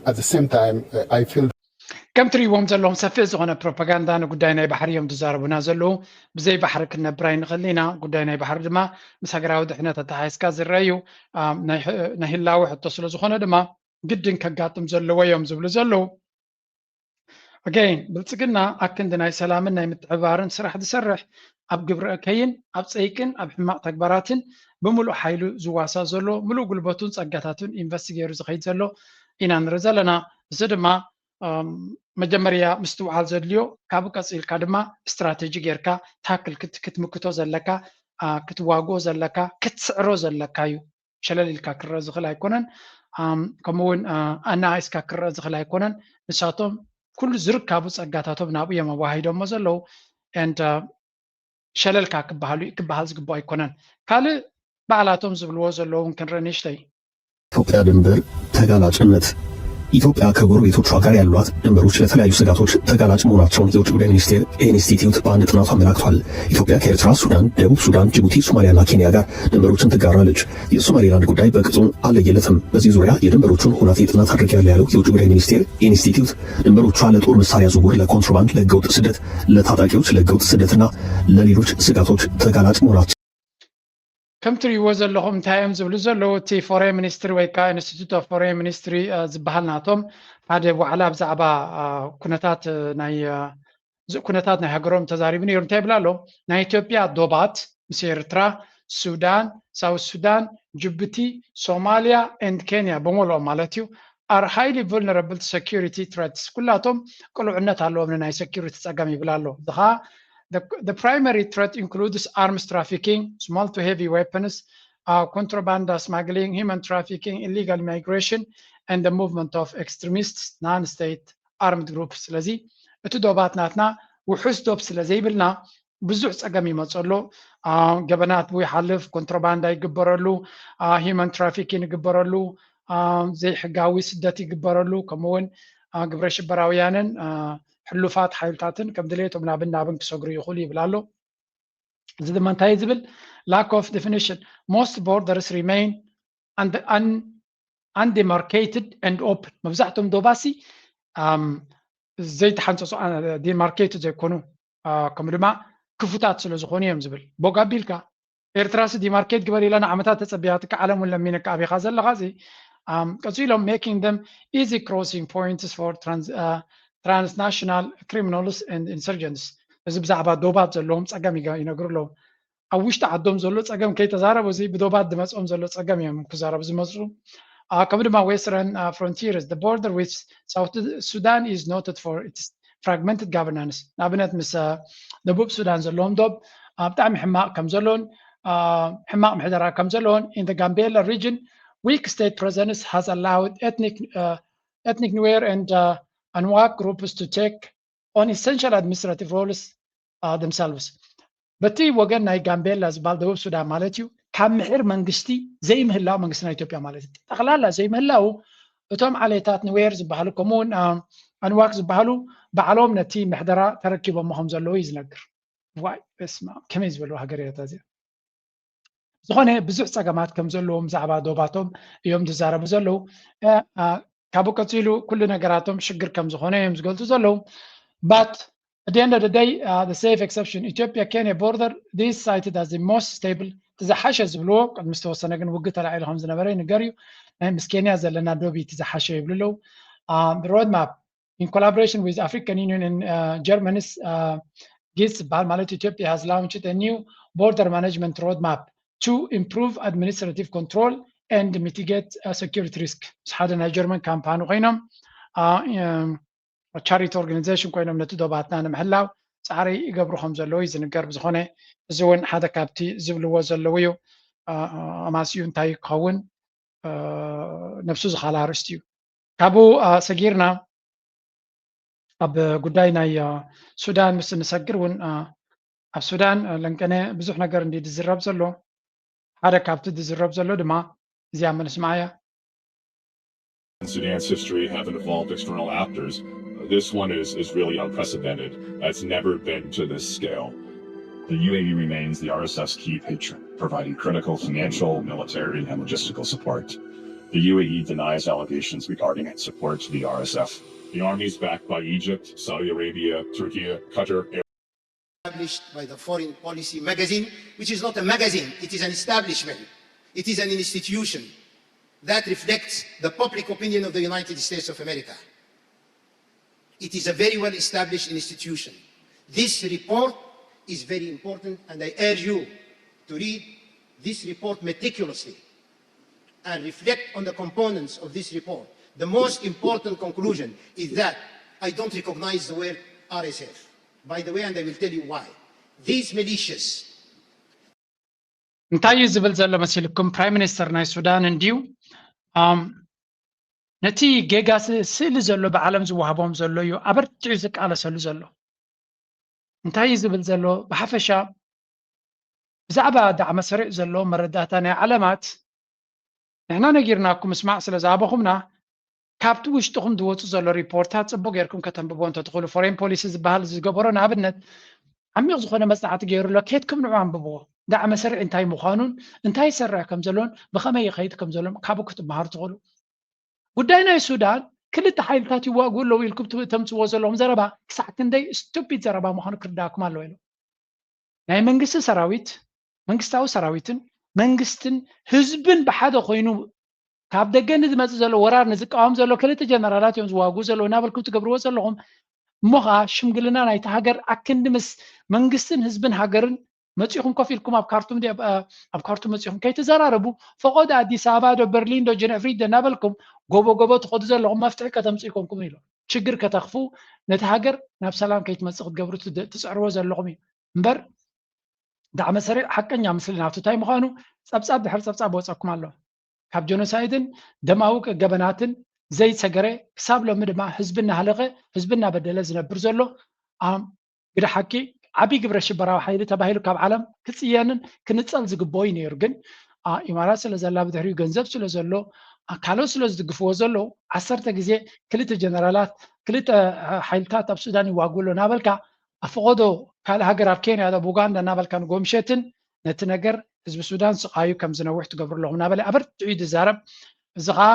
At the same time, uh, I feel ከም ትርእይዎም ዘለኹም ሰፊሕ ዝኾነ ፕሮፓጋንዳ ንጉዳይ ናይ ባሕሪ እዮም ዝዛረቡና ዘለዉ። ብዘይ ባሕሪ ክንነብር ኣይንኽእል ኢና። ጉዳይ ናይ ባሕሪ ድማ ምስ ሃገራዊ ድሕነት ኣተሓሒዝካ ዝረአ እዩ። ናይ ህላወ ሕቶ ስለ ዝኾነ ድማ ግድን ከጋጥም ዘለዎ እዮም ዝብሉ ዘለዉ። ኣገይን ብልፅግና ኣክንዲ ናይ ሰላምን ናይ ምትዕባርን ስራሕ ዝሰርሕ ኣብ ግብረ እከይን ኣብ ፀይቅን ኣብ ሕማቕ ተግባራትን ብምሉእ ሓይሉ ዝዋሳ ዘሎ ምሉእ ጉልበቱን ፀጋታቱን ኢንቨስት ገይሩ ዝኸይድ ዘሎ ኢና ንርኢ ዘለና። እዚ ድማ መጀመርያ ምስትውዓል ዘድልዮ ካብኡ ቀፂልካ ድማ ስትራተጂ ጌርካ ታክል ክትምክቶ ዘለካ ክትዋግኦ ዘለካ ክትስዕሮ ዘለካ እዩ። ሸለል ኢልካ ክረአ ዝኽእል ኣይኮነን። ከምኡ እውን ኣናኣኢስካ ክረአ ዝኽእል ኣይኮነን። ንሳቶም ኩሉ ዝርካቡ ፀጋታቶም ናብኡ እዮም ኣዋሃሂዶሞ ዘለዉ። And ሸለልካ ክበሃሉ ክበሃል ዝግባእ ኣይኮነን። ካልእ ባዕላቶም ዝብልዎ ዘለዉ እውን ክንርኢ ንእሽተይ። ኢትዮጵያ ድንበር ተጋላጭነት ኢትዮጵያ ከጎረቤቶቿ ጋር ያሏት ድንበሮች ለተለያዩ ስጋቶች ተጋላጭ መሆናቸውን የውጭ ጉዳይ ሚኒስቴር ኢንስቲትዩት በአንድ ጥናቱ አመላክቷል። ኢትዮጵያ ከኤርትራ፣ ሱዳን፣ ደቡብ ሱዳን፣ ጅቡቲ፣ ሶማሊያና ኬንያ ጋር ድንበሮችን ትጋራለች። የሶማሌላንድ ጉዳይ በቅጡ አለየለትም። በዚህ ዙሪያ የድንበሮቹን ሁናቴ ጥናት አድርጌያለሁ ያለው የውጭ ጉዳይ ሚኒስቴር ኢንስቲትዩት ድንበሮቿ ለጦር መሳሪያ ዝውውር፣ ለኮንትሮባንድ፣ ለህገወጥ ስደት፣ ለታጣቂዎች ለህገወጥ ስደትና ለሌሎች ስጋቶች ተጋላጭ መሆናቸው ከም ትርእይዎ ዘለኹም እንታይ እዮም ዝብሉ ዘለዉ? እቲ ፎሬን ሚኒስትሪ ወይ ከዓ ኢንስቲቱት ኦፍ ፎሬን ሚኒስትሪ ዝበሃል ናቶም ሓደ ዋዕላ ብዛዕባ ኩነታት ናይ ኩነታት ናይ ሃገሮም ተዛሪቡ ነይሩ። እንታይ ይብል ኣሎ? ናይ ኢትዮጵያ ዶባት ምስ ኤርትራ፣ ሱዳን፣ ሳውት ሱዳን፣ ጅቡቲ፣ ሶማሊያ ኤንድ ኬንያ ብምልኦም ማለት እዩ are highly vulnerable to security threats። ኩላቶም ቅሉዕነት ኣለዎም ንናይ ሴኩሪቲ ፀገም ይብል ኣሎ። እዚ ከዓ the primary threat includes arms trafficking, small to heavy weapons, contraband smuggling, human trafficking, illegal migration and the movement of extremists, non-state armed groups። ስለዚ እቲ ዶባት ናትና ውሑስ ዶብ ስለ ዘይብልና ብዙሕ ፀገም ይመፀሉ። ገበናት ብኡ ይሓልፍ፣ ኮንትሮባንዳ ይግበረሉ፣ ሂማን ትራፊኪን ይግበረሉ፣ ዘይሕጋዊ ስደት ይግበረሉ፣ ከምኡውን ግብረ ሽበራውያንን ሕሉፋት ሓይልታትን ከም ድሌቶም ናብን ናብን ክሰግሩ ይኽእሉ ይብል ኣሎ። እዚ ድማ እንታይ ዝብል lack of definition most borders remain undemarcated and open። መብዛሕትኦም ዶባሲ ዘይተሓንፀፁ ዲማርኬት ዘይኮኑ ከምኡ ድማ ክፉታት ስለ ዝኾኑ እዮም ዝብል። ቦግ ኣቢልካ ኤርትራሲ ዲማርኬት ግበር ኢላ ንዓመታት ተፀቢያትካ ዓለም እውን ለሚነካ ኣቢኻ ዘለኻ እዚ ቀፂሎም making them easy crossing points for transnational criminals and insurgents። እዚ ብዛዕባ ዶባት ዘለዎም ፀገም ይነግሩ ኣለዉ። ኣብ ውሽጢ ዓዶም ዘሎ ፀገም ከይተዛረቡ እዚ ብዶባት ዝመፅኦም ዘሎ ፀገም እዮም ክዛረቡ ዝመፁ። ከምኡ ድማ western frontiers the border with South Sudan is noted for its fragmented governance። ንኣብነት ምስ ደቡብ ሱዳን ዘለዎም ዶብ ብጣዕሚ ሕማቕ ከም ዘሎን ሕማቕ ምሕደራ ከም ዘለዎን in the Gambella region weak state presence has allowed ethnic ethnic Nuer and Anuak groups to take on essential administrative roles themselves። በቲ ወገን ናይ ጋምቤላ ዝበሃል ደቡብ ሱዳን ማለት እዩ ካብ ምሕር መንግስቲ ዘይምህላው መንግስቲ ናይ ኢትዮጵያ ማለት እዩ። ጠቕላላ ዘይምህላው እቶም ዓሌታት ንዌር ዝበሃሉ ከምኡውን ኣንዋክ ዝበሃሉ ባዕሎም ነቲ ምሕደራ ተረኪቦሞ ከም ዘለዉ እዩ ዝነግር። ዋይ በስመ ኣብ ከመይ ዝበሉ ሃገር እያ እዚኣ። ዝኾነ ብዙሕ ፀገማት ከም ዘለዎም ብዛዕባ ዶባቶም እዮም ዝዛረቡ ዘለዉ። ካብኡ ቀፂሉ ኩሉ ነገራቶም ሽግር ከም ዝኾነ እዮም ዝገልፁ ዘለዉ። But at the end of the day, uh, the safe exception, Ethiopia Kenya border, this cited as the most stable, ዝሓሸ ዝብልዎ ቅድሚ ዝተወሰነ ግን ውግእ ተላዒሉ ከም ዝነበረ ይንገር እዩ። ናይ ምስ ኬንያ ዘለና ዶብ እቲ ዝሓሸ ይብሉ ኣለዉ። Road map in collaboration with African Union and uh, Germany's uh, ጊዝ ዝበሃል ማለት ኢትዮጵያ has launched a new border management road map to improve administrative control and mitigate uh, security risk። ምስ ሓደ ናይ ጀርመን ካምፓኒ ኮይኖም ቻሪቲ ኦርጋናይዜሽን ኮይኖም ነቲ ዶባትና ንምሕላው ፃዕሪ ይገብሩ ከም ዘለዉ እዩ ዝንገር። ብዝኾነ እዚ እውን ሓደ ካብቲ ዝብልዎ ዘለዉ እዩ። ኣማስዩ እንታይ ክኸውን ነብሱ ዝኻላ ኣርእስቲ እዩ። ካብኡ ሰጊርና ኣብ ጉዳይ ናይ ሱዳን ምስ እንሰግር እውን ኣብ ሱዳን ለንቀነ ብዙሕ ነገር እንዲ ዝዝረብ ዘሎ ሓደ ካብቲ ዝዝረብ ዘሎ ድማ እዚኣ ምንስማዕ እያ። In Sudan's history have involved external actors. This one is, is really unprecedented. It's never been to this scale. The U A E remains the R S F's key patron, providing critical financial, military, and logistical support. The U A E denies allegations regarding its support to the R S F. The army is backed by Egypt, Saudi Arabia, Turkey, Qatar, published by the Foreign Policy magazine, which is not a magazine, it is an establishment, it is an institution that reflects the public opinion of the United States of America. It is a very well established institution. This report is very important, and I urge you to read this report meticulously and reflect on the components of this report. The most important conclusion is that I don't recognize the word R S F. By the way, and I will tell you why. These militias እንታይ እዩ ዝብል ዘሎ መሲልኩም? ፕራይም ሚኒስተር ናይ ሱዳን እንድዩ ነቲ ጌጋ ስእሊ ዘሎ ብዓለም ዝወሃቦም ዘሎ እዩ ኣበርቲዑ ዝቃለሰሉ ዘሎ። እንታይ እዩ ዝብል ዘሎ? ብሓፈሻ ብዛዕባ ዳዕመ ሰሪዕ ዘሎ መረዳእታ ናይ ዓለማት ንሕና ነጊርናኩም ምስማዕ ስለ ዝኣበኹምና ካብቲ ውሽጥኹም ዝወፁ ዘሎ ሪፖርታት ፅቡቅ ጌርኩም ከተንብቦ እንተትኽእሉ። ፎሬን ፖሊሲ ዝበሃል ዝገበሮ ንኣብነት ዓሚቕ ዝኾነ መፅናዕቲ ገይሩ ኣሎ። ከድኩም ንዑ ኣንብብዎ። ዳዕመ ሰሪዕ እንታይ ምዃኑን እንታይ ይሰርሕ ከም ዘሎን ብኸመይ ይኸይድ ከም ዘሎን ካብኡ ክትመሃሩ ትኽእሉ። ጉዳይ ናይ ሱዳን ክልተ ሓይልታት ይዋግኡ ኣለዉ ኢልኩም ተምፅዎ ዘለኹም ዘረባ ክሳዕ ክንደይ ስቱፒድ ዘረባ ምዃኑ ክርዳእኩም ኣለዎ ኢሉ። ናይ መንግስቲ ሰራዊት መንግስታዊ ሰራዊትን መንግስትን ህዝብን ብሓደ ኮይኑ ካብ ደገ ንዝመፅእ ዘሎ ወራር ንዝቃወም ዘሎ ክልተ ጀነራላት እዮም ዝዋግኡ ዘለዉ እናበልኩም ትገብርዎ ዘለኹም እሞ ከዓ ሽምግልና ናይቲ ሃገር ኣክንዲ ምስ መንግስትን ህዝብን ሃገርን መፂኹም ኮፍ ኢልኩም ኣብ ካርቱም ኣብ ካርቱም መፂኹም ከይተዘራረቡ ፈቆዶ ኣዲስ ኣበባ ዶ በርሊን ዶ ጀነፍሪት ዶ እናበልኩም ጎቦ ጎቦ ትኸዱ ዘለኹም መፍትሒ ከተምፅኡ ይኮንኩም ኢሉ ችግር ከተኽፉ ነቲ ሃገር ናብ ሰላም ከይትመፅእ ክትገብሩ ትፅዕርዎ ዘለኹም እዩ እምበር ዳዕመ ሰሪዕ ሓቀኛ ምስሊ ናቱ እንታይ ምዃኑ ፀብፃብ ድሕሪ ፀብፃብ ወፀኩም ኣሎ ካብ ጆኖሳይድን ደማዊ ገበናትን ዘይሰገረ ክሳብ ሎሚ ድማ ህዝቢ እናሃለኸ ህዝቢ እናበደለ ዝነብር ዘሎ ግደ ሓቂ ዓብዪ ግብረ ሽበራዊ ሓይሊ ተባሂሉ ካብ ዓለም ክፅየንን ክንፀል ዝግበኦ እዩ ነይሩ ግን ኢማራት ስለ ዘላ ብድሕሪኡ ገንዘብ ስለ ዘሎ ካልኦት ስለ ዝድግፍዎ ዘለዉ ዓሰርተ ግዜ ክልተ ጀነራላት ክልተ ሓይልታት ኣብ ሱዳን ይዋግኡ ኣሎ እናበልካ ኣብ ፈቐዶ ካልእ ሃገር ኣብ ኬንያ ኣብ ኡጋንዳ እናበልካ ንጎምሸትን ነቲ ነገር ህዝቢ ሱዳን ስቓዩ ከም ዝነውሕ ትገብሩ ኣለኹም እናበለ ኣበርቲዑ እዩ ዝዛረብ እዚ ከዓ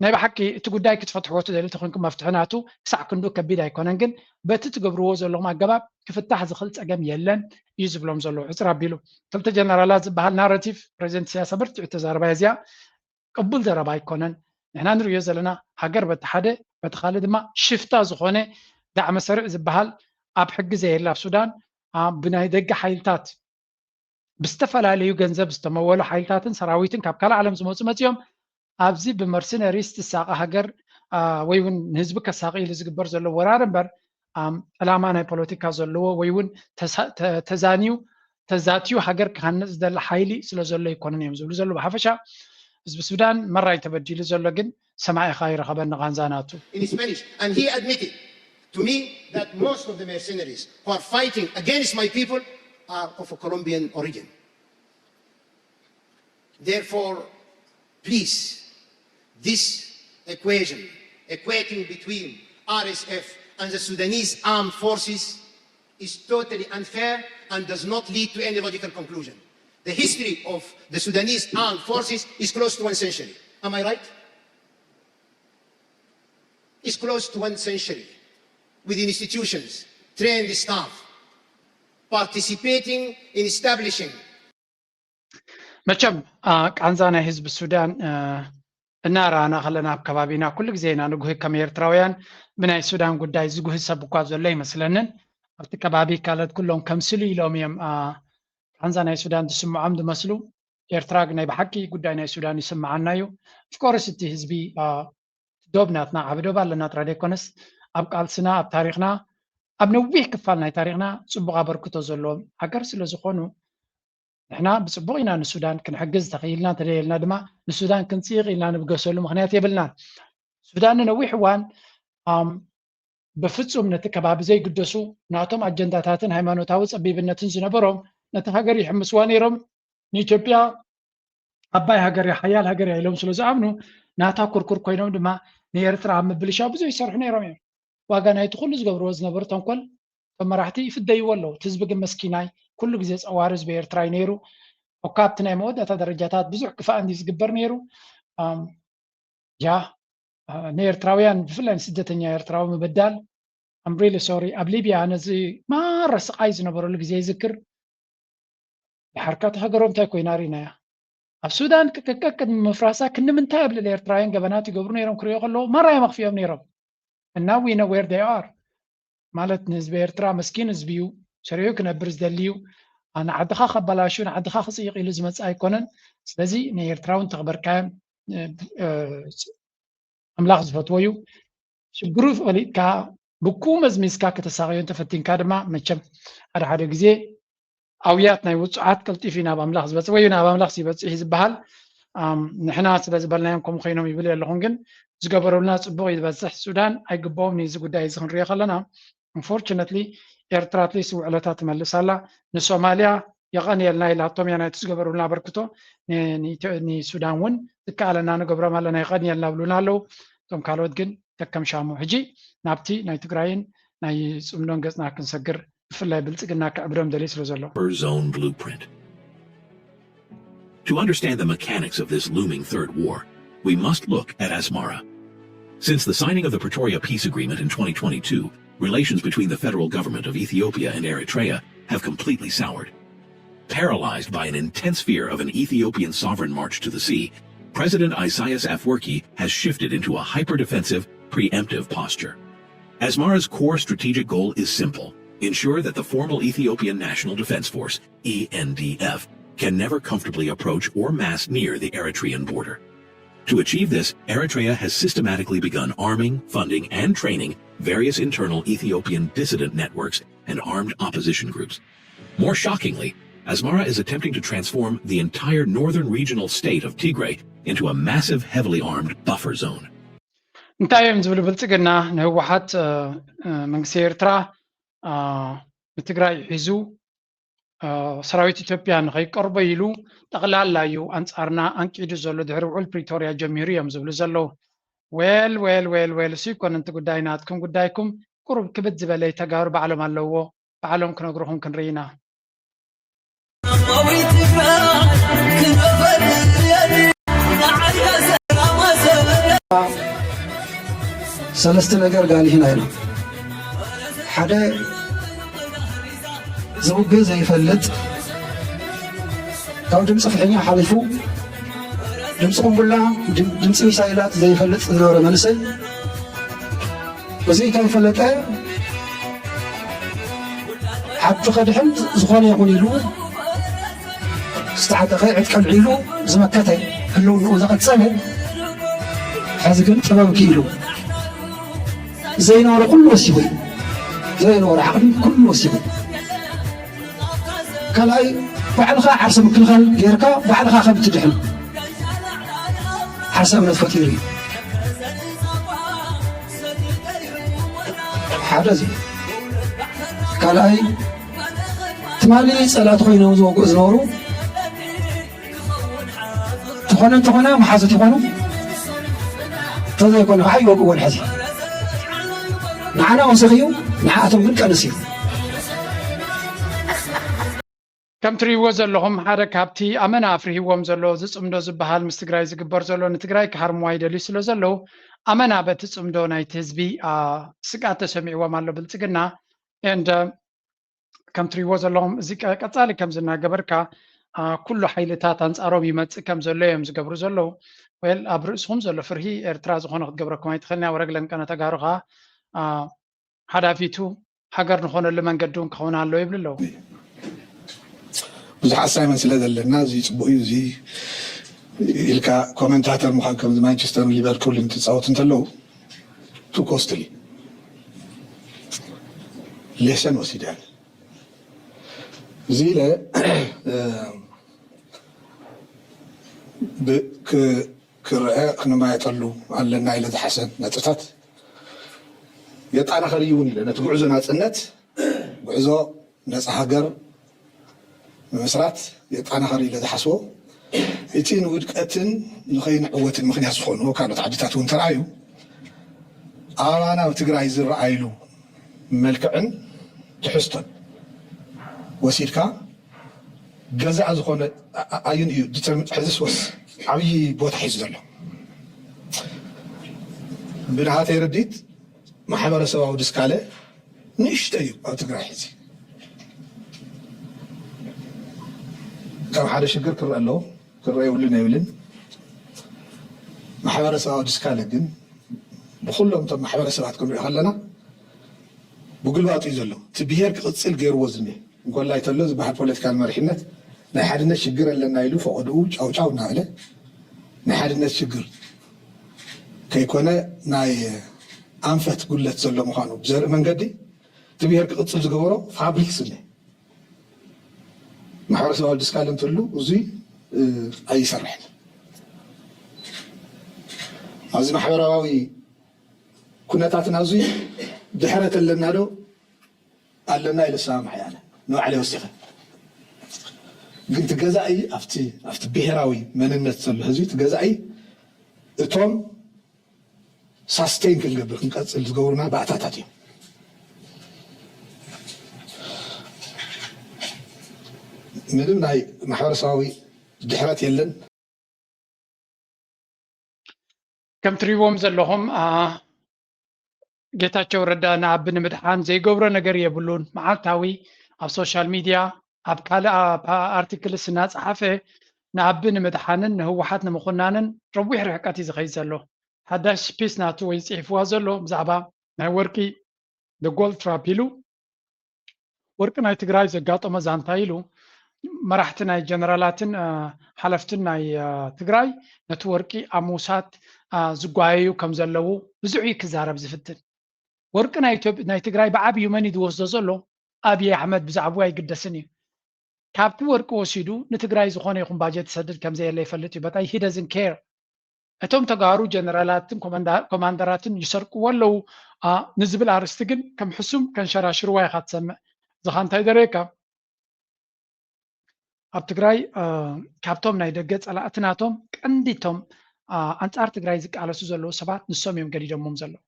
ናይ ብሓቂ እቲ ጉዳይ ክትፈትሕዎ ትደልዩ ተኮንኩም መፍትሒ ናቱ ክሳዕ ክንዱ ከቢድ ኣይኮነን ግን በቲ ትገብርዎ ዘለኹም ኣገባብ ክፍታሕ ዝኽእል ፀገም የለን እዩ ዝብሎም ዘለዉ ዕፅር ኣቢሉ ክልተ ጀነራላት ዝበሃል ናረቲቭ ፕሬዚደንት ኢሳያስ ኣበርቲዑ ተዛረባ እዚኣ ቅቡል ዘረባ ኣይኮነን ንሕና ንርእዮ ዘለና ሃገር በቲ ሓደ በቲ ካልእ ድማ ሽፍታ ዝኾነ ዳዕመ ሰሪዕ ዝበሃል ኣብ ሕጊ ዘየለ ኣብ ሱዳን ብናይ ደገ ሓይልታት ብዝተፈላለዩ ገንዘብ ዝተመወሉ ሓይልታትን ሰራዊትን ካብ ካልእ ዓለም ዝመፁ መፂኦም ኣብዚ ብመርሲነሪስ ትሳቐ ሃገር ወይ እውን ንህዝቢ ከሳቂ ኢሉ ዝግበር ዘሎ ወራር እምበር ዕላማ ናይ ፖለቲካ ዘለዎ ወይ እውን ተዛንዩ ተዛትዩ ሃገር ክሃንፅ ዝደሊ ሓይሊ ስለ ዘሎ ኣይኮነን እዮም ዝብሉ ዘለዉ ብሓፈሻ ህዝቢ ሱዳን መራይ ተበዲሉ ዘሎ ግን ሰማዒኻ ይረኸበኒ ቃንዛ ናቱ in Spanish and he admitted to me that most of the mercenaries who are fighting against my people are of a Colombian origin. Therefore, please, this equation, equating between R S F and the Sudanese armed forces is totally unfair and does not lead to any logical conclusion. The history of the Sudanese armed forces is close to one century. Am I right? It's close to one century with institutions, trained staff, participating in establishing መቸም ቃንዛ ናይ ህዝቢ ሱዳን እናረኣና ከለና ኣብ ከባቢና ኩሉ ግዜ ኢና ንጉሂ ከም ኤርትራውያን ብናይ ሱዳን ጉዳይ ዝጉሂ ሰብ እኳ ዘሎ ይመስለንን ኣብቲ ከባቢ ካልኦት ኩሎም ከምስሉ ኢሎም እዮም ቃንዛ ናይ ሱዳን ዝስምዖም ዝመስሉ ኤርትራ ናይ ብሓቂ ጉዳይ ናይ ሱዳን ይስምዓና እዩ of course እቲ ህዝቢ ዶብ ናትና ዓቢ ዶብ ኣለና ጥራይ ዘይኮነስ ኣብ ቃልስና ኣብ ታሪኽና ኣብ ነዊሕ ክፋል ናይ ታሪኽና ጽቡቕ ኣበርክቶ ዘለዎም ሃገር ስለ ዝኾኑ ንሕና ብጽቡቕ ኢና ንሱዳን ክንሕግዝ ተኽኢልና እንተደየልና ድማ ንሱዳን ክንጽይቕ ኢልና ንብገሰሉ ምኽንያት የብልናን። ሱዳን ንነዊሕ እዋን በፍጹም ነቲ ከባቢ ዘይግደሱ ናቶም ኣጀንዳታትን ሃይማኖታዊ ጸቢብነትን ዝነበሮም ነቲ ሃገር ይሕምስዋ ነይሮም። ንኢትዮጵያ ዓባይ ሃገር እያ፣ ሓያል ሃገር እያ ኢሎም ስለ ዝኣምኑ ናታ ኩርኩር ኮይኖም ድማ ንኤርትራ ኣብ ምብልሻው ብዙሕ ይሰርሑ ነይሮም እዮም። ዋጋ ናይቲ ኩሉ ዝገብርዎ ዝነበሩ ተንኮል እቶም መራሕቲ ይፍደይዎ ኣለዉ። እቲ ህዝቢ ግን መስኪናይ ኩሉ ግዜ ጸዋር ህዝቢ ኤርትራ እዩ ነይሩ። እኳ ኣብቲ ናይ መወዳእታ ደረጃታት ብዙሕ ክፋእ እንዲ ዝግበር ነይሩ። ያ ንኤርትራውያን ብፍላይ ንስደተኛ ኤርትራዊ ምብዳል I'm really sorry። ኣብ ሊብያ ነዚ ማራ ስቓይ ዝነበረሉ ግዜ ይዝክር። ድሓርካ እታ ሃገሮም እንታይ ኮይና ርኢናያ። ኣብ ሱዳን ቅቅቅቅ ቅድሚ ምፍራሳ ክንዲ ምንታይ ኣብ ልዕሊ ኤርትራውያን ገበናት ይገብሩ ነይሮም ክሪኦ ከለዉ ማራ እዮም ኣኽፊኦም ነይሮም። እና we know where they are ማለት ንህዝቢ ኤርትራ መስኪን ህዝቢ እዩ፣ ሰሪሑ ክነብር ዝደሊ እዩ። ንዓድኻ ከባላሹ ንዓድኻ ክፅይቕ ኢሉ ዝመፅእ ኣይኮነን። ስለዚ ንኤርትራውን ተኽበርካዮም ኣምላኽ ዝፈትዎ እዩ። ሽግሩ ፈሊጥካ ብኩ መዝሚዝካ ከተሳቕዮ እንተፈቲንካ ድማ መቸም ሓደ ሓደ ግዜ ኣውያት ናይ ውጹዓት ቀልጢፉ ናብ ኣምላኽ ዝበጽሕ ወይ ናብ ኣምላኽ ይበጽሕ እዩ ዝበሃል። ንሕና ስለ ዝበልናዮም ከምኡ ኮይኖም ይብል ኣለኹን ግን ዝገበሩልና ጽቡቕ ይበጽሕ። ሱዳን ኣይግብኦም ንዚ ጉዳይ እዚ ክንሪኦ ከለና unfortunately ኤርትራ ኣትሊስት ውዕለታ ትመልስ ኣላ። ንሶማልያ የቐንየልና ኢላቶም እያ ናይቲ ዝገበሩልና ኣበርክቶ። ንሱዳን እውን ዝከኣለና ንገብሮም ኣለና የቐንየልና ብሉና ኣለዉ። እቶም ካልኦት ግን ተከምሻሙ። ሕጂ ናብቲ ናይ ትግራይን ናይ ጽምዶን ገጽና ክንሰግር ብፍላይ ብልጽግና ክዕብዶም ደልዩ ስለ ዘሎ። Zone blueprint. To understand the mechanics of this looming third war, we must look at Asmara. Since the signing of the Pretoria Peace Agreement in twenty twenty-two, relations between the federal government of Ethiopia and Eritrea have completely soured. Paralyzed by an intense fear of an Ethiopian sovereign march to the sea, President Isaias Afwerki has shifted into a hyper-defensive, preemptive posture. Asmara's core strategic goal is simple: ensure that the formal Ethiopian National Defense Force, E N D F, can never comfortably approach or mass near the Eritrean border. To achieve this, Eritrea has systematically begun arming, funding, and training various internal Ethiopian dissident networks and armed opposition groups. More shockingly, Asmara is attempting to transform the entire northern regional state of Tigray into a massive, heavily armed buffer zone. እንታይ እዮም ዝብሉ ብልጽግና ንህወሓት መንግስቲ ኤርትራ ንትግራይ ሒዙ ሰራዊት ኢትዮጵያ ንኸይቀርቦ ኢሉ ጠቕላላ እዩ ኣንጻርና ኣንቂዱ ዘሎ ድሕሪ ውዕል ፕሪቶርያ ጀሚሩ እዮም ዝብሉ ዘለዉ። ዌል ዌል ዌል ዌል እሱ ይኮን እንቲ ጉዳይ ናትኩም ጉዳይኩም ቁሩብ ክብድ ዝበለ ተጋሩ ባዕሎም ኣለዎ ባዕሎም ክነግሩኹም ክንርኢ ኢና። ሰለስተ ነገር ጋሊህና ኢና። ሓደ ዝውግእ ዘይፈልጥ ካብ ድምፂ ፍሕኛ ሓሊፉ ድምፂ ቁምቡላ ድምፂ ሚሳይላት ዘይፈልጥ ዝነበረ መንእሰይ እዚ ከይፈለጠ ዓዲ ከድሕን ዝኾነ ይኹን ኢሉ ዝተዓጠቐ ዕጥቂ ኣልዒሉ ዝመከተ ህልውንኡ ዘቐጸለ ሕዚ ግን ጥበብ ክኢሉ ዘይነበረ ኩሉ ወሲኹ እዩ። ዘይነበረ ዓቕሚ ኩሉ ወሲኹ። ካልኣይ ባዕልኻ ዓርሰ ምክልኻል ጌርካ ባዕልኻ ከም እትድሕን ዓርሰ እምነት ፈጢሩ እዩ። ሓደ እዚ ካልኣይ ትማሊ ጸላእቲ ኮይኖም ዝወግኡ ዝነበሩ ተኾነ እንተኾነ መሓዙት ይኾኑ እንተዘይኮነ ከዓ ይወግእዎን ሕዚ ንዓና ወሰኽ እዩ ንዓኣቶም ግን ቀንስ እዩ። ከም ትርእይዎ ዘለኹም ሓደ ካብቲ ኣመና ኣፍሪህዎም ዘሎ ዝፅምዶ ዝበሃል ምስ ትግራይ ዝግበር ዘሎ ንትግራይ ክሃርምዋ ይደልዩ ስለ ዘለዉ ኣመና በቲ ፅምዶ ናይቲ ህዝቢ ስግኣት ተሰሚዕዎም ኣሎ ብልፅግና and ከም ትርእይዎ ዘለኹም እዚ ቀፃሊ ከም ዝናገበርካ ኩሉ ሓይልታት ኣንፃሮም ይመፅእ ከም ዘሎ እዮም ዝገብሩ ዘለዉ well ኣብ ርእስኹም ዘሎ ፍርሂ ኤርትራ ዝኾነ ክትገብረኩም ኣይትኽእልን እያ ወረግለን ቀነ ተጋሩ ከዓ ሓዳፊቱ ሃገር ንኾነሉ መንገዲ እውን ክኸውን ኣለዎ ይብሉ ኣለዉ። ብዙሕ ኣሳይመንት ስለ ዘለና እዚ ፅቡቅ እዩ እዚ ኢልካ ኮመንታተር ምኳን ከምዚ ማንቸስተርን ሊቨርፑልን ትፃወት እንተለዉ ቱ ኮስትሊ ሌሰን ወሲደ እዚ ኢለ ክረአ ክንማየጠሉ ኣለና ኢለ ዝሓሰብ ነጥብታት የጣናኸር እዩ እውን ኢለ ነቲ ጉዕዞ ናፅነት፣ ጉዕዞ ነፃ ሃገር ንምስራት የጣናኸር ኢለ ዝሓስቦ፣ እቲ ንውድቀትን ንኸይንዕወትን ምኽንያት ዝኾኑ ካልኦት ዓድታት እውን ተረኣዩ፣ ኣባና ኣብ ትግራይ ዝረኣይሉ መልክዕን ትሕዝቶን ወሲድካ ገዛእ ዝኾነ ኣዩን እዩ ዲተርሚን ሕዝስ ወስ ዓብዪ ቦታ ሒዙ ዘሎ። ብናሃተይ ርዲት ማሕበረሰባዊ ድስካለ ንእሽቶ እዩ ኣብ ትግራይ ሕዚ። ከም ሓደ ሽግር ክረአ ኣለዎ፣ ክረአ የብሉን ኣይብልን። ማሕበረሰባዊ ድስካለ ግን ብኩሎም እቶም ማሕበረሰባት ክንሪኦ ከለና ብግልባጡ እዩ ዘሎ። እቲ ብሄር ክቕፅል ገይርዎ ዝኒ እንኮላይ ተሎ ዝበሃል ፖለቲካል መሪሕነት ናይ ሓድነት ሽግር ኣለና ኢሉ ፈቐድኡ ጫውጫው እናበለ ናይ ሓድነት ሽግር ከይኮነ ናይ ኣንፈት ጉለት ዘሎ ምዃኑ ብዘርኢ መንገዲ እቲ ብሄር ክቕፅል ዝገበሮ ፋብሪክ ስኒ ማሕበረሰባዊ ድስካለ እንትህሉ እዙይ ኣይሰርሕን። ኣብዚ ማሕበራዊ ኩነታትና እዙይ ድሕረት ኣለና ዶ ኣለና ኢለ ሰማማዕ እየ ኣነ ንባዕለይ ወሲኸ። ግን እቲ ገዛኢ ኣብቲ ኣብቲ ብሄራዊ መንነት ዘሎ ህዝቢ እቲ ገዛኢ እቶም ሳስቴን ክንገብር ክንቀፅል ዝገብሩና ባእታታት እዮም። ምንም ናይ ማሕበረሰባዊ ድሕረት የለን። ከም ትሪእዎም ዘለኹም ጌታቸው ረዳ ንኣቢ ንምድሓን ዘይገብሮ ነገር የብሉን። መዓልታዊ ኣብ ሶሻል ሚድያ ኣብ ካልእ ኣርቲክልስ እናፀሓፈ ንኣቢ ንምድሓንን ንህወሓት ንምኹናንን ረዊሕ ርሕቀት እዩ ዝኸይድ ዘሎ። ሓዳሽ ፒስ ናቱ ወይ ዝፅሒፍዋ ዘሎ ብዛዕባ ናይ ወርቂ the gold trap ኢሉ ወርቂ ናይ ትግራይ ዘጋጠሞ ዛንታ ኢሉ መራሕቲ ናይ ጀነራላትን ሓለፍትን ናይ ትግራይ ነቲ ወርቂ ኣብ ምውሳድ ዝጓየዩ ከም ዘለዉ ብዙሕ እዩ ክዛረብ ዝፍትን። ወርቂ ናይ ትግራይ ብዓብዩ መን እዩ ዝወስዶ ዘሎ? ኣብይ ኣሕመድ ብዛዕባኡ ኣይግደስን እዩ። ካብቲ ወርቂ ወሲዱ ንትግራይ ዝኾነ ይኹን ባጀት ይሰድድ ከም ዘየለ ይፈልጥ እዩ። But he doesn't care። እቶም ተጋሩ ጀነራላትን ኮማንደራትን ይሰርቅዎ ኣለዉ ንዝብል ኣርእስቲ ግን ከም ሕሱም ከንሸራሽርዋ ኢኻ ትሰምዕ። እዚኻ እንታይ ዘርእየካ? ኣብ ትግራይ ካብቶም ናይ ደገ ፀላእቲ ናቶም ቀንዲቶም ኣንፃር ትግራይ ዝቃለሱ ዘለዉ ሰባት ንሶም እዮም ገዲዶሞም ዘለዉ።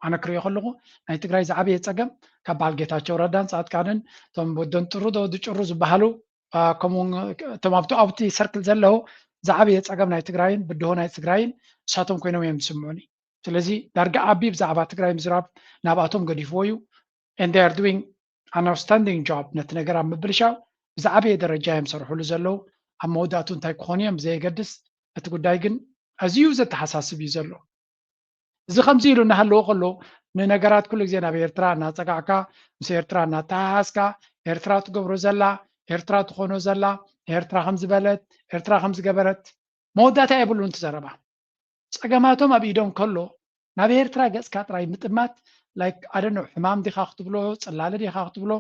ኣነ ክሪኦ ከለኹ ናይ ትግራይ ዝዓበየ ፀገም ካብ በዓል ጌታቸው ረዳን ፃድቃንን እቶም ወደን ጥሩ ዶ ድጭሩ ዝበሃሉ ከምኡ እቶም ኣብቲ ኣብቲ ሰርክል ዘለዉ ዝዓበየ ፀገም ናይ ትግራይን ብድሆ ናይ ትግራይን እሳቶም ኮይኖም እዮም ዝስምዑኒ። ስለዚ ዳርጋ ኣቢ ብዛዕባ ትግራይ ምዝራብ ናብኣቶም ገዲፍዎ እዩ። And they are doing an outstanding job ነቲ ነገር ኣብ ምብልሻው ብዝዓበየ ደረጃ እዮም ሰርሕሉ ዘለዉ። ኣብ መወዳእቱ እንታይ ክኾኑ እዮም ብዘየገድስ እቲ ጉዳይ ግን ኣዝዩ ዘተሓሳስብ እዩ ዘሎ። እዚ ከምዚ ኢሉ እናሃለወ ከሎ ንነገራት ኩሉ ግዜ ናብ ኤርትራ እናፀጋዕካ ምስ ኤርትራ እናተሓሓዝካ ኤርትራ ትገብሮ ዘላ ኤርትራ ትኾኖ ዘላ ኤርትራ ከምዝበለት ኤርትራ ከምዝገበረት መወዳእታ የብሉን እቲ ዘረባ። ፀገማቶም ኣብ ኢዶም ከሎ ናብ ኤርትራ ገፅካ ጥራይ ምጥማት like I don't know ሕማም ዲኻ ክትብሎ ፅላለ ዲኻ ክትብሎ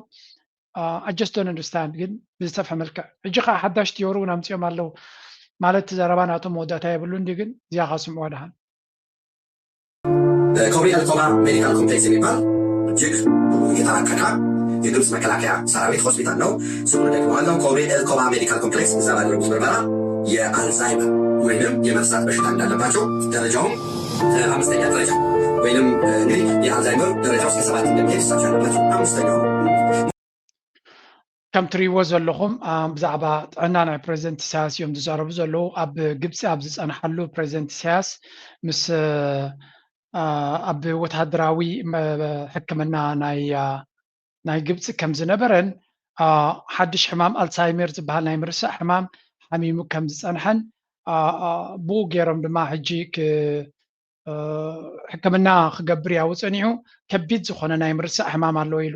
I just don't understand ግን ብዝሰፍሐ መልክዕ ሕጂ ከዓ ሓዳሽ ቲዮሪ እውን ኣምፅኦም ኣለዉ ማለት እቲ ዘረባ ናቶም መወዳእታ የብሉን ድዩ ግን እዚኣ ከዓ ስምዕዋ ደሓን ኮብሪ ኤልኮባ ሜዲካል ኮምፕሌክስ የሚባል እጅግ የተራቀቀ የግብፅ መከላከያ ሰራዊት ሆስፒታል ነው። ስሙ ደግሞ ዋናው ኮብሪ ኤልኮባ ሜዲካል ኮምፕሌክስ እዛ ባደረጉት ምርመራ የአልዛይመር ወይም የመርሳት በሽታ እንዳለባቸው ደረጃውም አምስተኛ ደረጃ ወይም እንግዲህ የአልዛይመር ደረጃ እስከ ሰባት እንደሚሄድ እሳቸው ያለባቸው አምስተኛው ከም ትሪእዎ ዘለኹም ብዛዕባ ጥዕና ናይ ፕሬዚደንት ኢሳያስ እዮም ዝዛረቡ ዘለዉ። ኣብ ግብፂ ኣብ ዝፀንሓሉ ፕሬዚደንት ኢሳያስ ምስ ኣብ ወታደራዊ ሕክምና ናይ ናይ ግብፂ ከም ዝነበረን ሓድሽ ሕማም ኣልሳይመር ዝበሃል ናይ ምርሳዕ ሕማም ሓሚሙ ከም ዝፀንሐን ብኡ ገይሮም ድማ ሕጂ ሕክምና ክገብር ያው ፀኒሑ ከቢድ ዝኾነ ናይ ምርሳዕ ሕማም ኣለዎ ኢሉ።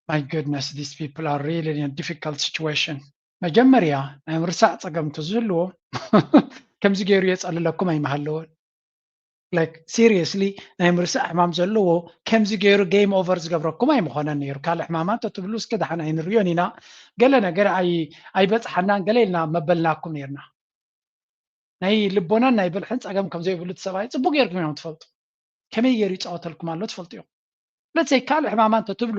My goodness, these people are really in a difficult situation. መጀመርያ ናይ ምርሳዕ ፀገም እንተዝህልዎ ከምዚ ገይሩ የፀልለኩም ኣይምሃለወን። Like seriously ናይ ምርሳዕ ሕማም ዘለዎ ከምዚ ገይሩ game over ዝገብረኩም ኣይምኾነን ነይሩ። ካልእ ሕማማት ተትብሉ እስከ ደሓን ኣይንሪኦን ኢና። ገለ ነገር ኣይበፅሓናን ገለ ኢልና መበልናኩም ነይርና። ናይ ልቦናን ናይ ብልሕን ፀገም ከም ዘይብሉ እቲ ሰብኣይ ፅቡቅ ጌርኩም እዮም ትፈልጡ። ከመይ ገይሩ ይፃወተልኩም ኣሎ ትፈልጡ እዮም። ለዘይ ካልእ ሕማማ እንተትብሉ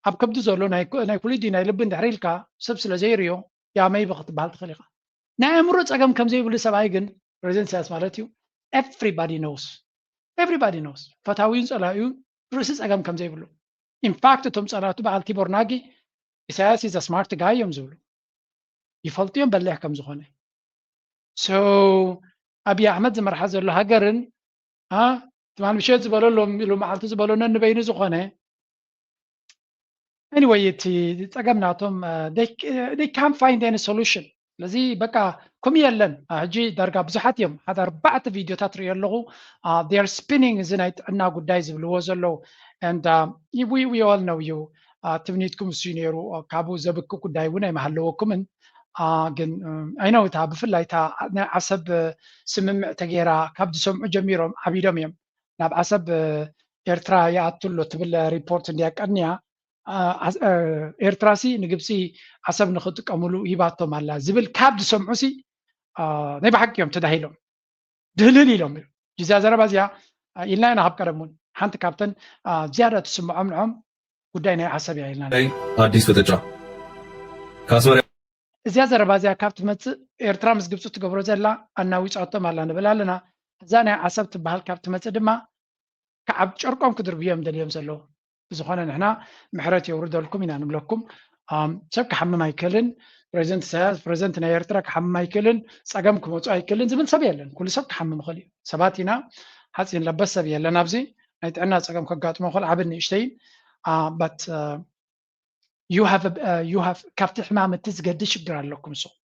ኣብ ከብዱ ዘሎ ናይ ኩሊዲ ናይ ልቢ እንድሕር ኢልካ ሰብ ስለ ዘይርዮ ያመይ ብክትበሃል ትኽእል ኢኻ። ናይ ኣእምሮ ፀገም ከም ዘይብሉ ሰብኣይ ግን ፕሬዚደንት ኢሳያስ ማለት እዩ። Everybody knows, everybody knows ፈታዊውን ፀላኢውን ርእሲ ፀገም ከም ዘይብሉ። ኢንፋክት እቶም ፀላእቱ በዓል ቲቦር ናጊ ኢሳያስ is smart guy እዮም ዝብሉ። ይፈልጡ እዮም በሊሕ ከም ዝኾነ። So ኣብይ ኣሕመድ ዝመርሓ ዘሎ ሃገርን ትማል ምሸት ዝበሎ ሎም ኢሉ መዓልቲ ዝበሎ ነንበይኑ ዝኾነ anyway እቲ ፀገም ናቶም they can't find any solution። ስለዚ በቃ ከም የለን ሕጂ ዳርጋ ብዙሓት እዮም ሓደ ኣርባዕተ ቪድዮታት ርእዮ ኣለኹ። They're spinning እዚ ናይ ጥዕና ጉዳይ ዝብልዎ ዘለዉ and we all know you ትምኒትኩም እሱ ነይሩ። ካብኡ ዘብኪ ጉዳይ እውን ኣይመሃለወኩምን። ግን ኣይነው እታ ብፍላይ እታ ናይ ዓሰብ ስምምዕ ተገይራ ካብ ዝሰምዑ ጀሚሮም ዓቢዶም እዮም ናብ ዓሰብ ኤርትራ ይኣቱ ኣሎ ትብል ሪፖርት እንድያ ቀንያ። ኤርትራ ሲ ንግብፂ ዓሰብ ንክጥቀምሉ ሂባቶም ኣላ ዝብል ካብ ዝሰምዑ ሲ ናይ ብሓቂ እዮም ተዳሂሎም ድህልል ኢሎም እዩ። እዚኣ ዘረባ እዚኣ ኢልና ኢና ካብ ቀደም እውን ሓንቲ ካብተን ዝያዳ ትስምዖም ንዖም ጉዳይ ናይ ዓሰብ እያ ኢልና ኣዲስ ፍጥጫ ከኣስመራ እዚኣ ዘረባ እዚኣ ካብ ትመፅእ ኤርትራ ምስ ግብፂ ትገብሮ ዘላ ኣናዊፃቶም ኣላ ንብል ኣለና። እዛ ናይ ዓሰብ ትበሃል ካብ ትመፅእ ድማ ከዓብ ጨርቆም ክድርብዮም ደልዮም ዘለዉ ብዝኾነ ንሕና ምሕረት የውርደልኩም ኢና ንብለኩም። ሰብ ክሓምም ኣይክእልን። ፕሬዚደንት ኢሳያስ ፕሬዚደንት ናይ ኤርትራ ክሓምም ኣይክእልን። ፀገም ክመፁ ኣይክእልን ዝብል ሰብ የለን። ኩሉ ሰብ ክሓምም ይኽእል እዩ። ሰባት ኢና። ሓፂን ለበስ ሰብ የለን ኣብዚ። ናይ ጥዕና ፀገም ከጋጥሞ ይኽእል ዓብን ንእሽተይን። But you have ካብቲ ሕማም እቲ ዝገድድ ሽግር ኣለኩም ንስኹም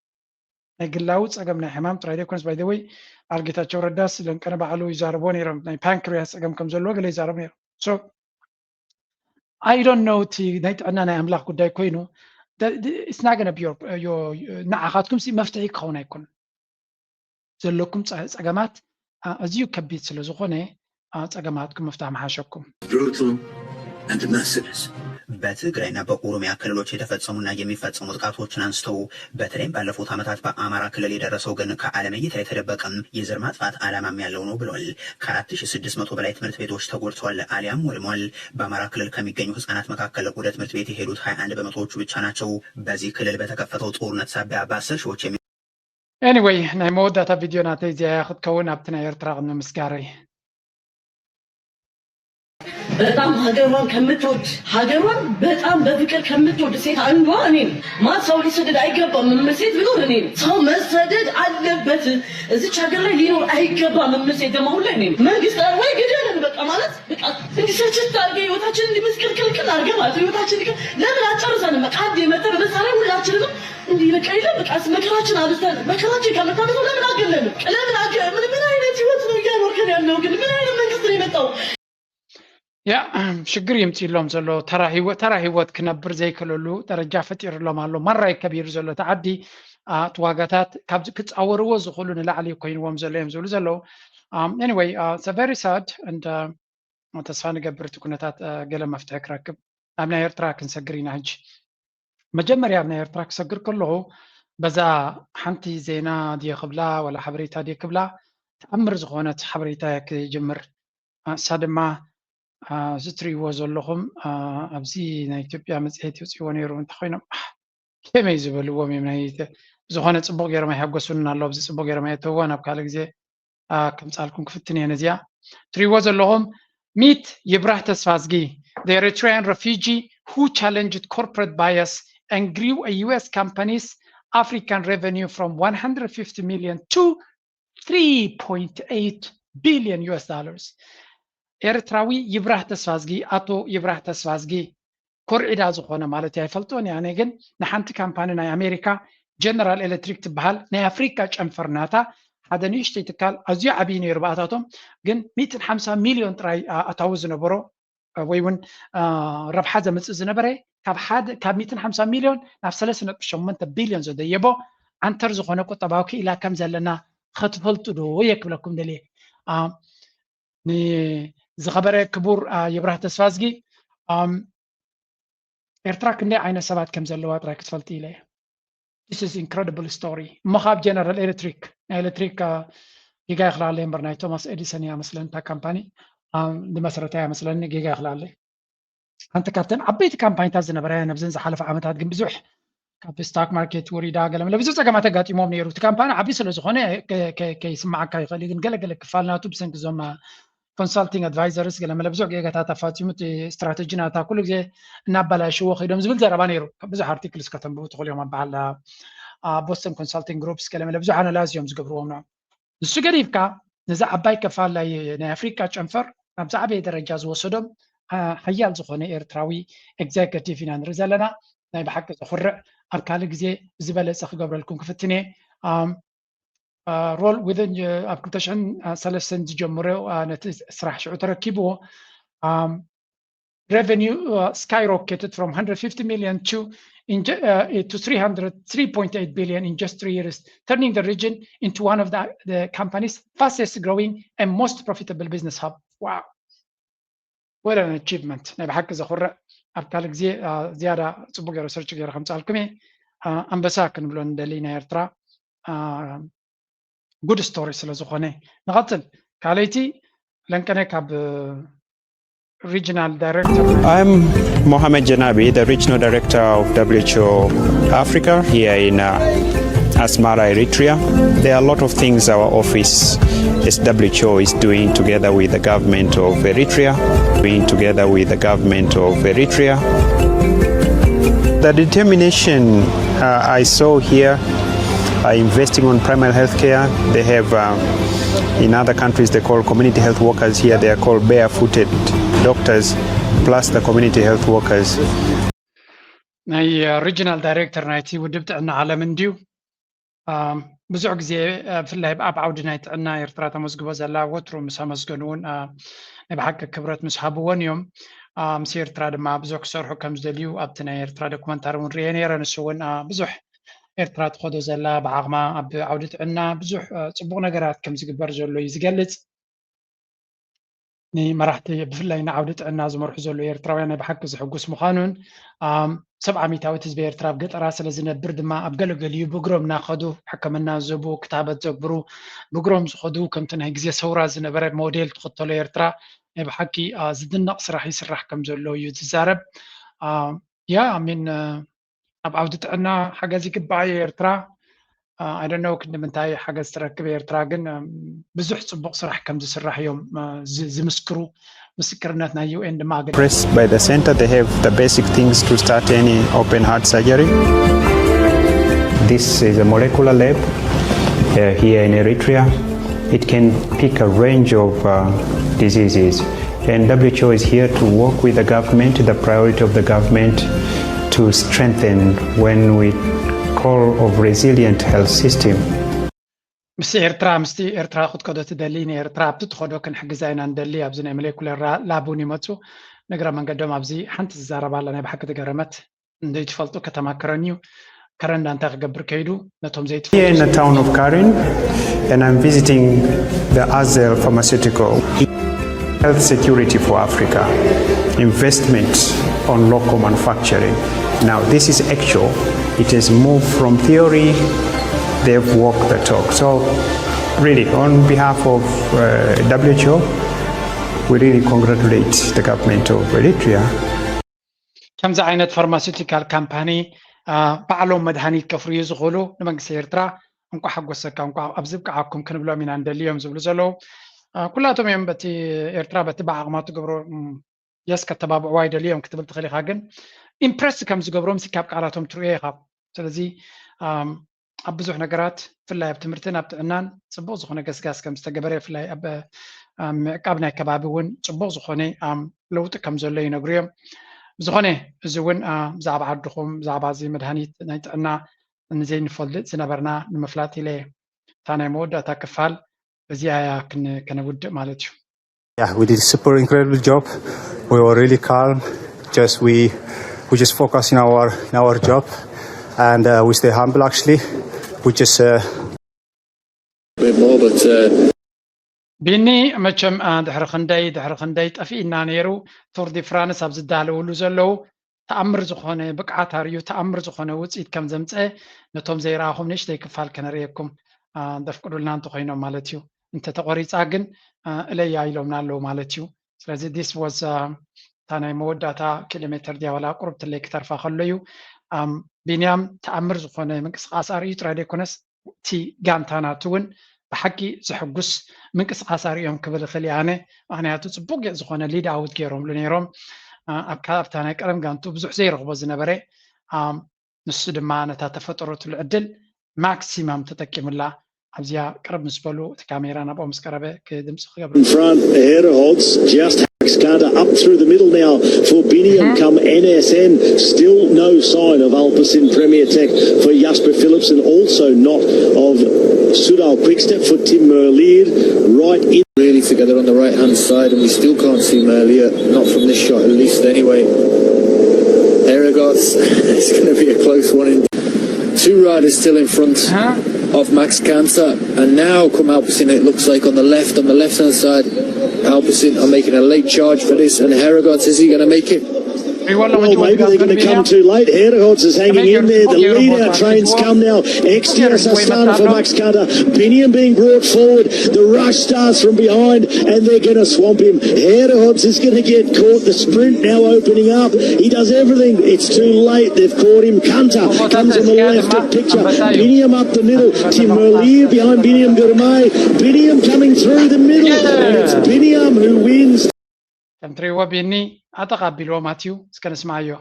ናይ ግላዊ ፀገም ናይ ሕማም ጥራይ ዘይኮነስ by the way ኣርጌታቸው ረዳስ ለንቀነ ባዕሉ ይዛረቦ ነይሮም ናይ ፓንክሪያስ ፀገም ከም ዘለዎ ገለ ይዛረቡ ነይሮም። So I don't know እቲ ናይ ጥዕና ናይ ኣምላኽ ጉዳይ ኮይኑ it's not gonna be ንዓኻትኩም ሲ መፍትሒ ክኸውን ኣይኮኑን። ዘለኩም ፀገማት ኣዝዩ ከቢድ ስለ ዝኾነ ፀገማትኩም ምፍታሕ ምሓሸኩም። Brutal and merciless. በትግራይና በኦሮሚያ ክልሎች የተፈጸሙና የሚፈጸሙ ጥቃቶችን አንስተው በተለይም ባለፉት ዓመታት በአማራ ክልል የደረሰው ግን ከዓለም እይታ የተደበቀም የዘር ማጥፋት ዓላማም ያለው ነው ብለዋል። ከአራት ሺህ ስድስት መቶ በላይ ትምህርት ቤቶች ተጎድተዋል አሊያም ወድመዋል። በአማራ ክልል ከሚገኙ ህጻናት መካከል ወደ ትምህርት ቤት የሄዱት ሃያ አንድ በመቶዎቹ ብቻ ናቸው። በዚህ ክልል በተከፈተው ጦርነት ሳቢያ በአስር ሺዎች የሚ Anyway ናይ መወዳእታ ቪድዮ ናተይ እዚኣ እያ ክትከውን ኣብቲ ናይ ኤርትራ ቅድሚ ምስጋረይ። በጣም ሀገሯን ከምትወድ ሀገሯን በጣም በፍቅር ከምትወድ ሴት አንዷ እኔ ነኝ። ማን ሰው ሊሰደድ አይገባም የምል ሴት ብኖር እኔ ነኝ። ሰው መሰደድ አለበት እዚች ሀገር ላይ ሊኖር አይገባም የምል ሴት ደግሞ አሁን ላይ እኔ ነኝ። መንግስት ወይ ግደለን በቃ ማለት በቃ እንዲህ ስልችት አድርገህ ህይወታችንን እንዲህ ምስቅልቅልቅል አድርገህ ማለት ነው ህይወታችንን ለምን አትጨርሰንም? በቃ አንዴ መተህ በመሳሪያ ሁላችንንም እንዲህ በቃ የለም በቃ መከራችን አብዝተን መከራችን ከምታብሰው ለምን አገለልን? ለምን አገ ምን ምን አይነት ህይወት ነው እያኖርከን ያለው ግን ምን አይነት መንግስት ነው የመጣው? ያ ሽግር ይምፅሎም ዘሎ ተራ ህይወት ተራ ህይወት ክነብር ዘይክእለሉ ደረጃ ፈጢርሎም ኣሎ። ማራይ ከቢሩ ዘሎ እቲ ዓዲ እቲ ዋጋታት ካብ ክፃወርዎ ዝኽእሉ ንላዕሊ ኮይንዎም ዘሎ እዮም ዝብሉ ዘለዉ። Anyway very sad and ተስፋ ንገብር እቲ ኩነታት ገለ መፍትሒ ክረክብ። ኣብ ናይ ኤርትራ ክንሰግር ኢና ሕጂ። መጀመርያ ኣብ ናይ ኤርትራ ክሰግር ከለኹ በዛ ሓንቲ ዜና ድየ ክብላ ወላ ሓበሬታ ድየ ክብላ ተኣምር ዝኾነት ሓበሬታ እየ ክጅምር። እሳ ድማ እዚ ትርእይዎ ዘለኹም ኣብዚ ናይ ኢትዮጵያ መፅሄት ይውፅእዎ ነይሩ እንተኾይኖም ከመይ ዝበልዎም እዮም ናይ ዝኾነ ፅቡቕ ገይሮም ኣይሓጎሱንን ኣለዉ። ኣብዚ ፅቡቕ ገይሮም ኣየተውዋ ናብ ካልእ ግዜ ከምፃልኩም ክፍትን እየ ነዚኣ ትሪእዎ ዘለኹም ሚት ይብራህ ተስፋዝጊ the Eritrean refugee who challenged corporate bias and grew a U S company's African revenue from one hundred fifty million to three point eight billion U S dollars ኤርትራዊ ይብራህ ተስፋዝጊ ኣቶ ይብራህ ተስፋዝጊ ኮርዒዳ ዝኾነ ማለት እያ ኣይፈልጦን እያ ኣነ ግን ንሓንቲ ካምፓኒ ናይ ኣሜሪካ ጀነራል ኤሌክትሪክ ትበሃል ናይ ኣፍሪካ ጨንፈር ናታ ሓደ ንእሽተይ ትካል ኣዝዩ ዓብዪ ነይሩ ብኣታቶም ግን ሚእትን ሓምሳ ሚልዮን ጥራይ ኣታዊ ዝነበሮ ወይ እውን ረብሓ ዘምፅእ ዝነበረ ካብ ሓደ ካብ ሚእትን ሓምሳ ሚልዮን ናብ ሰለስተ ነጥቢ ሸሞንተ ቢልዮን ዘደየቦ ዓንተር ዝኾነ ቁጠባዊ ክኢላ ከም ዘለና ክትፈልጡ ዶ እየ ክብለኩም ደልየ ንዝኸበረ ክቡር ይብራህ ተስፋዝጊ ኤርትራ ክንደይ ዓይነት ሰባት ከም ዘለዋ ጥራይ ክትፈልጢ ኢለ እየ this is incredible story እሞ ካብ ጀነራል ኤሌክትሪክ ናይ ኤሌክትሪክ ጌጋ ይኽላለየ እምበር ናይ ቶማስ ኤዲሰን እያ መስለን እታ ካምፓኒ ዝመሰረታ እያ መስለኒ፣ ጌጋ ይኽላለይ። ሓንቲ ካብተን ዓበይቲ ካምፓኒታት ዝነበረ ነብዘን ዝሓለፈ ዓመታት ግን ብዙሕ ካብ ስታክ ማርኬት ወሪዳ ገለመለ ብዙሕ ፀገማት ኣጋጢሞም ነይሩ። እቲ ካምፓኒ ዓብዪ ስለ ዝኾነ ከይስማዓካ ይኽእል እዩ፣ ግን ገለገለ ክፋል ናቱ ብሰንኪ ዞም ኮንሳልቲንግ ኣድቫይዘርስ ገለመለ ብዙሕ ጌጋታት ኣፋፂሙ፣ እቲ ስትራተጂ ናታ ኩሉ ግዜ እናበላሽዎ ከይዶም ዝብል ዘረባ ነይሩ። ብዙሕ ኣርቲክልስ ከተንብቡ ትኽእሉ እዮም። ኣብ በዓል ቦስተን ኮንሳልቲንግ ግሩፕስ ገለመለ ብዙሕ ኣናላይዝ እዮም ዝገብርዎም። ንሱ ገዲፍካ ነዚ ዓባይ ክፋል ናይ ኣፍሪቃ ጨንፈር ኣብ ዝዓበየ ደረጃ ዝወሰዶም ሓያል ዝኾነ ኤርትራዊ ኤግዜከቲቭ ኢና ንርኢ ዘለና። ናይ ብሓቂ ዘኹርዕ፣ ኣብ ካልእ ግዜ ዝበለጸ ክገብረልኩም ክፍትን እየ። ሮል ዊዝን ኣብ ክልተ ሽሕን ሰለስተን ዝጀምሮ ነቲ ስራሕ ሽዑ ተረኪብዎ። Revenue skyrocketed from one hundred fifty million to to three hundred, three point eight billion in just three years, turning the region into one of the company's fastest growing and most profitable business hub. Wow. What an achievement. ናይ ብሓቂ ዘኹርዕ። ኣብ ካልእ ግዜ ዝያዳ ጽቡቅ ገይረ ሰርች ገይረ ከምጻልኩም እየ። ኣንበሳ ክንብሎ ንደሊ ናይ ኤርትራ ጉድ ስቶሪ ስለ ዝኾነ። ንቐጽል። ካልኣይቲ ለንቀነ ካብ regional director. I'm Mohamed Janabi, the regional director of W H O Africa here in uh, Asmara, Eritrea. There are a lot of things our office, S W H O, is doing together with the government of Eritrea, doing together with the government of Eritrea. The determination uh, I saw here uh, investing on primary health care. They have, um, in other countries, they call community health workers. Here, they are called barefooted doctors, plus the community health workers. ናይ ሪጅናል ዳይሬክተር ናይቲ ውድብ ጥዕና ዓለም እንድዩ። ብዙሕ ግዜ ብፍላይ ኣብ ዓውዲ ናይ ጥዕና ኤርትራ ተመዝግቦ ዘላ፣ ወትሩ ምስ ኣመስገኑ እውን ናይ ብሓቂ ክብረት ምስ ሃብዎን እዮም። ምስ ኤርትራ ድማ ብዙሕ ክሰርሑ ከም ዝደልዩ ኣብቲ ናይ ኤርትራ ዶኩመንታሪ እውን ርየ ነይረ። ንሱ እውን ብዙሕ ኤርትራ ትኸዶ ዘላ ብዓቕማ ኣብ ዓውዲ ጥዕና ብዙሕ ጽቡቕ ነገራት ከም ዝግበር ዘሎ እዩ ዝገልጽ። ንመራሕቲ ብፍላይ ንዓውዲ ጥዕና ዝመርሑ ዘለዉ ኤርትራውያን ናይ ብሓቂ ዝሕጉስ ምዃኑን ሰብዓ ሚታዊት ህዝቢ ኤርትራ ኣብ ገጠራ ስለ ዝነብር ድማ ኣብ ገለገሊኡ ብእግሮም እናኸዱ ሕክምና ዝህቡ፣ ክታበት ዘግብሩ፣ ብእግሮም ዝኸዱ ከምቲ ናይ ግዜ ሰውራ ዝነበረ ሞዴል ትኽተሎ ኤርትራ ናይ ብሓቂ ዝድነቕ ስራሕ ይስራሕ ከም ዘሎ እዩ ዝዛረብ። ያ ሚን ኣብ ዓውዲ ጥዕና ሓገዝ ይግባእ እዩ ኤርትራ። I don't know ክንዲ ምንታይ ሓገዝ ትረክብ ኤርትራ፣ ግን ብዙሕ ጽቡቕ ስራሕ ከም ዝስራሕ እዮም ዝምስክሩ። ምስክርነት ናይ ዩ ኤን ድማ ኣገ Pressed by the center, they have the basic things to start any open heart surgery. This is a molecular lab uh, here in Eritrea. It can pick a range of uh, diseases. And W H O is here to work with the government, the priority of the government to strengthen when we call of resilient health system. ምስ ኤርትራ ምስቲ ኤርትራ ክትከዶ ትደሊ ንኤርትራ ኣብቲ ትኸዶ ክንሕግዛ ኢና ንደሊ። ኣብዚ ናይ ሞሌኩለር ላብ እውን ይመፁ። ንግረ መንገዶም ኣብዚ ሓንቲ ዝዛረባ ኣላ ናይ ብሓቂ ትገረመት። እንዘይትፈልጡ ከተማ ከረን እዩ። ከረን እንታይ ክገብር ከይዱ ነቶም ዘይትፈልጡ Here in the town of Karen, and I'm visiting the Azel Pharmaceutical. Health security for Africa, investment on local manufacturing. Now, this is actual. It has moved from theory, they've walked the talk. So, really, on behalf of uh, W H O, we really congratulate the government of Eritrea. ከምዚ ዓይነት ፋርማሲውቲካል ካምፓኒ ባዕሎም መድሃኒት ከፍርዩ ዝኽእሉ ንመንግስቲ ኤርትራ እንኳ ሓጎሰካ፣ እንኳ ኣብዚ ብቅዓኩም ክንብሎም ኢና ንደሊ እዮም ዝብሉ ዘለዉ። ኩላቶም እዮም በቲ ኤርትራ በቲ ብዓቕማ ትገብሮ የስ ከተባብዕዋ ይደልዩ እዮም ክትብል ትኽእል ኢኻ፣ ግን ኢምፕረስ ከም ዝገብሮም ሲ ካብ ቃላቶም ትርእዮ ኢኻ። ስለዚ ኣብ ብዙሕ ነገራት ብፍላይ ኣብ ትምህርትን ኣብ ጥዕናን ጽቡቕ ዝኾነ ገስጋስ ከም ዝተገበረ ብፍላይ ኣብ ምዕቃብ ናይ ከባቢ እውን ጽቡቕ ዝኾነ ለውጢ ከም ዘሎ ይነግሩ እዮም። ብዝኾነ እዚ እውን ብዛዕባ ዓድኹም ብዛዕባ እዚ መድሃኒት ናይ ጥዕና ንዘይንፈልጥ ዝነበርና ንምፍላጥ ኢለ እታ ናይ መወዳእታ ክፋል እዚኣ እያ ከነውድእ ማለት እዩ። Yeah, we did a super incredible job. We were really calm. Just we we just focus in our in our job, and uh, we stay humble. Actually, we just. Uh, Bit more, but uh, ቢኒ መቸም ድሕሪ ክንደይ ድሕሪ ክንደይ ጠፊእና ነይሩ። ቱር ዲ ፍራንስ ኣብ ዝዳለውሉ ዘለዉ ተኣምር ዝኾነ ብቅዓት ኣርዩ ተኣምር ዝኾነ ውፅኢት ከም ዘምፀ ነቶም ዘይረኣኹም ንእሽተይ ክፋል ከነርእየኩም ደፍቅዱልና እንተኾይኖም ማለት እዩ። እንተተቆሪፃ ግን እለያ ኢሎምና ኣለዉ ማለት እዩ። ስለዚ this was እታ ናይ መወዳእታ ኪሎ ሜትር ድያ ዋላ ቁርብ ትለይ ክተርፋ ከሎ እዩ። ቢንያም ተኣምር ዝኾነ ምንቅስቃስ ኣርእዩ ጥራይ ዘይኮነስ እቲ ጋንታ ናቱ እውን ብሓቂ ዘሐጉስ ምንቅስቃስ ኣርእዮም ክብል እኽእል እየ ኣነ። ምክንያቱ ፅቡቅ ጌ- ዝኾነ ሊድ ኣውት ገይሮምሉ ነይሮም። ኣብታ ናይ ቀደም ጋንቱ ብዙሕ ዘይረኽቦ ዝነበረ ንሱ ድማ ነታ ተፈጠረትሉ ዕድል ማክሲማም ተጠቂሙላ። ኣብዚኣ ቅርብ ምስ በሉ እቲ ካሜራ ናብኦም ምስ ቀረበ ክድምፂ ክገብር In front, Herhods just hacks Carter up through the middle now for Biniam come N S N. Still no sign of Alpecin Premier Tech for Jasper Phillips and also not of Sudal Quickstep for Tim Merlier right in. Really together on the right hand side, and we still can't see Merlier, not from this shot at least anyway. Herregaard's, it's going to be a close one. In. Two riders still in front of Max Canter, and now come Alpecin, it looks like on the left, on the left hand side, Alpecin are making a late charge for this, and Herregaard's, is he going to make it? Well, maybe they're going to come too late. Herregaard's is hanging in there. The leader trains come now. X T S Astana for Max Carter. Biniam being brought forward. The rush starts from behind, and they're going to swamp him. Herregaard's is going to get caught. The sprint now opening up. He does everything. It's too late. They've caught him. Canter comes on the left of picture. Biniam up the middle. Tim Merlier behind Biniam Girmay. Biniam coming through the middle. And it's Biniam who wins. ከም ትሪእዎ ቢኒ ኣጠቓ ኣቢልዎ ማትዩ እስከ ንስማዓዮ።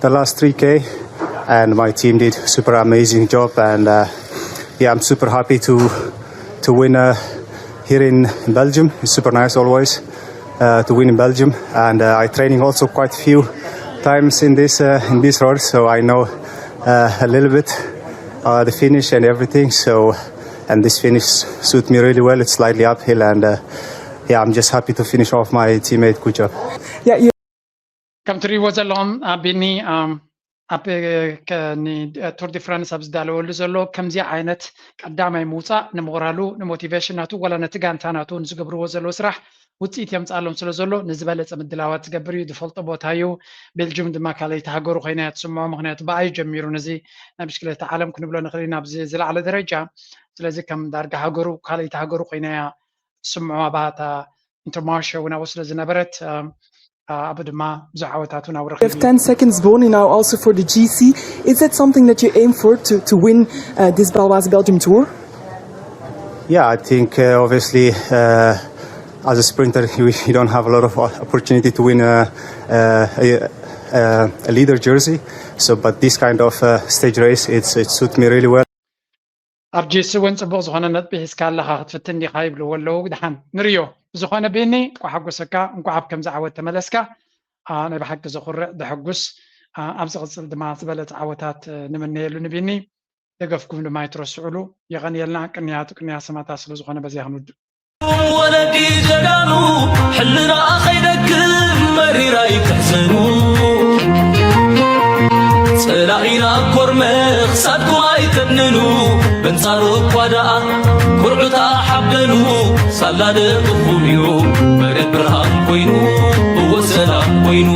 The last three K, and my team did super amazing job, and uh, yeah, I'm super happy to to win uh, here in Belgium. It's super nice always uh, to win in Belgium, and uh, I training also quite a few times in this uh, in this road, so I know uh, a little bit uh, the finish and everything. So, and this finish suit me really well. It's slightly uphill, and uh, yeah, I'm just happy to finish off my teammate. Good job. ከም ትሪእዎ ዘለኹም ቢኒ ኣብ ቱር ዲ ፍራንስ ኣብ ዝዳለወሉ ዘሎ ከምዚ ዓይነት ቀዳማይ ምውፃእ ንሞራሉ ንሞቲቬሽን ናቱ ዋላ ነቲ ጋንታ ናቱ ንዝገብርዎ ዘለዉ ስራሕ ውፅኢት የምፅኣሎም ስለ ዘሎ ንዝበለፀ ምድላዋት ዝገብር እዩ። ዝፈልጦ ቦታ እዩ። ቤልጅም ድማ ካልኣይቲ ሃገሩ ኮይና እያ ትስምዖ። ምክንያቱ ብኣዩ ጀሚሩ ነዚ ናይ ብሽክሌታ ዓለም ክንብሎ ንኽእል ኢና ኣብዚ ዝለዓለ ደረጃ። ስለዚ ከም ዳርጋ ሃገሩ ካልኣይቲ ሃገሩ ኮይና እያ ትስምዖ። ኣባታ ኢንተርማርሻ እውን ኣብኡ ስለ ዝነበረት ኣብኡ ድማ ብዙሕ ዓወታት እውን ኣብኡ You have ten seconds boni now also for the G C. Is that something that you aim for to, to win uh, this Baloise Belgium Tour? Yeah, I think uh, obviously uh, as a sprinter, you, you don't have a lot of opportunity to win a, a, a, a leader jersey. So, but this kind of uh, stage race, it's, it suits me really well. ኣብ ጂሲ እውን ፅቡቅ ዝኮነ ነጥቢ ሒዝካ ኣለካ ክትፍትን ዲካ ይብልዎ ኣለዉ። ድሓን ንርዮ ብዝኮነ ቤኒ እንኳዕ ሓጎሰካ፣ እንኳዕ ኣብ ከምዚ ዓወት ተመለስካ። ናይ ብሓቂ ዘኩርዕ ዘሐጉስ፣ ኣብ ዝቅፅል ድማ ዝበለፀ ዓወታት ንምነየሉ ንቢኒ። ደገፍኩም ድማ ኣይትረስዕሉ። የቀንየልና። ቅንያቱ ቅንያ ሰማእታት ስለዝኮነ በዚያ ክንውድእ። ወለዲ ጀጋኑ ሕልና ከይደክም መሪራ ይትሕዘኑ። ጸላኢና ኮርመ ክሳድኩም ኣይተድንኑ። በንጻሩ እኳ ደኣ ኩርዑታ ሓብደኑ። ሳላ ደቅኹም እዩ መሬት ብርሃን ኮይኑ እወ ሰላም ኮይኑ።